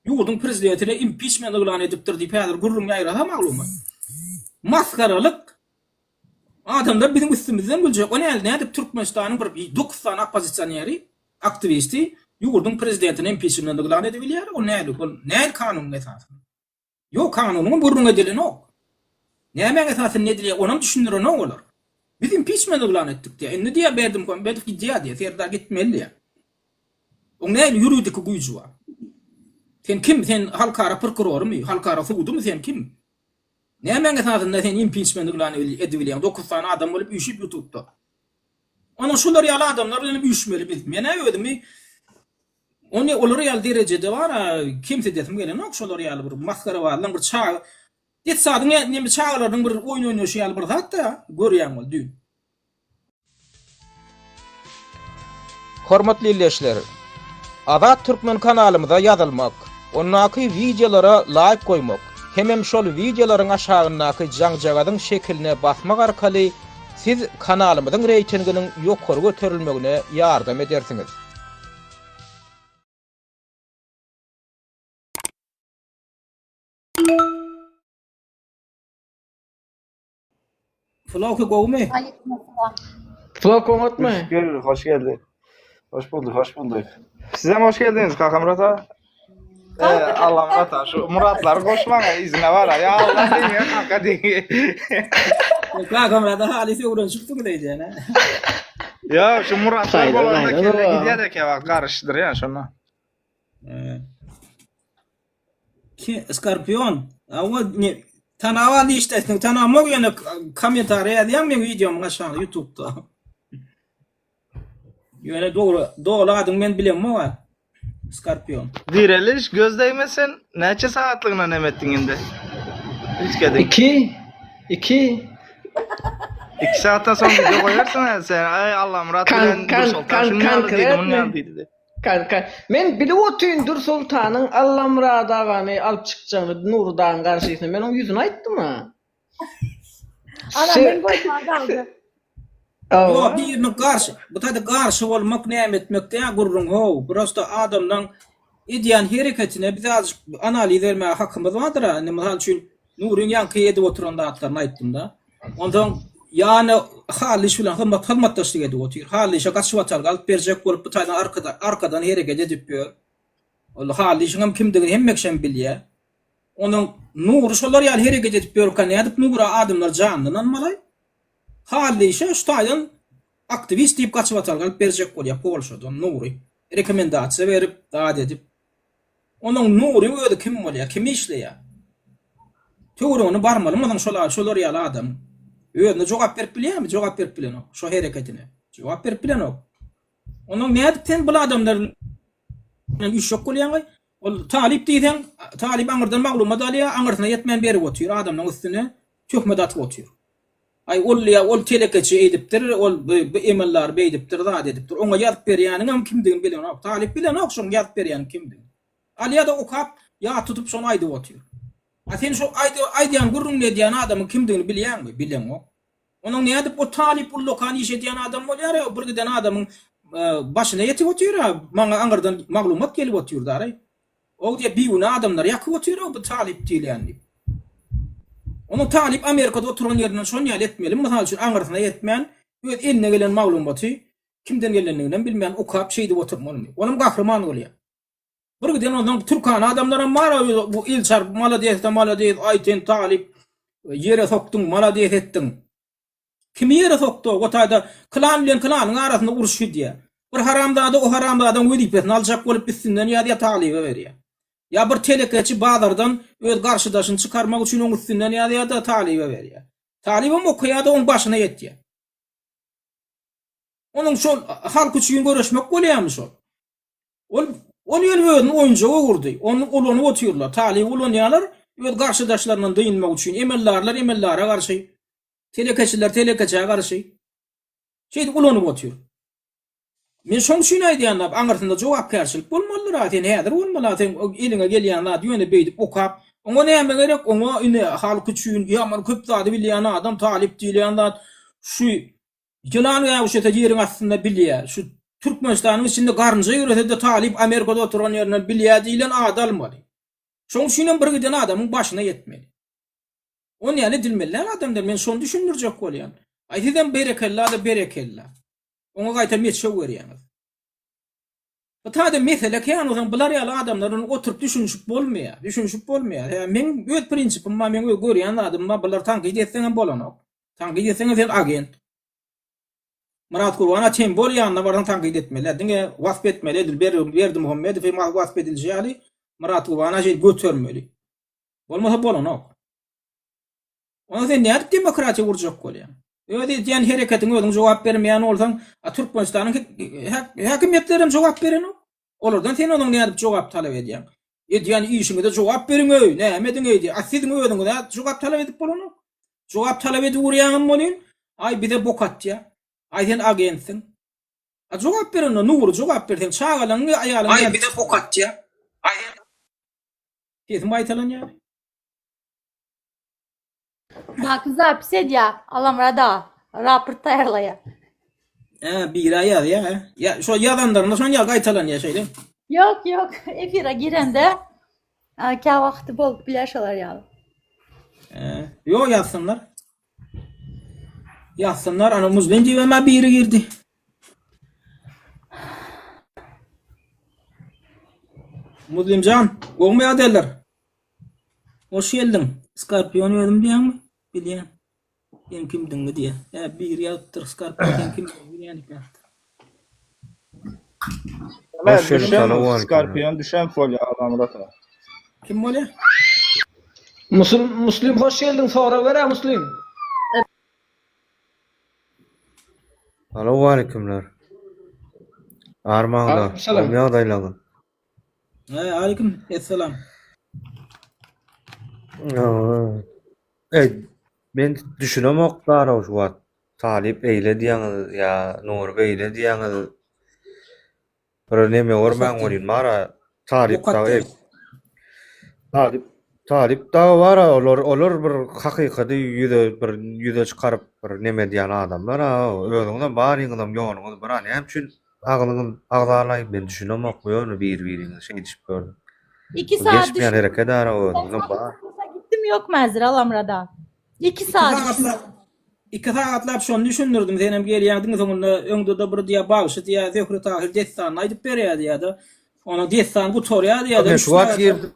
ýurduň prezidentine impiçment yglan edipdir diýip häzir gürrüň ýaýrasa maglumat. Masgaralyk. Adamlar biziň üstümizden güljek. O näl nädip Türkmenistanyň bir dokuz sany oppozisioneri, aktiwisti ýurduň prezidentine impiçment yglan edibilýär? O näl ol näl kanunyň esasynda? Ýok, kanunyňam gürrüň edilenok. Nämäň esasynda edilýär, onam düşündirenok olar. Biz impiçment yglan etdik diýýär. Indi diýýär Berdimuhamedow gidýär diýýär, Serdar gitmeli diýýär. Oň nähili ýuridiki güýji bar? Sen kim? Sen halkara prokurorymy? Halkara sudumy sen kim? Nämäň esasynda sen impiçment yglan edibilýäň? Dokuz sany adam bolup üýşüp ýutubda. Onuň şular ýaly adamlar bilen üýşmeli biz. Men-ä özümi Ony olar ýaly derejede bar-a kemsidesim gelenok şolar ýaly bir masgarabazlaň bir çaga detsadyň ýa neme çagalarynyň bir oýun oýnaşy ýaly bir zat-da görýäň ol düýn. Hormatly ildeşler! Azat Türkmen kanalymyza ýazylmak, ondaky wideolara laýk goýmak hemem şol wideolaryň aşagyndaky jaňjagazyň şekiline basmak arkaly siz kanalymyzyň reýtinginiň ýokary göterilmegine ýardam edersiňiz. Floki gowumy? Aleyküm-esselam. Flok oňatmy? Şükür, hoş geldik. Hoş bulduk, hoş bulduk. Sizem hoş geldiňiz Kakamyrat aga. Ee, Allamyrat aga, şu Muratlary goşmaň yzyna bara. Ya Allah diýiň, kaka diýiň. Kakamyrat aga halys öwrenişipsiňiz öýdýän-ä. Ýa şu Muratlar Saýlan, bolanda aýlan kelle oba. gidýär eke wagt garyşdyrýan şonda. Ki Skorpion. Awa ne tanawal işdesiň tanamok ýöne kommentariýa ýazýaň meň wideomyň aşagyna YouTube'da. Ýöne dogry doly adyň men bilemok a. Skorpion. Direliş göz degmesin näçe sagatlygyna neme etdiň indi? Üýtgediň. Iki. Iki. Iki sagatdan soň video goýarsyň hä sen. Aý Allamyrat Kan bilen kan Dürsoltan kan şuny ýaly diýdi, muny ýaly konkretny. diýdi diýip. Kan kan. Men bilip otyryn Dürsoltanyň Allamyrat agany alyp çykjagyny Nury dagyň garşysyna. Men oň ýüzüne aýtdym-a. Ana Se men goýman galdy. Ýok, Hawa. birine garşy, bu taýda garşy bolmak näme etmek dä gürrüň how, prosta adamlaň edýän hereketine biz azajyk analiz bermäge hakymyz bardyr-a, indi mysal üçin Nuryň ýaňky edip oturan zatlaryny aýtdym-da. Onsoň ýany Hallyş bilen hyzmat hyzmatdaşlyk edip otyr. Hallyşa gaçybatalga alyp berjek bolup bu taýdan arkada arkadan hereket edip ýör. Ol Hallyşyňam kimdigini hemme kişem bilýär. Onuň Nury şolar ýaly hereket edip ýörkä nädip Nura adamlar janyny ynanmaly? Hallyşa şu taýdan aktiwist diýip gaçybatalga alyp berjek bolýar Polşadan Nury. Rekomendasiýa berip, zat edip. Onuň Nuryň özi kim bolýar, kime işleýär? Töweregine barmalymysyň şol şolar ýaly adamyň? Özüne jogap berip bilýärmi? Jogap berip bilenok şo hereketine. Jogap berip bilenok. Ondan nädip sen bul adamlar bilen üýşjek bolýaňaý? Ol talyp diýseň, talyp aňyrdan maglumat alýar, aňyrsyna ýetmän berip otyr, adamlaryň üstüne töhmet atyp otyr. Aý ol diýýär, ol telekeçi eýdipdir, ol bu emeldar beýdipdir, zat edipdir. Oňa ýazyp berýäniňem kimdigini bilenok. Talyp bilenok şoň ýazyp berýäniň kimdigini. Alýar-da okap, ýat tutup şony aýdyp otyr. A sen şo aýdýan gürrüňini edýän adamyň kimdigini bilýäňmi? Bileňok. Onuň nädip o talyp ullakan iş edýän adam bolýar-a, bir giden adamyň başyna ýetip otyr-a, maňa aňyrdan maglumat gelip otyr-da-raý. O diýýär, bigünä adamlary ýakyp otyr-ow bu talyp diýilýän diýip. Onuň talyp Amerikada oturan ýerinden şon ýaly etmelimi, mysal üçin, aňyrsyna ýetmän, öz eline gelen maglumaty kimden gelendiginem bilmän okap şeýdip oturmalymy? Onam gahryman bolýar. Bir giden onsoň türkana adamlaram bar bu el çarpyp malades-de malades, aý sen talyp ýere sokduň, malades etdiň. Kimi ýere sokdy o taýda klan bilen klanyň arasynda uruş gidýär. Bir haramzada o haramzadaň wezipesini aljak bolup üstünden ýazýar talyba berýär. Ýa bir telekeçi bazardan öz garşydaşyny çykarmak üçin oň üstünden ýazýar-da talyba berýär. Talybam okaýar-da oň başyna ýetýär. Onuň şol halk üçin göreşmek bolýarmy şol? Ol ol ýöne özüni oýunjaga öwürdi. Ony ulanyp otyrlar. Talyby ulanýarlar öz garşydaşlaryndan dynmak üçin. Emeldarlar emeldara garşy. Telekeçiler telekeçä garşy. Şeýdip ulanyp otyr. Men şoň üçin aýdýan-da, aňyrsynda jogapkärçilik bolmalydyr-a, sen häzir bolmaly-a, seň eliňe gelýän zady ýöne beýdip okap, oňa näme gerek, oňa ine halk üçin ýaman köp zady bilýän adam, talyp diýilýän zat şu Ýylan gäwüşese ýeriň astynda bilýär, şu Türkmenistanyň içinde garynja ýörese-de talyp Amerikada oturan ýerinden bilýär diýlen ady almaly. Şoň üçinem bir giden adamyň başyna ýetmeli. On ýaly edilmeli däl adamlar, men şony düşündirjek bolýan. Aý sizem berekella-da berekella. Oňa gaýta meçew berýäňiz. Bu taýda mesele kän bolsa bular ýaly adamlar bilen oturyp düşünişip bolmaýar. Düşünişip bolmaýar. Hä meň öz prinsipim bar, meň öz görýän zadym bar. Bular tankyt etseňem bolanok. Tankyt etseňem sen agent. Myrat Gurbana tem bol ýanyna barsaň tankyt etmeli. Diňe wasp etmeli edil Berdimuhamedowy wasp edilişi ýaly Myrat Gurbana şeýdip götermeli. Bolmasa bolanok. Onda sen nädip demokratiýa gurjak bolýaň? Öz edýän hereketiňe özüň jogap bermeýän bolsaň, a Türkmenistanyň häkimiýetleri hem jogap berenok. Olardan sen onuň nädip jogap talap edýäň? Edýän işiňize jogap beriň-eý, näme ediň-eý diýýär. A siziň özüňize jogap talap edip bolanok. Jogap talap edip urýaňam welin, aý bize bok atýar. Aý sen agentsiň. A jogap ber onda, Nury jogap ber, seň çagalaryň aýalyň Aý bize bok atýar. Aý sen Sesim gaýtalanýar. Bak zapis edýär Alamyrat aga. Raport taýýarlaýar. Hä, biri ýazýar, hä. Ýa şo ýazanlarynda şon ýaly gaýtalanýar şeýle. Ýok, ýok. Efire girende kä wagty bolup bilýär şolar ýaly. Hä, ýok ýazsynlar. Ýazsynlar, ana Muzlin diýibem biri girdi. Muzlimjan, gowmy ýagdaýlar? Hoş geldiň. Skorpion özüm diýýäňmi? Bilýän. Sen kimdiňmi diýýä. Hä, biri ýazypdyr, Skorpion sen kimdiňmi bilýän eken. Hoş geldiň, salowmaleýkim. Skorpion düşen bolýar Allamyrat aga. Kim bolýar? Muslim Muslim hoş geldiň sorag berä Muslim. Salowmaleýkimler. Armaňda, Aleýkumsalam. gowy ýagdaýlaryňyz? He, aleýkum essalam. Eý, men düşünemok daraw şu wagt. Talyp eýle diýýäňiz ýa Nury beýle diýýäňiz. Bir neme görmäň welin bara Talyp dagy Talyp Talyp dagy bara olar olar bir hakykaty ýüze bir ýüze çykaryp bir neme edýän adamlar a özüňizem baryňyzam ýoluňyz bir a näme üçin agzyňyz agzalaý men düşünemok ýöne bir biriňiz şeýdişip gördüm. 2 saat Geçmeýän hereket ara özüňizem bar. Gitdim ýok mäzir Alamrada. 2 saat. Iki sagatlap şony düşündirdim, senem gelýäňdiň soňunda öňde-de bir diýýär bagşy diýýär Zöhre Tahyr dessanyny aýdyp berýär diýýär-de. Onuň dessan gutarýar diýýär-de. Men şu wagt girdim.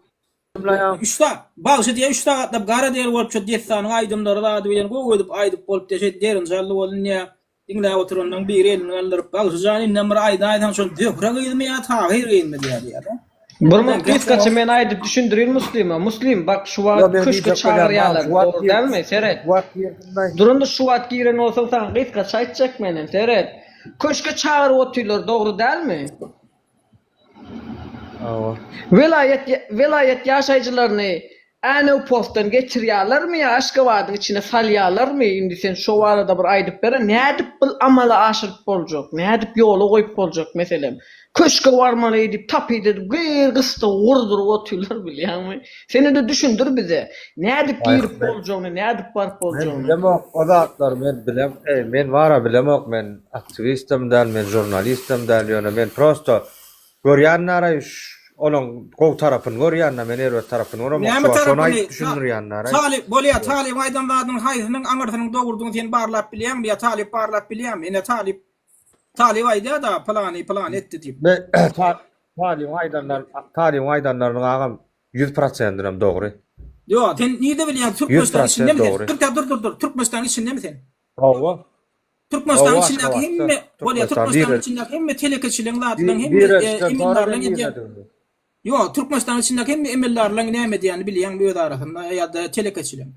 Üç sagat bagşy diýýär üç sagatlap gara der bolup şo dessanyň aýdymlary zady bilen gowy edip aýdyp bolup diýýär şeýdip derini çaldy boldy diýýär. Diňläp oturanlaryň biri elini galdyryp, Bagşy jan indem bir aýdaýsaň şol Zöhre gyzmy ýa Tahyr gyzmy diýýär diýýär-de. Bir mugt gysgaça men aýdyp düşündirin Muslima. Muslim bak şu Ýa wagt men köşge diýjek bolýan maňa çagyrýalar şu wagt dogry girdim. dälmi seret. Şu wagt girdim-laý. Durunda şu wagt giren bolsaň saňa gysgaça aýtjak menem seret. Köşge çagyryp otyrlar dogry dälmi? Hawa. Welaýat welaýat ýaşaýjylaryny. Änew postdan geçirýärlermi ýa Aşgabadyň içine salýarlarmy indi sen şo barada bir aýdyp bere nädip bul amala aşyryp boljak nädip ýola goýup boljak meselem köşge barmaly diýip tapyt edip gyr gysda gurduryp otyrlar bilýäňmi sen indi düşündir bize nädip girip boljagyny nädip baryp Men boljagyny. bilemok o zatlary men bilem eý men bara bilemok men aktiwistem däl men žurnalistem däl ýöne men prosto Görýän naraý olaň gowy tarapyny görýän-dä, men erbet tarapyny göremok. Näme Şo şony tarapyny? aýdyp düşündirýän naraý. Talyp bolýa, talybyň aýdan zadynyň haýsynyň aňyrsynyň dogrudygyny sen barlap bilýäňmi ýa talyp barlap bilýämi? Ine talyp talyp aýdýa-da pylany pylany etdi diýip. Men talybyň aýdanlary talybyň aýdanlarynyň agam 100 prosentinem dogry. Ýok, sen nirde bilýäň? Türkmenistanyň 100% içindemi sen? dogry. Dur, dur, dur, dur. Türkmenistanyň içindemi sen? Hawa. Türkmenistanyň Hawa, içindäki Aşgabatda. hemme bolýa Türkmenistan Türkmenistanyň nirede? içindäki hemme telekeçiligiň zatlaryň hemme Niresinden e, soraň emeldarlaryň edýän niredigini. Ýok, Türkmenistanyň içindäki hemme emeldarlaryň näme edýänini bilýäňmi öz arasynda ýa-da telekeçiligiň?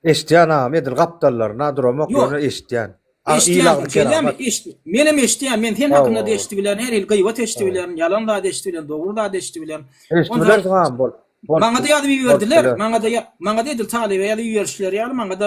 Eşidýän agam edil gapdallaryna duramok Ýok. ýöne eşidýän. A il Eşidýän, agzy şeýlemi? keramat. Eşit. Menem eşidýän. Men sen Hawa, hakynda-da hawa. eşidip bilerin, her hili gyýbat eşidip Hawa. bilerin, ýalan zat eşidip bilerin, dogry zat eşidip bilerin. Eşidip Onsoň bilersiň agam bol. Bolup Maňa-da ýazyp bolup iberdiler. biler. Maňa-da maňa-da edil talyba ýazyp iberişleri ýaly maňa-da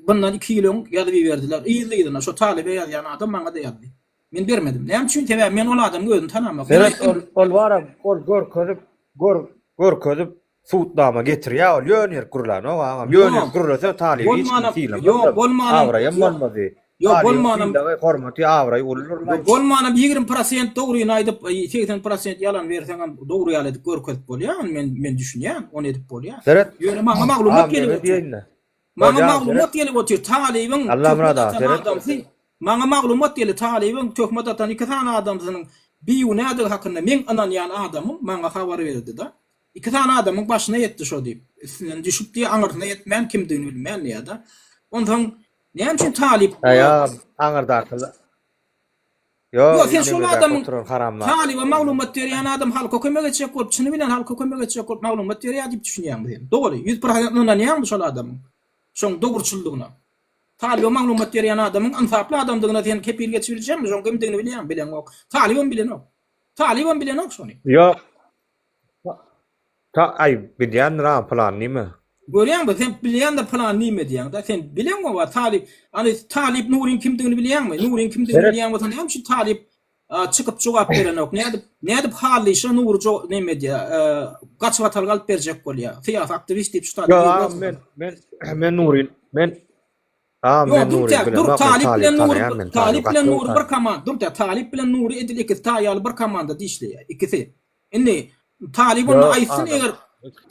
bundan iki ýyl öň ýazyp iberdiler. Yzly-yzyna şo talyba ýazýan adam maňa-da ýazdy. Men bermedim. Näme üçin? Sebäbi men ol adamyň özüni tanamok. Men Seret aýtdym. ol ol bara ol görkezip gör görkezip sudnama getirýär ol ýöne ýerik gürlänok agam. Ýöne ýerik Ýok. gürlese talyby hiç kim Bolmanam, sylamazam, ýok, bolmanam, abraýam ýok, bolmazdy. ýok, Talybyň bolmanam, sylagy, hormaty, abraýy uludyr ýok, laý. bolmanam 20% dogryny aýdyp, 80% ýalan berseňem dogry ýaly edip görkezip bolýar. Ony men men düşünýän, ony edip bolýar. Seret, Ýöne maňa maglumat agam gelip neme otyr. diýeýin-de. Maňa Bolýar, maglumat seret. gelip otyr, talybyň töhmet Allamyrat aga, atan seret. adamsy, maňa maglumat geldi, talybyň töhmet atan iki sany adamsynyň bigünädigi hakynda meň ynanýan adamym maňa habar berdi-de. Iki sany adamyň başyna ýetdi şo diýip. Üstünden düşüp diýýär, aňyrsyna ýetmän, kimdigini bilmän diýýär-de. Onsoň näme üçin talyp Äý, agam, aňyrdakylar. Ýok, Ýok, sen şol nemedäki adamyň oturan haramzada. talyba maglumat berýän adam halka kömek etjek bolup, çyny bilen halka kömek etjek bolup maglumat berýär diýip düşünýäňmi sen? Dogry, 100% ynanýaňmy şol adamyň? Şoň dogruçyllygyna? Talyba maglumat berýän adamyň ynsaply adamdygyna sen kepil geçip biljekmi? Şoň kimdigini bilýäňmi? Bileňok. Talybam bilenok. Talybam bilenok şony. Ýok. Ta aý bilýändir agam pylany nime. Görýäňmi sen bilýändir pylany nime diýýäňdä sen bileňoga talyp any talyp Nuryň kimdigini bilýäňmi Nuryň kimdigini Seret. bilýän bolsa näme üçin talyp çykyp jogap berenok nädip nädip Hallyşa Nury jo neme edýä gaçybatalga alyp berjek bolýa syýasy aktiwist diýip şu taýda Ýok agam men men men Nuryny men agam Ýok men dur Nuryny tä dur bilemok men talyp talyby bilen Nury tanaýan men talyp talyby bilen gaty gowy Nury bir tanaýan. komanda dur tä talyp bilen Nury edil ikisi taý ýaly bir komandada işleýä ikisi Indi talyp onda Ýok, aýtsyn adam. eger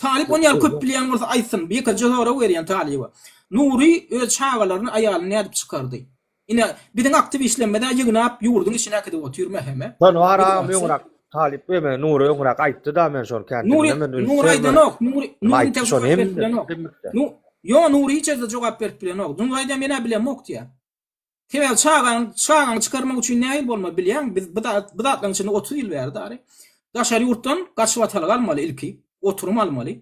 talyp on ýaly köp bilýän bolsa aýtsyn. Ýekeje sorag berýän talyba. Nury öz çagalaryny, aýalyny nädip çykardy? Ine, biziň aktiwistlerimiz-ä ýygnap ýurduň içine äkidip otyr MHM. Şony bar agam Aýtsyn. öňräk talyp eme Nury öňräk aýtdy-da men şony kän Nury diňlemedim üns Nury bermedim. aýdanok. Nury Nury Aýtdy entek şony jogap berip hemme bilenok. hemmikde. Nu Ýo Nury hiç ýerde jogap berip bilenok. Nury aýdýar men-ä bilemok diýýär. Sebäbi çagaň çagaňy çykarmak üçin nähili bolmaly bilýäňmi? Biz bu bu zatlaryň içinde 30 ýyl bäri dary. Daşary ýurtdan gaçybatalga almaly ilki, oturum almaly.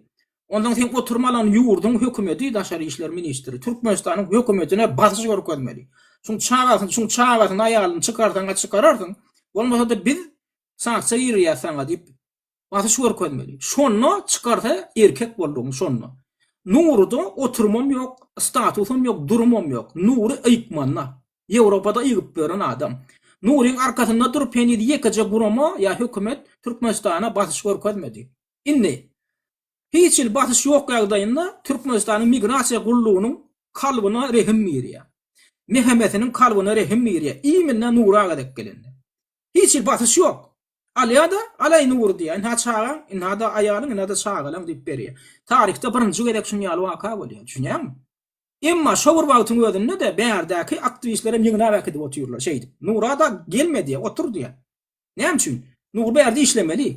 Ondan sen oturum alan ýurduň hökümeti, daşary işler ministri Türkmenistanyň hökümetine basyş görkezmeli. Şuň çagasyny, şuň çagasyny, aýalyny çykarsaň-a çykararsyň, bolmasa-da biz sanksiýa girizýäs saňa diýip Basyş görkezmeli. Şonda çykarsa erkek boldugyň şonda. Nuruda oturumam ýok, statusam ýok, durumam ýok. Nury ýykmanda. Ýewropada ýygyp ýören adam. Nuryň arkasynda durup heniz ýekeje gurama ýa hökümet Türkmenistana basyş görkezmedi. Indi hiç hili basyş ýok ýagdaýynda Türkmenistanyň migrasiýa gullugynyň kalbyna rehim girýär. MHM-siniň kalbyna rehim girýär. Imенно Nura gezek gelende. Hiç hili basyş ýok. Alýa-da, Alaý Nury diýýär, ynha çagaň, ynha-da aýalyň, ynha-da çagalaň diýip berýär. Taryhda birinji gezek şunuň ýaly waka bolýar, düşünýäňmi? Emma şo bir wagtyň özünde-de bärdäki aktiwistlerem ýygnap äkidip otyrlar şeýdip. Nura-da gelme diýýär, otur diýýär. Näme üçin? Nury bärde işlemeli.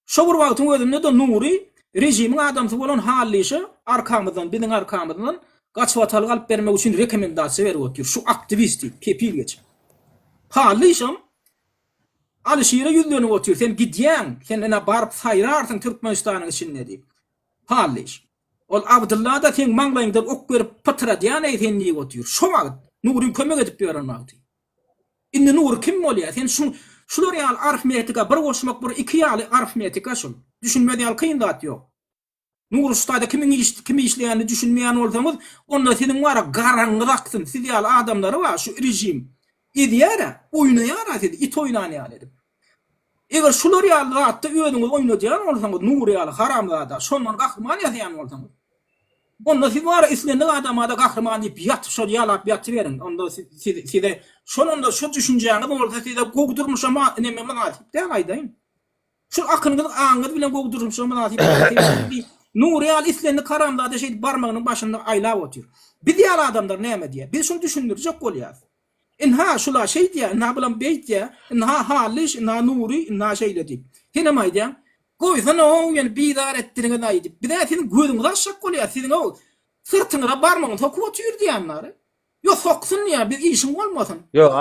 Şo bir wagtyň özünde-de Nury režimiň adamsy bolan Hallyşa arkamyzdan, biziň arkamyzdan gaçybatalga alyp bermek üçin rekomendasiýa berip otyr. Şu aktiwist diýip, kepil geçip. Hallyşam Alyşire ýüzlenip otyr, sen gidýäň, sen ine baryp saýrarsyň Türkmenistanyň içinde diýip. Hallyş. Ol Abdylla-da seň maňlaýyňdan ok berip pytradýan-eý sen diýip otyr. Şo wagt Nuryň kömek edip ýören wagty. Indi Nury kim bolýar? Sen şu şular ýaly arifmetika bir goşmak bir iki ýaly arifmetika şul. Düşünmez ýaly kyn zat ýok. Nury şu taýda kimiň iş kimi işleýänini düşünmeýän bolsaňyz, onda siziň bara garaňyz aksyn. Siz ýaly adamlary bar şu režim ezýär-ä, oýnaýar-a sizi it oýnan ýaly edip. Eger şular ýaly zatda özüňizi oýnadýan bolsaňyz, Nury ýaly haramzada, şondan gahryman ýasaýan bolsaňyz, onda siz bara islendik adamada gahryman diýip ýatyp şol ýalap ýatyberiň. Onda siz size şol onda şu düşünjäňiz bolsa size gowy durmuşa neme mynasyp däl aýdaýyn. Şul akylyňyz aňyňyz bilen gowy durmuşa mynasyp däl. Nury ýaly islendik haramzada şeýdip barmagynyň başynda aýlap otyr. Biz ýaly adamlar näme diýýär? Biz şuny düşündirjek bolýarys. Ynha şula şeýdýär, ynha bulam beýtýär, ynha Hallyş, ynha Nury, ynha şeýle diýip. Senem aýdýaň, Goýsana-ow meni bizar etdiriňiz-aý diýip. Biz-ä siziň gözüňizi açjak bolýarys, siziň-ow syrtyňyza barmagyny sokup otyr diýýänleri. Ýok, soksun diýýär, biz işiň bolmasyn. Ýok,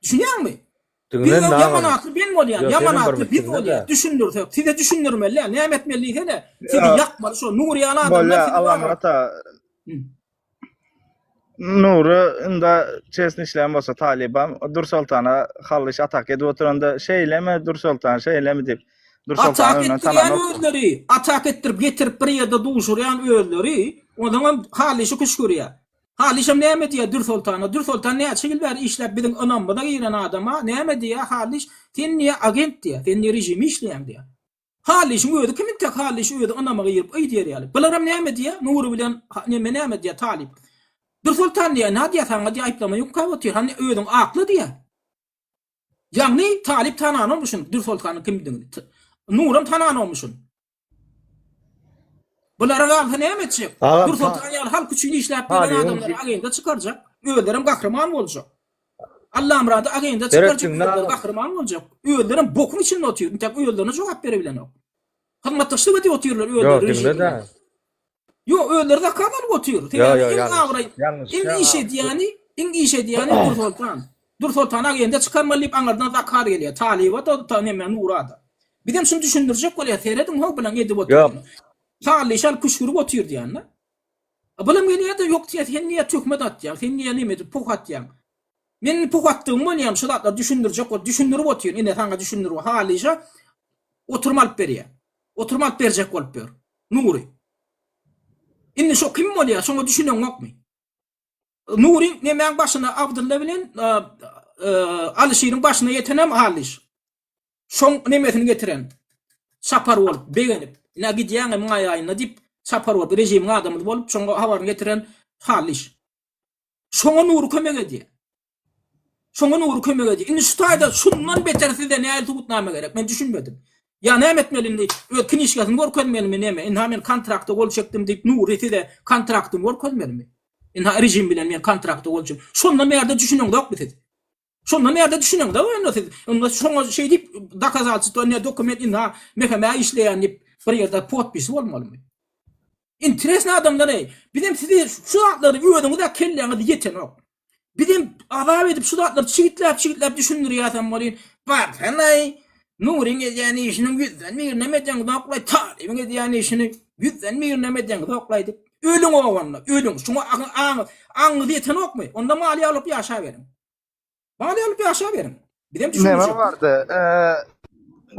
Düşünýäňmi? Diňle Biz indi ýaman agam. atly ben bolýan, Ýok, ýaman senem bir atly biz bitirme-de. bolýan. Düşündirsek, size düşündirmeli däl. Näme etmeli diýsene, sizi ýakmaly şo Nury ýaly adamlar Bolýa, sizi bar. Allamyrat aga. Nury indi çesni işleýän bolsa talybam Dursoltana Hallyş atak edip oturanda şeýlemi Dursoltan şeýlemi diýip Dursoltany Atak öňünden etdirýän tananok. özleri, atak etdirip getirip bir ýerde duşurýan özleri, onsoňam Hallyşy küşgürýär. Hallyşam näme diýýär Dürsoltana? Dürsoltan näçe ýyl bäri işläp biziň ynamymyza giren adama näme diýýär Hallyş? Sen diýýär agent diýýär, sen diýýär režime işleýäň diýýär. Hallyşyň özi kim intek Hallyş özi ynama girip yz ýer ýaly. Bularam näme diýýär Nury bilen neme näme diýýär Talyp. Dürsoltan diýýär na diýýär saňa diýýär aýyplama ýokka otyr hany özüň akla diýýär. Ýagny Talyp tananokmyşyn Dürsoltanyň kimdigini. Nuram tananokmyşyn. Bulara galsa näme etjek? Agam, Dürsoltan ýaly halk üçin işläp ýören Talybyň adamlary agenda çykarjak. Özlerem gahryman boljak. Allamyrady agenda çykarjak, Seretdiňmi özleri agam? gahryman boljak. Özlerem bokuň içinde otyr. Intäk özlerine jogap berebilenok. Hyzmatdaşlyk edip otyrlar Ýok, özleri diňle režim de. bilen. Ýok, özleri zakaz alyp otyr. Ýok, Sebäbi ýok, iň ýalňyş. abraý, Ýalňyş. iň iş edýäni, iň iş edýäni Dürsoltan. Dürsoltan agenda çykarmaly diýip aňyrdan zakaz gelýär. Talyba-da, ta neme Nura-da. Bizem şuny düşündirjek bolýas, serediň how bilen edip Ýok. otyrsyny. Hally şal küşgürip otyr diýende. A bulam gelýär-de ýok diýýär, sen niýe töhmet atýaň, sen niýe neme edip poh atýaň. Men indi poh atdygym bolýamy şu zatlary düşündirjek bolup düşündirip otyryn, ine saňa düşündirip Hallyja oturum alyp berýär. Oturum alyp berjek bolup ýör. Nury. Indi şo kim bolýar, şoňa düşüneňokmy? Nury nemäň başyna Abdylla bilen Alyşiriň başyna ýetenem Hallyş. Şoň nemesini getiren çapar bolup begenip, ine gidýäňä maý aýynda diýip çapar bolup režimiň adamyzy bolup şoňa habaryny getiren Hallyş. Şoňa Nury kömek edýär. Şoňa Nury kömek edýär. Indi şu taýda şundan beter size nähili subutnama gerek? Men düşünmedim. Ýa näme etmeli indi? Öz kinişkasini görkezmelimi neme? Ynha men kontrakta gol çekdim diýip Nury size kontraktyny görkezmelimi? Ynha režim bilen men kontrakta gol çekdim. Şondan bärde düşüneňzokmy siz? Şonda närde düşüneňde onda siz? Onda şoňa şeý diýip dokazalstwo ne dokument ynha MHM işleýän diýip bir ýerde podpisi bolmalymy? Interesny adamlar eý. Bizem sizi şu zatlary özüňiz-ä kelläňiz ýetenok. Bizem azap edip şu zatlary çigitläp çigitläp düşündirýäsem welin barsanaý Nuryň edýän işiniň ýüzden birinem edeňzok-laý Talybyň edýän işini ýüzden birinem edeňzok-laý diýip. Ölüň onda, ölüň. Şuňa aňyňyz ýetenokmy? Onda maliýe alyp ýaşaberiň. Maliýe alyp ýaşaberiň. Bizem Neme düşündirjek. bardy? Eee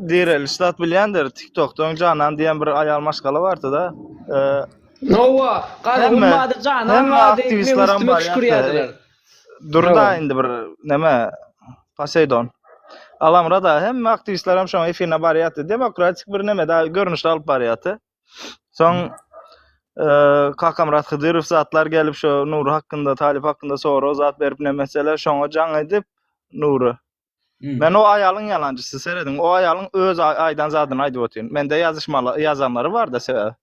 Direliş zat bilýändir. TikTokda öň Janan diýen bir aýal maşgala bardy-da. Eee Nowa, Garagum hemme bardy, Janan hemme bardy, meň aktiwistlerem üstüme barýardy. küşkürýärdiler. Dur da Hawa. indi bir neme Poseidon. Alamra da hemme aktiwistlerem şoň efirine barýardy. Demokratik bir neme da görnüşde alyp barýardy. Soň Kakamyrat Hydyrow zatlar gelip şo Nury hakynda, Talyp hakynda sorag zat berip neme etseler, şoňa jaň edip Nury. Men o aýalyň ýalançysy serediň. O aýalyň öz aýdan zadyny aýdyp otyryn. Mende ýazyşmaly ýazanlary bar-da sebäbi.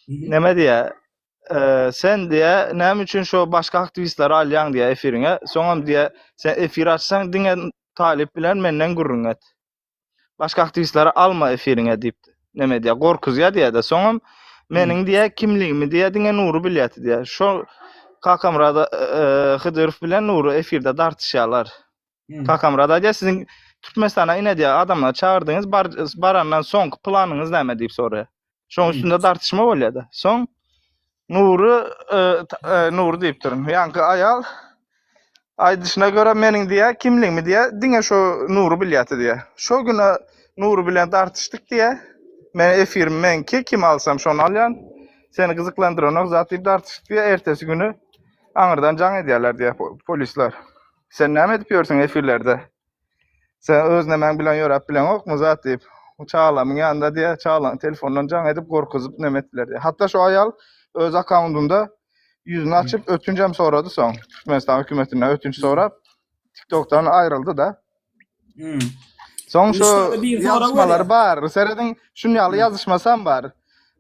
Neme diýä? Sen diýä, näme üçin şo başga aktiwistleri alýaň diýä efiriňe. Soňam diýä, sen efir açsaň diňe Talyp bilen menden gürrüň et. Başga aktiwistleri alma efiriňe diýip neme diýä gorkuzýa diýä-de soňam meniň diýä kimligimi diýä diňe Nury bilýäti diýä. Şo Kakamyrat Hydyrow bilen Nury efirde dartyşýarlar. Kakamyrat aýdýar siziň Türkmenistana ine diýä adamlary çagyrdyňyz barandan soňky planyňyz näme diýip soraýar. Şoň üstünde dartyşma bolýar-da. Soň Nury Nury diýipdirin. Ýaňky aýal aýdyşyna görä meniň diýä kimligimi diýä diňe şo Nury bilýärdi diýä. Şo güne Nury bilen dartyşdyk diýä. Men efirim meňki, kim alsam şony alýan. Seni gyzyklandyranok zat diýip dartyşyp diýýär. Ertesi güni aňyrdan jaň edýärler diýýär polisler. Sen näme edip ýörsüň efirlerde? Sen öz nemäň bilen ýöräp bileňokmy zat diýip. Çagalamyň ýanynda diýýär, çagalaň telefondan jaň edip gorkuzyp neme etdiler diýýär. Hatda şu aýal öz akkauntynda ýüzüni açyp ötünjem sorady soň. Türkmenistan hökümetinden ötünç sorap TikTokdan aýryldy-da. Hmm. Soň şu ýazyşmalar bar. Serediň, şun ýaly ýazyşmasam bar.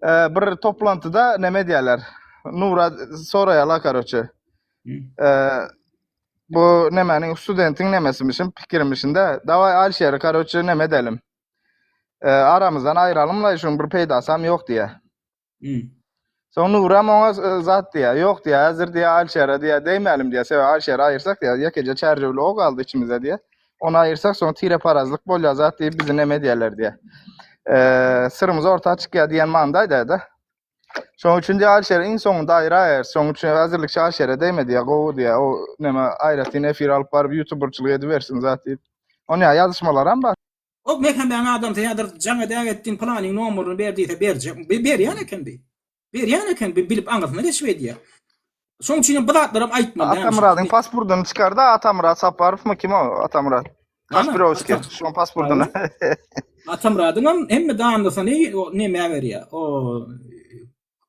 Ee, bir toplantyda neme diýerler? Nura soraýarlar karoçe. Hmm. Ee, bu nemäniň studentiň nemesimişin, pikirimişin-de. Daway Alişeri karoçe neme edelim. Ee, aramyzdan aýyralym-laý, şuň bir peýdasam ýok diýýär. Hmm. Soň Nuram oňa e, zat diýýär. Ýok diýýär, häzir diýýär Alişere diýýär, degmälim diýýär. Sebäbi Alişeri aýyrsak diýýär, ýekeje çärjewli o galdy içimizde diýýär. Ony aýyrsak soň tireparazlyk bolýar zat diýip bizi neme edýärler diýýär. Eee, syrymyz orta çykýar diýen manyda aýdaýar-da. Şonuň üçin diýýär Alişeri iň soňunda aýyraýarys. Şonuň üçin häzirlikçe Alişere degme diýýär, gowy diýýär. O neme aýratyn efir alyp baryp ýutuberçilik edibersin zat diýip. Onýa ýazyşmalaram bar. O mehemäň adamsy häzir jaň edägetdin pylanyň nomeryny ber diýse berjek. Bi berýän eken bi. Berýän eken bi bilip aňyrsyna geçip edýär. Şoň üçinem bu zatlaram aýtmaly dälmiş. Atamyradyň pasportyny çykarda Atamyrat Saparowmy kim o Atamyrat? Kaspirowskiý şoň pasportyny. Atamyradyňam hemme dandysyny o nemä berýär. O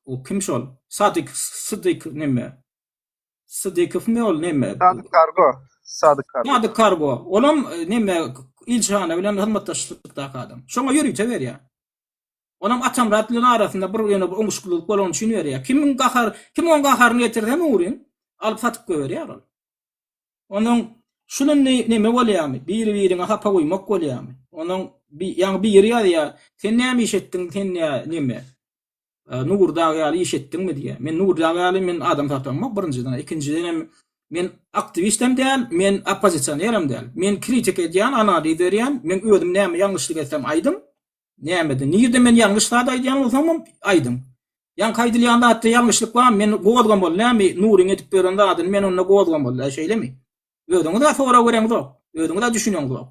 o kim şol? Sadyk Sydyk neme? Sydykowmy ol neme? Sadyk Kargo. Sadyk Kargo. Sadyk Kargo. Olam e, neme ilçihana bilen hyzmatdaşlykdaky adam. Şoňa ýörite berýär. Olam Atamyrat bilen arasynda bir ýöne bir oňuşyklylyk bolany üçin berýär. Kimiň gahar, kim oň gaharyny getirse Nuryň alyp satyp goýberýär ol. Onuň şul indi neme bolýarmy? Biri-biriňe hapa guýmak bolýarmy? Onuň ýaňy biri ýazýar, sen näme iş etdiň, sen neme? Nury dag ýaly iş etdiňmi diýýär. Men Nury dag ýaly men adam satamok birinjiden. Ikinjidenem men aktiwistem däl, men oppozisionerem däl. Men kritika edýän, analiz berýän. Men özüm näme ýalňyşlyk etsem aýdyň. Nämede, nirde men ýalňyş zat aýdýan bolsamam aýdyň. Ýaňky aýdylýan zatda ýalňyşlyk barmy? Men gozgamaly näme? Nuryň edip beren zadyny men onda gozgamaly däl, şeýlemi? Özüňiz-ä sorag bereňzok. Özüňiz-ä düşüneňzok.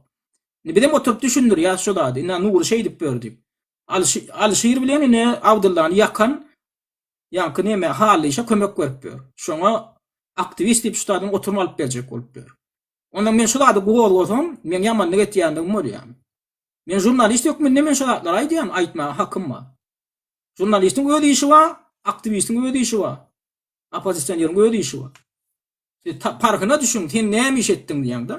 Indi bizem oturyp düşündirýäs şu zady. Ine Nury şeýdip ber diýip. Alyşir bilen ine Abdyllany ýakan ýaňky neme Hallyşa kömek berip ýör. Şoňa aktiwist diýip şu taýdan oturum alyp berjek bolup ýör. Ondan men şu zady gozgasam, meň ýamanlyk etýändigim bolýar. Men žurnalist hökmünde men şu zatlary aýdýan, aýtmaga hakym bar. Žurnalistiň öz işi bar, aktiwistiň öz işi bar. Oppozisioneriň öz işi bar. Parhyna düşüň, sen näme iş etdiň diýýäňde.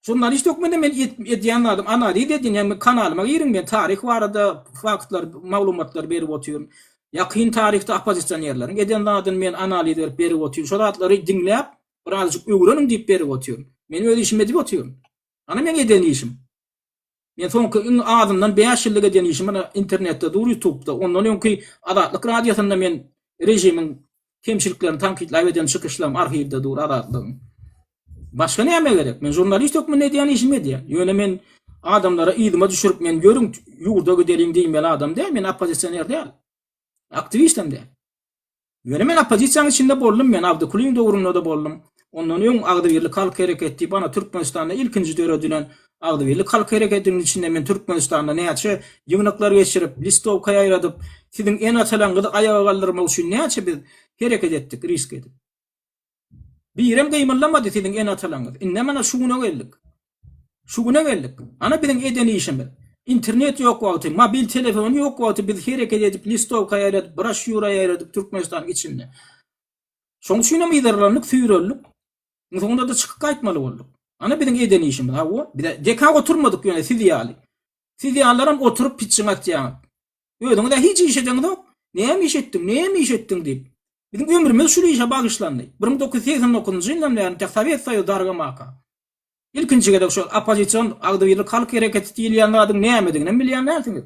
Žurnalist hökmünde men edýän zadym analiz edýän, ýagny kanalyma giriň, men taryh barada faktlar, maglumatlar berip otyryn. Ýakyn taryhda oppozisionerleriň eden zadyny men analiz berip berip otyryn. Şo zatlary diňläp, birazajyk öwreniň diýip berip otyryn. Men öz işimi edip otyryn. Ana meň eden işim. Men soňky iň azyndan bäş ýyllyk eden işim ine internetde dur ýutubda. Ondan öňki Azatlyk radiosynda men režimiň kemçiliklerini tankytlap eden çykyşlarym arhiwde dur Azatlygyň. Başga näme gerek? Men žurnalist hökmünde edýän işimi edýän. Ýöne men adamlara yzyma düşürip men ýörüň ýurda gideliň diýmeli adam däl, men oppozisioner däl. Aktiwistem däl. Ýöne men oppozisiýanyň içinde boldum, men Abdy Kulyň döwründe-de boldum. Ondan öň Agzybirlik halk hereketi diýip, ana Türkmenistanda ilkinji döredilen Agzybirlik halk hereketiniň içinde men Türkmenistanda näçe ýygnaklar geçirip, listowka ýaýradyp, siziň ene-atalaryňyzy aýaga galdyrmak üçin näçe biz hereket etdik, risk edip. Birem gymyldamady siziň ene-atalaryňyz. Indem ana şu güne geldik. Şu güne geldik. Ana biziň eden işimiz. Internet ýok wagty, mobil telefon ýok wagty biz hereket edip, listowka ýaýradyp, broşýura ýaýradyp Türkmenistanyň içinde. Şoň üçinem yzarlandyk, süýreldik. Iň soňunda-da çykyp gaýtmaly bolduk. Ana biziň eden işimiz. Hawa, biz deka oturmadyk ýöne siz ýaly. Siz ýalylaram oturyp pitjiň atýaňyz. Özüňiz-ä hiç iş edeňizok. Näme iş etdiň, näme iş etdiň diýip. Biziň ömrümiz şul işe bagyşlandy. 1989-njy ýyldan bäri intek Sowet Soýuzy dargamaka. Ilkinji gezek şol oppozision agzybirlik halk hereketi diýilýän zadyň nämediginem bilýän dälsiňiz.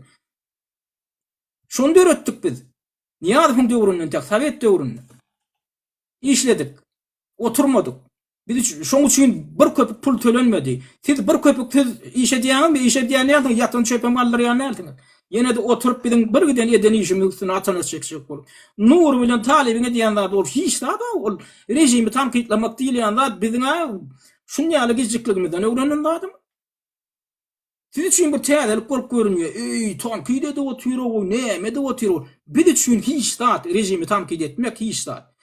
Şony döretdik biz. Nyýazowyň döwründe intek sowet döwründe. Işledik. Oturmadyk. Biz üçin, şoň üçin bir köpük pul tölenmedi. Siz bir köpük siz iş edýäňizmi? Iş edýän dälsiňiz, ýatan çöpem galdyrýan dälsiňiz. Ýene-de oturyp biziň bir giden eden işimiziň üstüne atanas çekjek bolup. Nury bilen Talybyň edýän zady ol hiç zad-a, ol režimi tankytlamak diýilýän zat biziň-ä şuny ýaly gijikligimizden öwrenen zadymyz. Siz üçin bir täzelik bolup görünýär. Eý, tankyt edip otyr-ow, näme edip otyr-ow. Biz üçin hiç zat, režimi tankyt etmek hiç zat.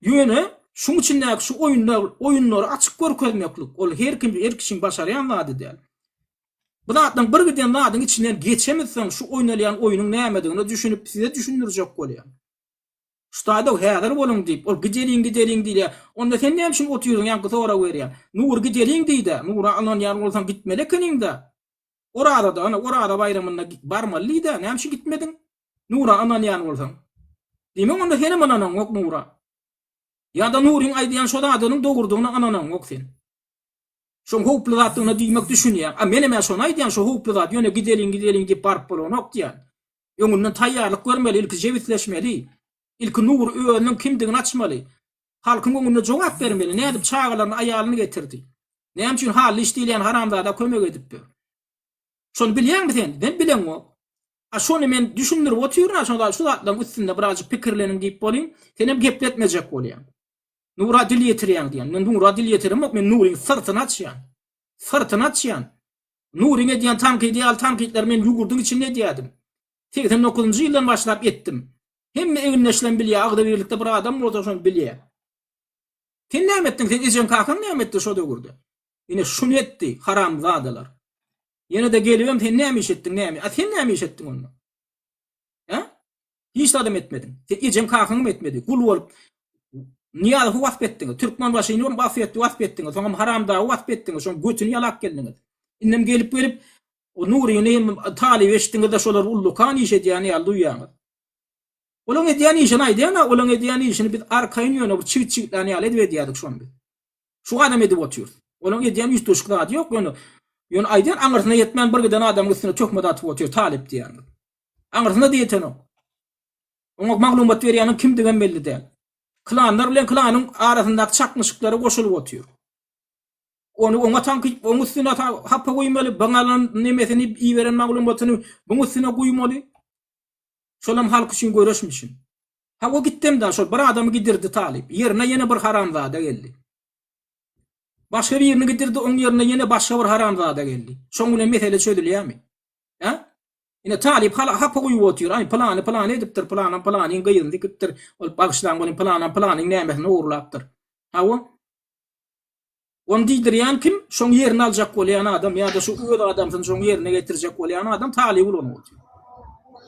Ýöne şuň içindäki şu oýunlar, oýunlary açyk görkezmeklik, ol her kim, her kişiň başarýan zady däl. Bu zatlaryň bir giden zadyň içinden geçemizsoň şu oýnalýan oýnuň nämedigine düşünip size düşündirjek bolýan. Şu taýda häzir boluň diýip, ol gideliň gideliň diýýär. Onda sen näme üçin otyrsyň ýaňky sorag berýän. Nury gideliň diýdä, Nura ynanýan bolsaň gitmeli ekeniňdä. Orazada, ana Oraza baýramynda barmaly diýdä, näme üçin gitmediň? Nura ynanýan bolsaň. Diýmek onda senem ynanaňok Nura. Ýa-da Nuryň aýdýan şo zadynyň dogrudygyna ynanaňok sen. Şoň howply zatdygyna diýmek düşünýäň. A menem-ä şony aýdýan, şo howply zat, ýöne gideliň gideliň diýip baryp bolanok diýýän. Öňünden taýýarlyk görmeli, ilki jebisleşmeli. Ilki Nury özüniň kimdigini açmaly. Halkyň öňünde jogap bermeli, nädip çagalaryny, aýalyny getirdi? Näme üçin Hally iş diýilýän haramzada kömek edipdir? Şony bilýäňmi sen? Sen bileňok. A şony men düşündirip otyryn-a, şo şu zatlaryň üstünde birazjyk pikirleniň diýip bolýan, senem gepletmejek bolýaň. Nura dil ýetirýäň diýýän. Men Nura dil ýetiremok, men Nuryň syrtyny açýan. Syrtyny açýan. Nuryň edýän tankydy ýaly tankytlary men ýurduň içinde edýärdim. 89-njy ýyldan başlap etdim. Hemme egindeşlem bilýär, agzybirlikde bir adam bolsa şony bilýär. Sen näme etdiň? Sen ejeň kakaň näme etdi şo döwürde? Ine şuny etdi haramzadalar. Ýene-de gelibem sen näme iş etdiň näme? A sen näme iş etdiň onda? Hä? Hiç zadam etmediň. Sen ejeň kakaňam etmedi. Gul bolup Nyýazowy wasp etdiňiz. Türkmenbaşyny wasp etdi, wasp etdiňiz. Soňam Haramdagy wasp etdiňiz. Şoň götüni ýalap geldiňiz. Indem gelip gelip o Nuryny hem Talyby eşitdiňizde şolar ullakan iş edýän ýaly duýýaňyz. Olaň edýän işini aýdýan-a, olaň edýän işini biz arkaýyn ýöne bir çigit çigitlän ýaly edip edýärdik şony biz. Şu adam edip otyrys. Olaň edýän üýtgeşik zady ýok ýöne ýöne aýdýan aňyrsyna ýetmän bir giden adamyň üstüne töhmet atyp otyr talyp diýýäňiz. Aňyrsyna-da ýetenok. Oňa maglumat berýäniň kimdigem belli däl. Klanlar bilen klanyň arasyndaky çaknyşyklara goşulyp otyr. Ony oňa tankyt, oň üstüne hapa guýmaly, byň alan nemesini, iberen maglumatyny buň üstüne guýmaly. Şolam halk üçin göreşmişin. Hawa gitdem-da şol bir adamy gidirdi talyp. Ýerine ýene bir haramzada geldi. Başga birini gidirdi, oň ýerine ýene başga bir haramzada geldi. Şoň bilen mesele çözülýärmi? Hä? Ine talyp hala hapa guýup otyr. Aý pylany pylany edipdir, pylanam pylanyň gyzyny dikipdir. Ol bagyşlaň welin pylanam pylanyň nämesini ogurlapdyr. Hawa. Ony diýdirýän kim? Şoň ýerini aljak bolýan adam ýa-da şu öz adamsyny şoň ýerine getirjek bolýan adam talyp ulanyp otyr.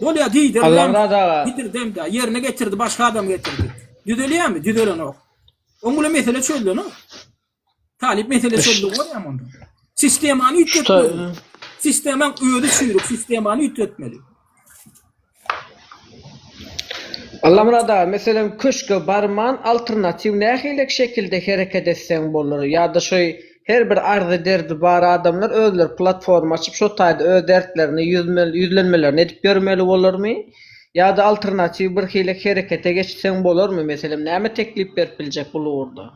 Bolýa diýdirdim. Allamyrat aga. Diýdirdim-de, ýerine getirdi, başga adam getirdi. Düzelýärmi? Düzelenok. Oň bilen mesele çözülenok. Talyp mesele çözdü bolýar onda. Sistemany üýtgetmeli. Sistemaň özi çüýrük, sistemany üýtgetmeli. Allamyrat aga, meselem köşge barman alternatiw nähili şekilde hereket etseň bolar ýa-da şo her bir arzy derdi bar adamlar özleri platforma açyp şo taýda öz dertlerini ýüzlenmelerini edip ýörmeli bolarmy ýa-da alternatiw bir hili herekete geçseň bolarmy meselem näme teklip berip biljek bul ugurda?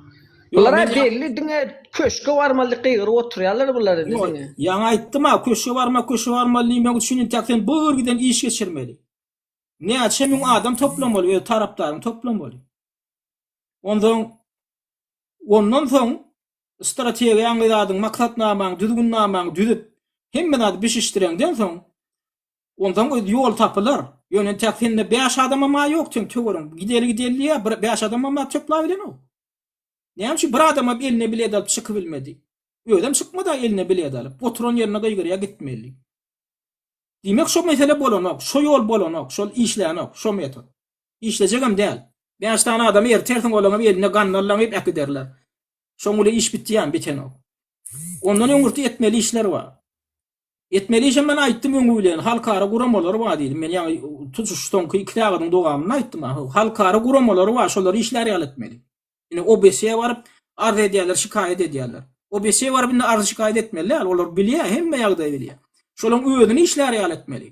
Bulara belli diňe köşge barmaly diýip gygyryp oturýarlar bular indi diňe. Ýaňy aýtdym-a, köşge barmak, köşge barmaly diýmek üçin intäk sen bir giden iş geçirmeli. Näçe müň adam toplamaly, öz tarapdaryňy toplamaly. Onsoň ondan soň strategiýaňy zadyň, maksatnamaňy, düzgünnamaňy düzüp, hemme zady bişişdireňden soň onsoň öz ýol tapylar. Ýöne intäk sende bäş adamam-a ýok seň töweregiň. Gideli gideli diýýär, bir bäş adamam-a toplabilenok. Näme üçin bir adamam eline bilet alyp çykybilmedi? Özem çykmada eline bilet alyp. Oturan ýerinde gygyrýar gitmeli diýip. Diýmek şo mesele bolanok, şo ýol bolanok, şol işlänok, şo metod. Işlejegem däl. Bäş sany adamy ertersiň olaňam eline gandallaňyp äkiderler. Şoň bilen iş bitýämi? Bitenok. Ondan öňürti etmeli işler bar. Etmeli işem men aýtdym öňi bilen, halkara guramalary bar diýdim. Men ýaňy tutuş soňky iki sagadyň dowamynda aýtdym. Halkara guramalary bar, şolary işlär ýaly etmeli. Indi OBSE baryp arz edýärler, şikaýat edýärler. OBSE baryp indi arz şikaýat etmeli däl, olar bilýär, hemme ýagdaýy bilýär. Şolaryň özüni işlär ýaly etmeli.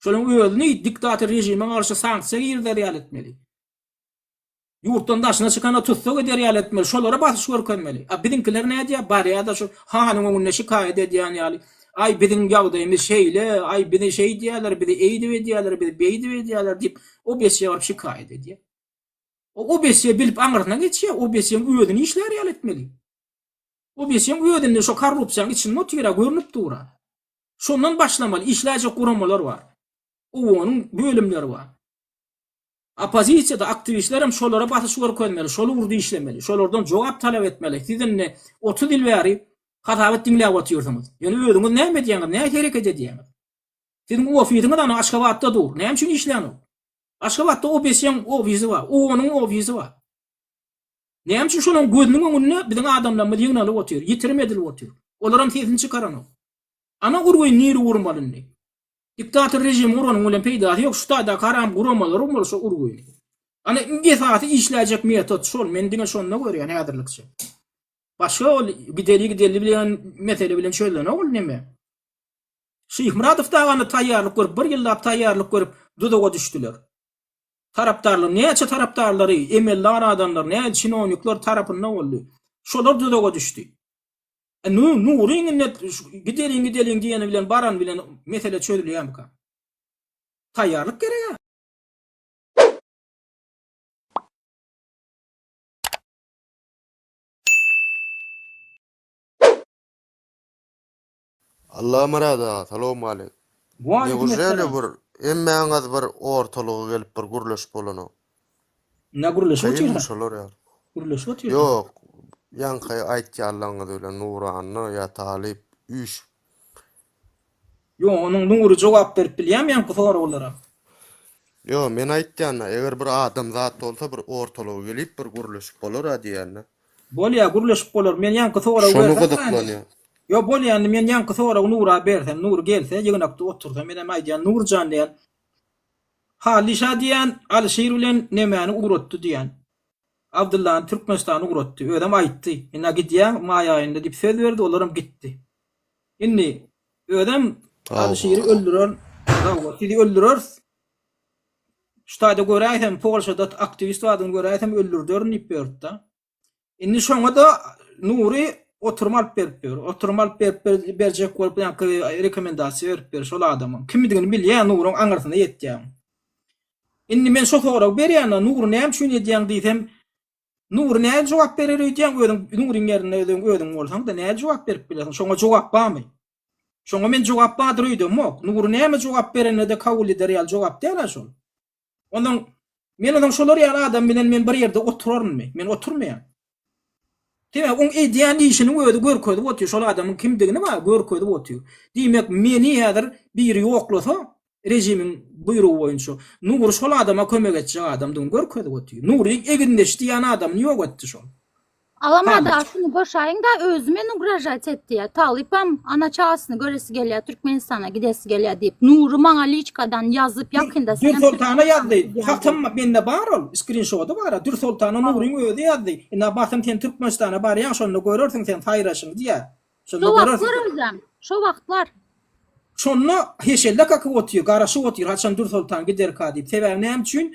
Şolaryň özüni diktator režime garşy sanksiýa girizer ýaly etmeli. Ýurtdan daşyna çykana tussag eder ýaly etmeli, şolara basyş görkezmeli. A biziňkiler nädýär, barýar-da şu hanyň öňünde şikaýat edýän ýaly, aý biziň ýagdaýymyz şeýle, aý bizi şeýdýärler, bizi eýdip edýärler, bizi beýdip edýärler diýip, OBSE baryp şikaýat edýär. O OBSE bilip aňyrsyna geçýär, OBSE-niň özüni işlär ýaly etmeli. OBSE-niň özünde şo korrupsiýanyň içinde otyr-a, görnüp dur-a. Şondan başlamaly, işläýjek guramalar bar. OON-yň bölümleri bar. Oppozisiýada aktiwistler hem şolara basyş görkezmeli, şol ugurda işlemeli, şolardan jogap talap etmeli. Siz indi 30 ýyl bäri hasabat diňläp otyrsyňyz. Ýöne özüňiz näme edýäňiz, nähili hereket edýäňiz? Siziň ofisiňiz ana Aşgabatda dur. Näme üçin işlänok? Aşgabatda OBSE-niň ofisi bar, OON-yň ofisi bar. Näme üçin şolaryň gözüniň öňünde biziň adamlarymyz ýygnalyp otyr, ýitirim edilip otyr. Olaram sesini çykaranok. Ana urgyny nirä urmaly indi? Diktator režimi guranyň bilen peýdasy ýok, şu taýdaky haram guramalar urmaly şo urgyny. Ana iň esasy işläýjek metod şol, men diňe şonda görýän häzirlikçe. Başga ol gideli gideli bilen mesele bilen çözlenok ol neme. Şyhmyradow dagy taýýarlyk görüp bir ýyllap taýýarlyk görüp duzaga düşdüler. Tarapdarlar näçe tarapdarlary emeldar adamlar näçe çinownikler tarapynda boldy. Şolar duzaga düşdi. E, Nuryň indi gideliň gideliň diýeni bilen baran bilen mesele çözülýärmika? Taýýarlyk gerek-ä. Allamyrat aga salowmalik. Waleýkim Neujeli essalam. bir hemmäňiz bir ortalyga gelip bir gürleşip bolanok. Ne gürleşip Kynmy otyrys? şolar ýaly. Gürleşip otyrys. Ýok, ýaňky aýtýanlaryňyz bilen Nuranna ýa Talyp üýşüp. Ýok, onuň Nury jogap berip bilýärmi ýaňky soraglara? Ýok, men aýtýan-da, eger bir adamzat bolsa bir ortalyga gelip bir gürleşip bolar-a diýýän-de. Bolýa, gürleşip bolar. Men ýaňky soragy Şony bersem gyzyklanýan. Ýok, bolýa, indi men ýaňky soragy Nura bersem, Nury gelse, ýygnakda otursa, menem aýdýan, Nurjan diýýän, Hally şa diýýän, Alyşir bilen nemäni ugratdy diýýän. Abdyllany Türkmenistana ugratdy. Özem aýtdy. Ynha gidýäň, maý aýynda diýip söz berdi, olaram gitdi. Indi özem Alyşiri öldürer, hawa, sizi öldüreris. Şu taýda göräýsem, Polşada aktiwist bardygyny göräýsem öldürderin diýip berdi-de. Indi şoňa-da Nury oturum alyp berip ýör. Oturum alyp berip berjek bolup ýaňky rekomendasiýa berip ýör şol adamyň. Kimdigini bilýän Nuryň aňyrsyna ýetýär. Indi men şo soragy berýän-de, Nury näme üçin edýäň diýsem, Nury nähili jogap berer öýdýäň özüň Nuryň ýerinde özüň özüň bolsaň-da nähili jogap berip bilersiň? Şoňa jogap barmy? Şoňa men jogap bardyr öýdemok. Nury näme jogap berende-de kabul eder ýaly jogap däl-ä şol. Onsoň men onsoň şolar ýaly adam bilen men bir ýerde oturarynmy? Men oturmaýan. Sebäbi oň edýän işiniň özi görkezip otyr, şol adamyň kimdigini bar, görkezip otyr. Diýmek, meni häzir biri ýoklasa, režimiň buýrugy boýunça, Nury şol adama kömek etjek adamdygyny görkezip otyr. Nuryň egindeşi diýýän adamyny ýok etdi şol. Alamada şuny goşaýyň-da özi meni ugražat etdi ýa talypam ana çagasyny göresi gelýä Türkmenistana gidesi gelýä diýip Nury maňa liçkadan ýazyp ýakynda senem Dürsoltana Türkmenistana ýazdy. gidýäň Hatam diýip. mende bar ol skrinşody bar. Dürsoltana Nuryň özi ýazdy. Ina basym sen Türkmenistana barýaň şonda görersiň sen saýraşyňy diýýär. Şonda Şo görersiň. wagtlar özem. Şo wagtlar. Şonda heşelle kakyp otyr, garaşyp otyr haçan Dürsoltan giderka diýip. Sebäbi näme üçin?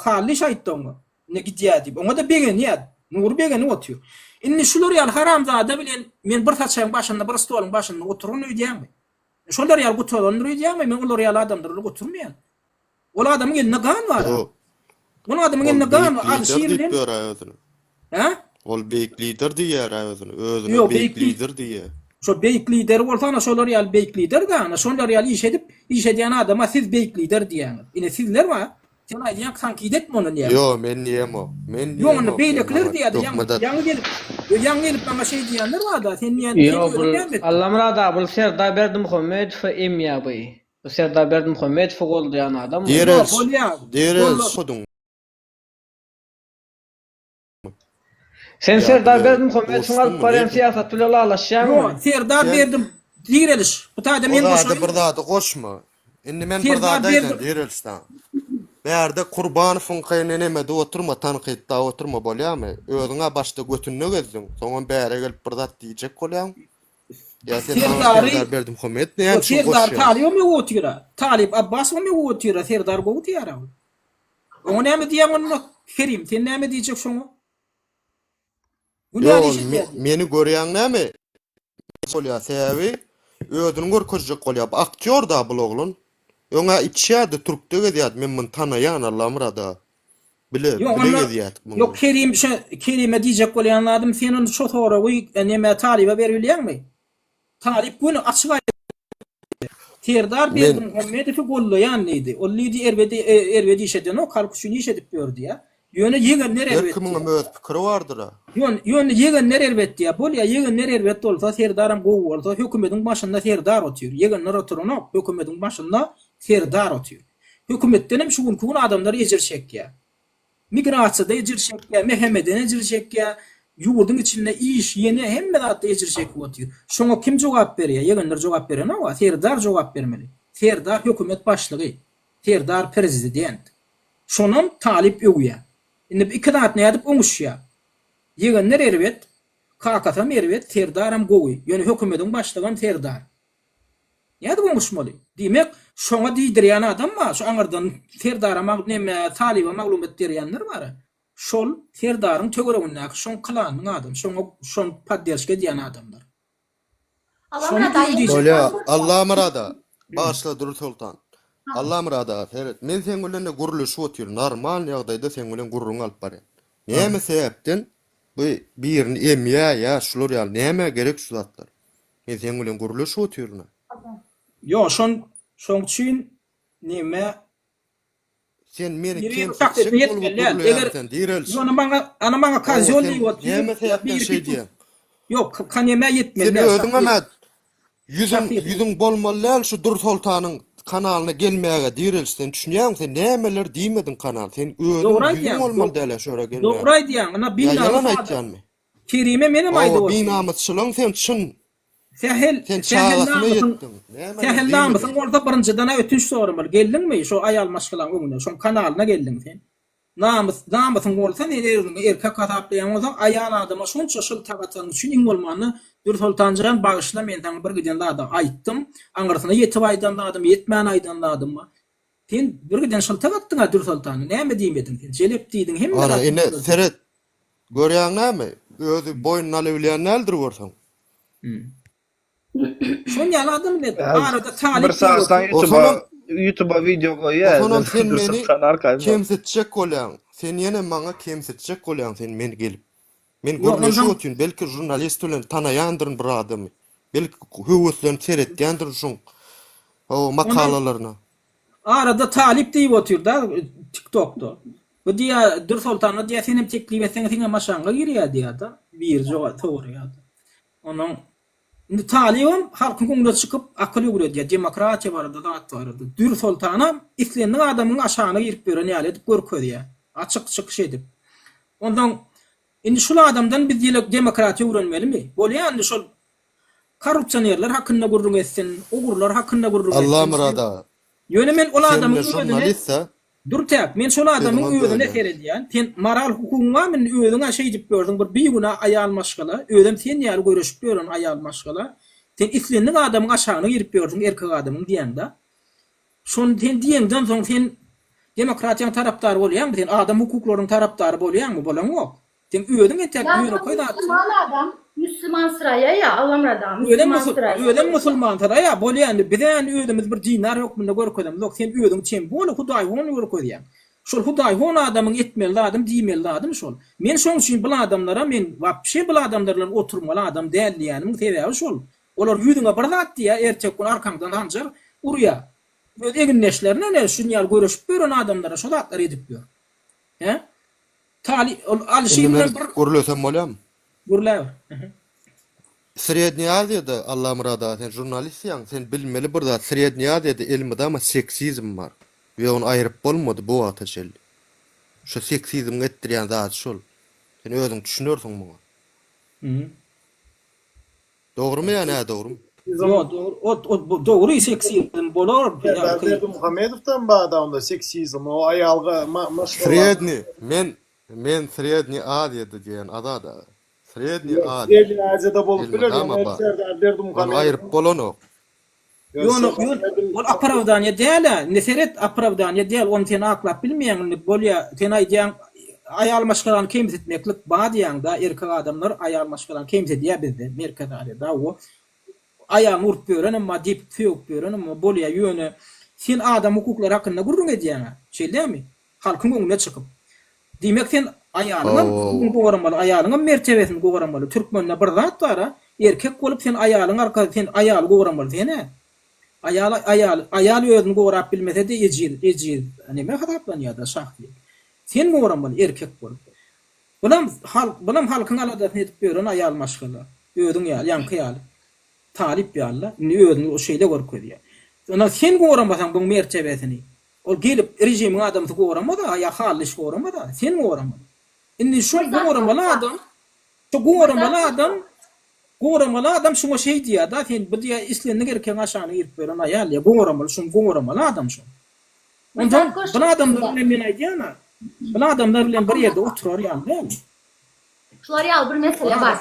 Hally aýtdy oňa. Indi gidýär diýip. Oňa-da begenýär. Nury begenip otyr. Indi şular ýaly haramzada bilen men bir saçagyň başynda, bir stoluň başynda oturaryn öýdýäňmi? Şolar ýaly gutarandyr öýdýäňmi? Men olar ýaly adamlar bilen oturmaýan. Ol adamyň elinde gan bar. Ýok. Ol adamyň Ol elinde gan beýik bar. lider Alyşir diýip bilen ýör-ä özüne. Hä? Ol beýik lider diýýär-ä özüne. Özüne Ýok, beýik beýik lider diýýär. Şo beýik lider bolsa ana şolar ýaly beýik lider-dä, ana şolar ýaly iş edip, iş edýän adama siz beýik lider diýýäňiz. Ine sizler bar. Sen aýdýaň tankyt etme ony diýýäň. Ýo, men diýemok. Men Ýok onda diýemok. Sen beýlekiler maňa diýýärdi, ýaňy töhmet at. ýaňy gelip, ýo ýaňy gelip maňa şeý diýýänler bar-da, sen diýýän, sen Ýo özüň bul näme etdiň? Allamyrat aga bul Serdar Berdimuhamedowy emýä by. Bu Serdar Berdimuhamedowy goldaýan adam bu. Ýo Direls, bolýa. direls Golla. oduň. Sen Ýa Serdar bile Berdimuhamedowyň alyp duşduňmy barýan näme? syýasaty bilen ylalaşýaňmy? Ýo, Serdar Sen Berdim direliş. Bu taýda o men zada goşaýyn. bir zady goşma. Indi men bir Serdar zady aýdan Berdi direliş saňa. Bärde Kurbanowyňkyny nemede oturma, tankytlap oturma bolýamy? Özüň-ä başda götünde gezdiň, soňam bäre gelip bir zat diýjek bolýaň. Ýa sen maňa Serdary Serdar Berdimuhamedow näme Ýo, üçin Serdar goşýaň? Talybam öwüp otyr-a. Talyp Abbasowam öwüp otyr-a, Serdar gowy diýýär-ä ol. Oňa näme diýýäň onda, Kerim, sen näme diýjek şoňa? Günäli Ýok, iş edýär diý. meni görýäň näme bolýar, sebäbi özüni görkezjek bolýar. Bu aktýor-da bul oglan. Öň-ä içýärdi, türkde gezýärdi, men muny tanaýan Allamyrat-a. Bile, Ýok, bile onda gezýärdik muň Ýok, bilen. Kerim, şo Kerime diýjek bolýan zadym, sen onda şo soragy neme Talyba beribilýäňmi? Talyp göni açyk aýdyp. Serdar Men Berdimuhamedowy gollaýan diýdi. Ol diýdi erbet erbet iş edenok, halk üçin iş edip ýör diýýär. Ýöne ýegenler her erbet kimiňem diýýär. öz pikiri bardyr-a. Ýöne ýöne ýegenler erbet diýýär. Bolýar, ýegenler erbet bolsa, Serdaram gowy bolsa, hökümediň başynda Serdar otyr. Ýegenler oturanok, hökümediň başynda Serdar otyr. Hökümetdenem şu günki gün adamlar ejir çekýär. Migrasiýada ejir çekýär, MHM-den ejir çekýär, ýurduň içinde iş, ýene hemme zatda ejir çekip otyr. Şoňa kim jogap berýär? Ýegenler jogap berenok-a, Serdar jogap bermeli. Serdar hökümet başlygy, Serdar prezident. Şonam Talyp öwýär. Indi bu iki zat nädip oňuşýar? Ýegenler erbet, kakasam erbet, Serdaram gowy, ýöne hökümediň başlygam Serdar. Nädip oňuşmaly? Diýmek, şoňa diýdirýän adam bar, şu aňyrdan Serdara mag neme, Talyba maglumat berýänler bar. Şol Serdaryň töweregindäki şoň klanynyň adamy, şoňa şony podderşka edýän adamlar. Şony Allamyrat aga diýjek. Bolýa, Allamyrat aga, bagyşla Dürsoltan. Allamyrat aga, seret, men seň bilen-de gürleşip otyryn, normal ýagdaýda seň bilen gürrüň alyp barýan. Näme sebäpden bu birini emýä ýa şular ýaly nämä gerek şu zatlar? Men seň bilen gürleşip otyryn-a. Ýok, şon şoň üçin neme Sen meni Biri kemsitjek şahsyýetine bolup ýetmeli däl. gürleýäň Eger sen, direliş. ýöne maňa ana maňa Hawa, kozýol sen diýip otyr, näme ýa sebäpden biri şeý pituh. diýýäň? Ýok, ka nämä ýetmeli Sen däl, özüňem-ä şahsyýet. ýüzüň Şahsyýet. ýüzüň bolmaly däl şu Dürsoltanyň kanalyna gelmäge, direliş. Sen düşünýäňmi, sen nämeler diýmediň kanal. Sen özüň Dogry ýüzüň aýdýaň. bolmaly däl-ä şu ýere gelmäge. Dogry aýdýaň. Ynha Ýa binamys ýalan adam. aýtýanmy? Kerime menem Hawa, aýdyp otyryn. binamysçylygyň sen çyn. Sähel, Sen sähel çagasyna namysyň, ýetdiň. Nämeler sähel diýmediň. namysyň bolsa birinjiden-ä ötünç soramaly. Geldiňmi şo aýal maşgalaň öňüne, şoň kanalyna geldiň sen. Namys, namysyň bolsa sen özüňi erkek hasaplaýan bolsaň, aýal adama şonça şyltak atanyň üçin iň bolmanda Dürsoltan jan bagyşla men saňa bir giden zady aýtdym. Aňyrsyna ýetip aýdan zadym, ýetmän aýdan zadym bar. Sen bir giden şyltak atdyň-a Dürsoltana. Näme diýmediň sen? Jelep diýdiň, hemme Ana, zat ine, diýdiň. seret. Görýäň näme? Özi boýnuna alybilýän däldir görseň. Şon ýaly adam ine arada talyp Bir sagatdan diýip otyr. YouTube'a Osanam, YouTube'a wideo goýýar. osanam sen Dur meni Sultan arkaýyn bol. kemsitjek bolýaň. Sen ýene maňa kemsitjek bolýaň sen men gelip. Men Ýok, gürleşip onsoň otyryn, belki žurnalist bilen tanaýandyryn bir adamy. Belki höweslenip seretýändirin şoň o Ondan makalalaryna. arada talyp diýip otyr-da TikTokda. Bu diýýär, Dürsoltana diýýär, senem teklip etseň seňem aşagyňa girýär diýýär-de. Biri jogap soraýar-da. Onuň indi talybam halkyň öňüne çykyp akyl öwredýär, demokratiýa barada, zat barada. Dürsoltanam islendik adamyň aşagyna girip ýören ýaly edip görkezýär. Açyk çykyş edip. Onsoň indi şul adamdan biz ýene demokratiýa öwrenmelimi? Bolýa indi şol korrupsionerler hakynda gürrüň etsin, ogrular hakynda gürrüň etsin. Allamyrat aga, Ýöne men ol sen adamyň ine özüne žurnalist-ä, Dur täk, men şol adamyň sözüňem özüne bölýän. seredýän. Sen moral hukugyň barmy indi özüň-ä şeýdip ýörsüň bir bigünä aýal maşgala, özem sen ýaly göreşip ýören aýal maşgala. Sen islendik adamyň aşagyna girip ýörsüň erkek adamyň diýäňdä. Şony sen diýeňden soň sen demokratiýaň tarapdary bolýaňmy sen adam hukuklarynyň tarapdary bolýaňmy bolaňok. Sen özüň entäk Ýa ýönekeý zatçy. Müslüman adam, müslüman syraýa ýa Allamyrat aga, Özem müslüman musul syraýa. özem musulman syraýa bolýa indi bizä indi özümiz bir dindar hökmünde görkezemzok sen özüňi çem bol hudaýhon görkezýäň. Şol hudaýhon adamyň etmeli zadym diýmeli zadym şol. Men şoň üçin bul adamlara men wapşe bul adamlar bilen oturmaly adam däl diýýänimiň sebäbi şol. Olar ýüzüňe bir zat diýýär erteki gün arkaňdan hanjar urýar. Öz egindeşlerine ine şun ýaly göreşip ýören adamlara şo zatlary edip ýör. Hä? Taly ol Alyşir Indi men bilen bir gürlesem bolýamy? Gürläber. Sredniý Aziýada, Allamyrat aga sen žurnalistýaň, sen bilmeli bir zat, Sredniý Aziýada elmydama seksizm bar we ony aýryp bolmady bu wagta çenli. Şo seksizmiň etdirýän zady şol. Sen özüň düşünersiň muňa. Dogrumy ýa nädogrymy? Ýok, dogry, ot, ot, bu dogry seksizm bolar, Serdar ýaňky. Berdimuhamedowdan bar-da onda seksizm, o aýalga ma maşgala. Sredni, men, men Sredni Aziýada diýen Azat aga. Sredni Ýok, Aziýa. Sredni Aziýada bolup biler, Elmydama ýöne bar. Serdar Ony Berdimuhamedowyň aýryp bolanok. Ýok, Ýöne, Serdar ýöne, Berdimuhamedow ol opravdaniýa däl-ä, indi seret, opravdaniýa däl, ony sen aklap bilmeýäň, indi bolýa, sen aýdýaň, aýal maşgalany kemsitmeklik bar diýýäň-da, erkek adamlar aýal maşgalany kemsidýär bizde, Merkezi Aziýada, hawa, aýalyny urup ýörenem bar, depip sögüp ýörenem bar, bolýa, ýöne sen adam hukuklary hakynda gürrüň edýäň-ä, şeýle dälmi? Halkyň öňüne çykyp. Diýmek sen aýalyňam hukugyny goramaly, aýalyňam mertebesini goramaly. Türkmende bir zat bar-a, erkek bolup sen aýalyň arka sen aýaly goramaly sen-ä. Aýal aýal aýal özüni gorap bilmese-de ejiz ejiz neme hasaplanýar-da şahsyýet. Sen goramaly erkek bolup. Bulam halk bulam halkyň aladasyny edip ýören aýal maşgala. Özüň ýaly, ýaňky ýaly. Talyp ýaly-da. Indi özüni o şeýle görkezýär. Onda sen goramasaň buň mertebesini, ol gelip režimiň adamsy goramaz-a ýa Hallyş goramaz-a, sen goramaly. Indi şol goramaly adam, şo goramaly adam, goramaly adam şuňa şeý diýýär-da, sen bu diýýär islendik erkegiň aşagyna girip ýören aýal diýýär, goramaly, şuny goramaly adam şol. Onsoň bul adamlar bilen men aýdýan-a, bul adamlar bilen bir ýerde oturar ýaly däl. Şular ýaly bir mesele bar.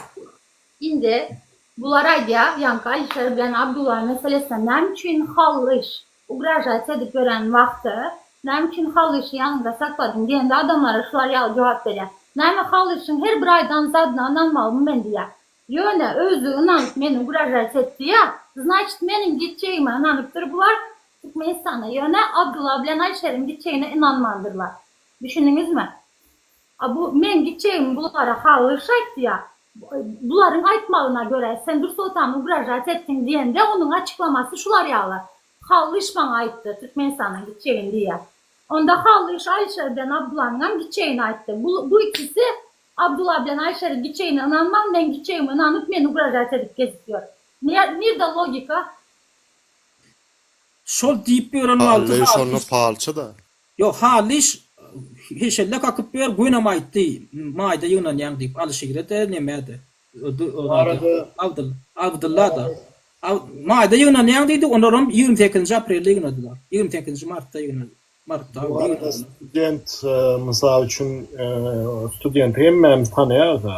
Indi bular aýdýar, ýaňky Alişer bilen Abdulla meselesinde näme üçin Hallyş ugražat edip ýören wagty, näme üçin Hallyşy ýanyňda sakladyň diýende adamlara şular ýaly jogap berýär. Näme Hallyşyň her bir aýdan zadyna ynanmalymy men diýýär. Ýöne özi ynanyp meni ugražat etdi-ýa, znaçit meniň gitjegime ynanypdyr bular Türkmenistana. Ýöne Abdulla bilen Alişeriň gitjegine ynanmandyrlar. Düşündiňizmi? A bu meň gitjegimi bulara Hallyş aýtdy-ýa. Bularyň aýtmagyna görä, sen Dursoltany ugražat etdiň diýende, onuň açyklamasy şular ýaly, Hallyş maňa aýtdy, Türkmenistana gitjegini diýýär. Onda Hallyş Aýşer bilen Abdulanyňam gitjegini aýtdy. Bu, bu ikisi Abdula bilen Aýşeriň gitjegine ynanman, meň gitjegime ynanyp, meni ugražat edip gezip ýör. Nirde logika? Şol diýip ýören wagty Hallyş onda palçy-da. Ýok, Hallyş heşelle kakyp ýör, gönem aýtdy, maýda ýygnanýaň diýip, Alyşire-de, nemä-de, Abdylla-da. Maýda ýygnanýaň diýdi, olaram 28-nji aprelde ýygnadylar. 28-nji martda ýygnadylar. Martda Bu arada student, mysal üçin, studenti hemmämiz tanaýarys-a,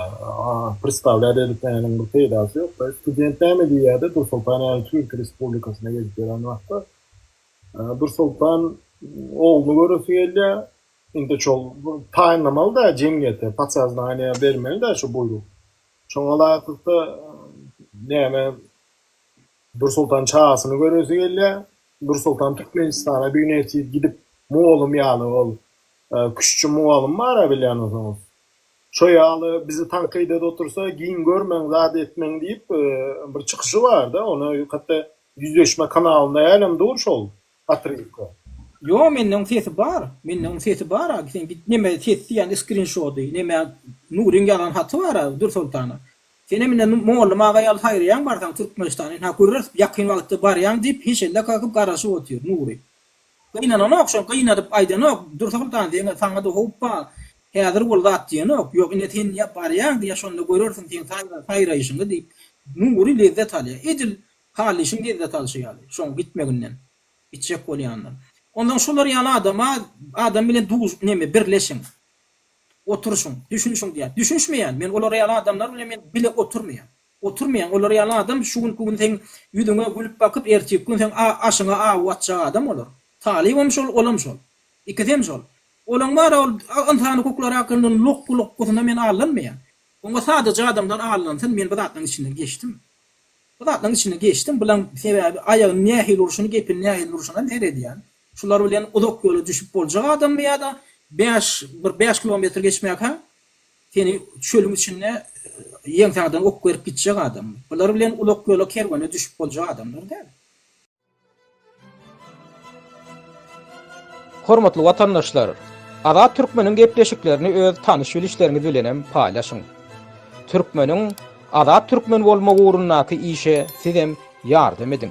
predstawlýat edip näniň bir peýdasy ýok-da. Student näme diýýär-de, Dursoltan ýaly Türkiýe Respublikasyna gezip ýören wagtda, Dursoltan ogluny göresi gelýär. Indi şol taýynlamaly-da jemgyýete, podsoznaniýa bermeli-dä şu buýruk. Şoňa laýyklykda näme Dursoltan çagasyny göresi gelýär. Dursoltan Türkmenistana bir gün ertir gidip mugallym ýaly ol küştçi mugallym bar-a bilýän bolsaňyz. Şo ýaly bizi tankyt edip otursa giň görmäň zat etmäň diýip bir çykyşy bar-da ony hatda Ýüzleşme kanalynda hälem dur şol otrywka. Ýo mende oň sesi bar. Mende oň sesi bar-a. Sen git neme ses diýýän skrinşody neme Nuryň ýazan haty bar-a Dürsoltana. Senem ine mollum aga ýaly saýraýaň barsaň Türkmenistana ynha göreris ýakyn wagtda barýaň diýip heşelle kakyp garaşyp otyr Nury. Gynananok şo gynadyp aýdanok Dürsoltan seňe saňada howp bar häzir bol zat diýenok ýok ine sen barýaň diýýä şonda görersiň seň saýraýşyňy diýip Nury lezzet alýa edil Hallyşyň lezzet alşy ýaly, şoň gitmeginden, gitjek bolýandan. Onsoň şolar ýaly adama, adam bilen duş, neme, birleşiň. Oturyşyň, düşünişiň diýýär. Düşünişmeýän, men olar ýaly adamlar bilen men bile oturmaýan. Oturmaýan, olar ýaly adam şu günki gün seň ýüzüňe gülüp bakyp, ertirki gün seň aşyňa awy atjak adam olar. Talybam şol, olam şol. Ikisem şol. Olaň bar-a ol ynsan hukuklary hakynda lokgy-lokgusyna men aldanmaýan. Oňa sadaja adamlar aldansyn, men bu zatlaryň içinden geçdim. Bu zatlaryň içinden geçdim. Bulaň sebäbi aýagyny nähili urşuny, gepini nähili urşuna seredýän. Şular bilen uzak ýola düşüp boljak adammy ýa-da bäş, bir bäş kilometr geçmäkä seni çölüň içinde ýeňsäňden ok berip gitjek adammy? Bular bilen uzak ýola kerwene düşüp boljak adamlar däl. Hormatly watandaşlar! Azat Türkmeniň gepleşiklerini öz tanyş-bilişleriňiz bilenem paýlaşyň. Türkmeniň Azat Türkmen bolmagy ugrundaky işe sizem ýardam ediň.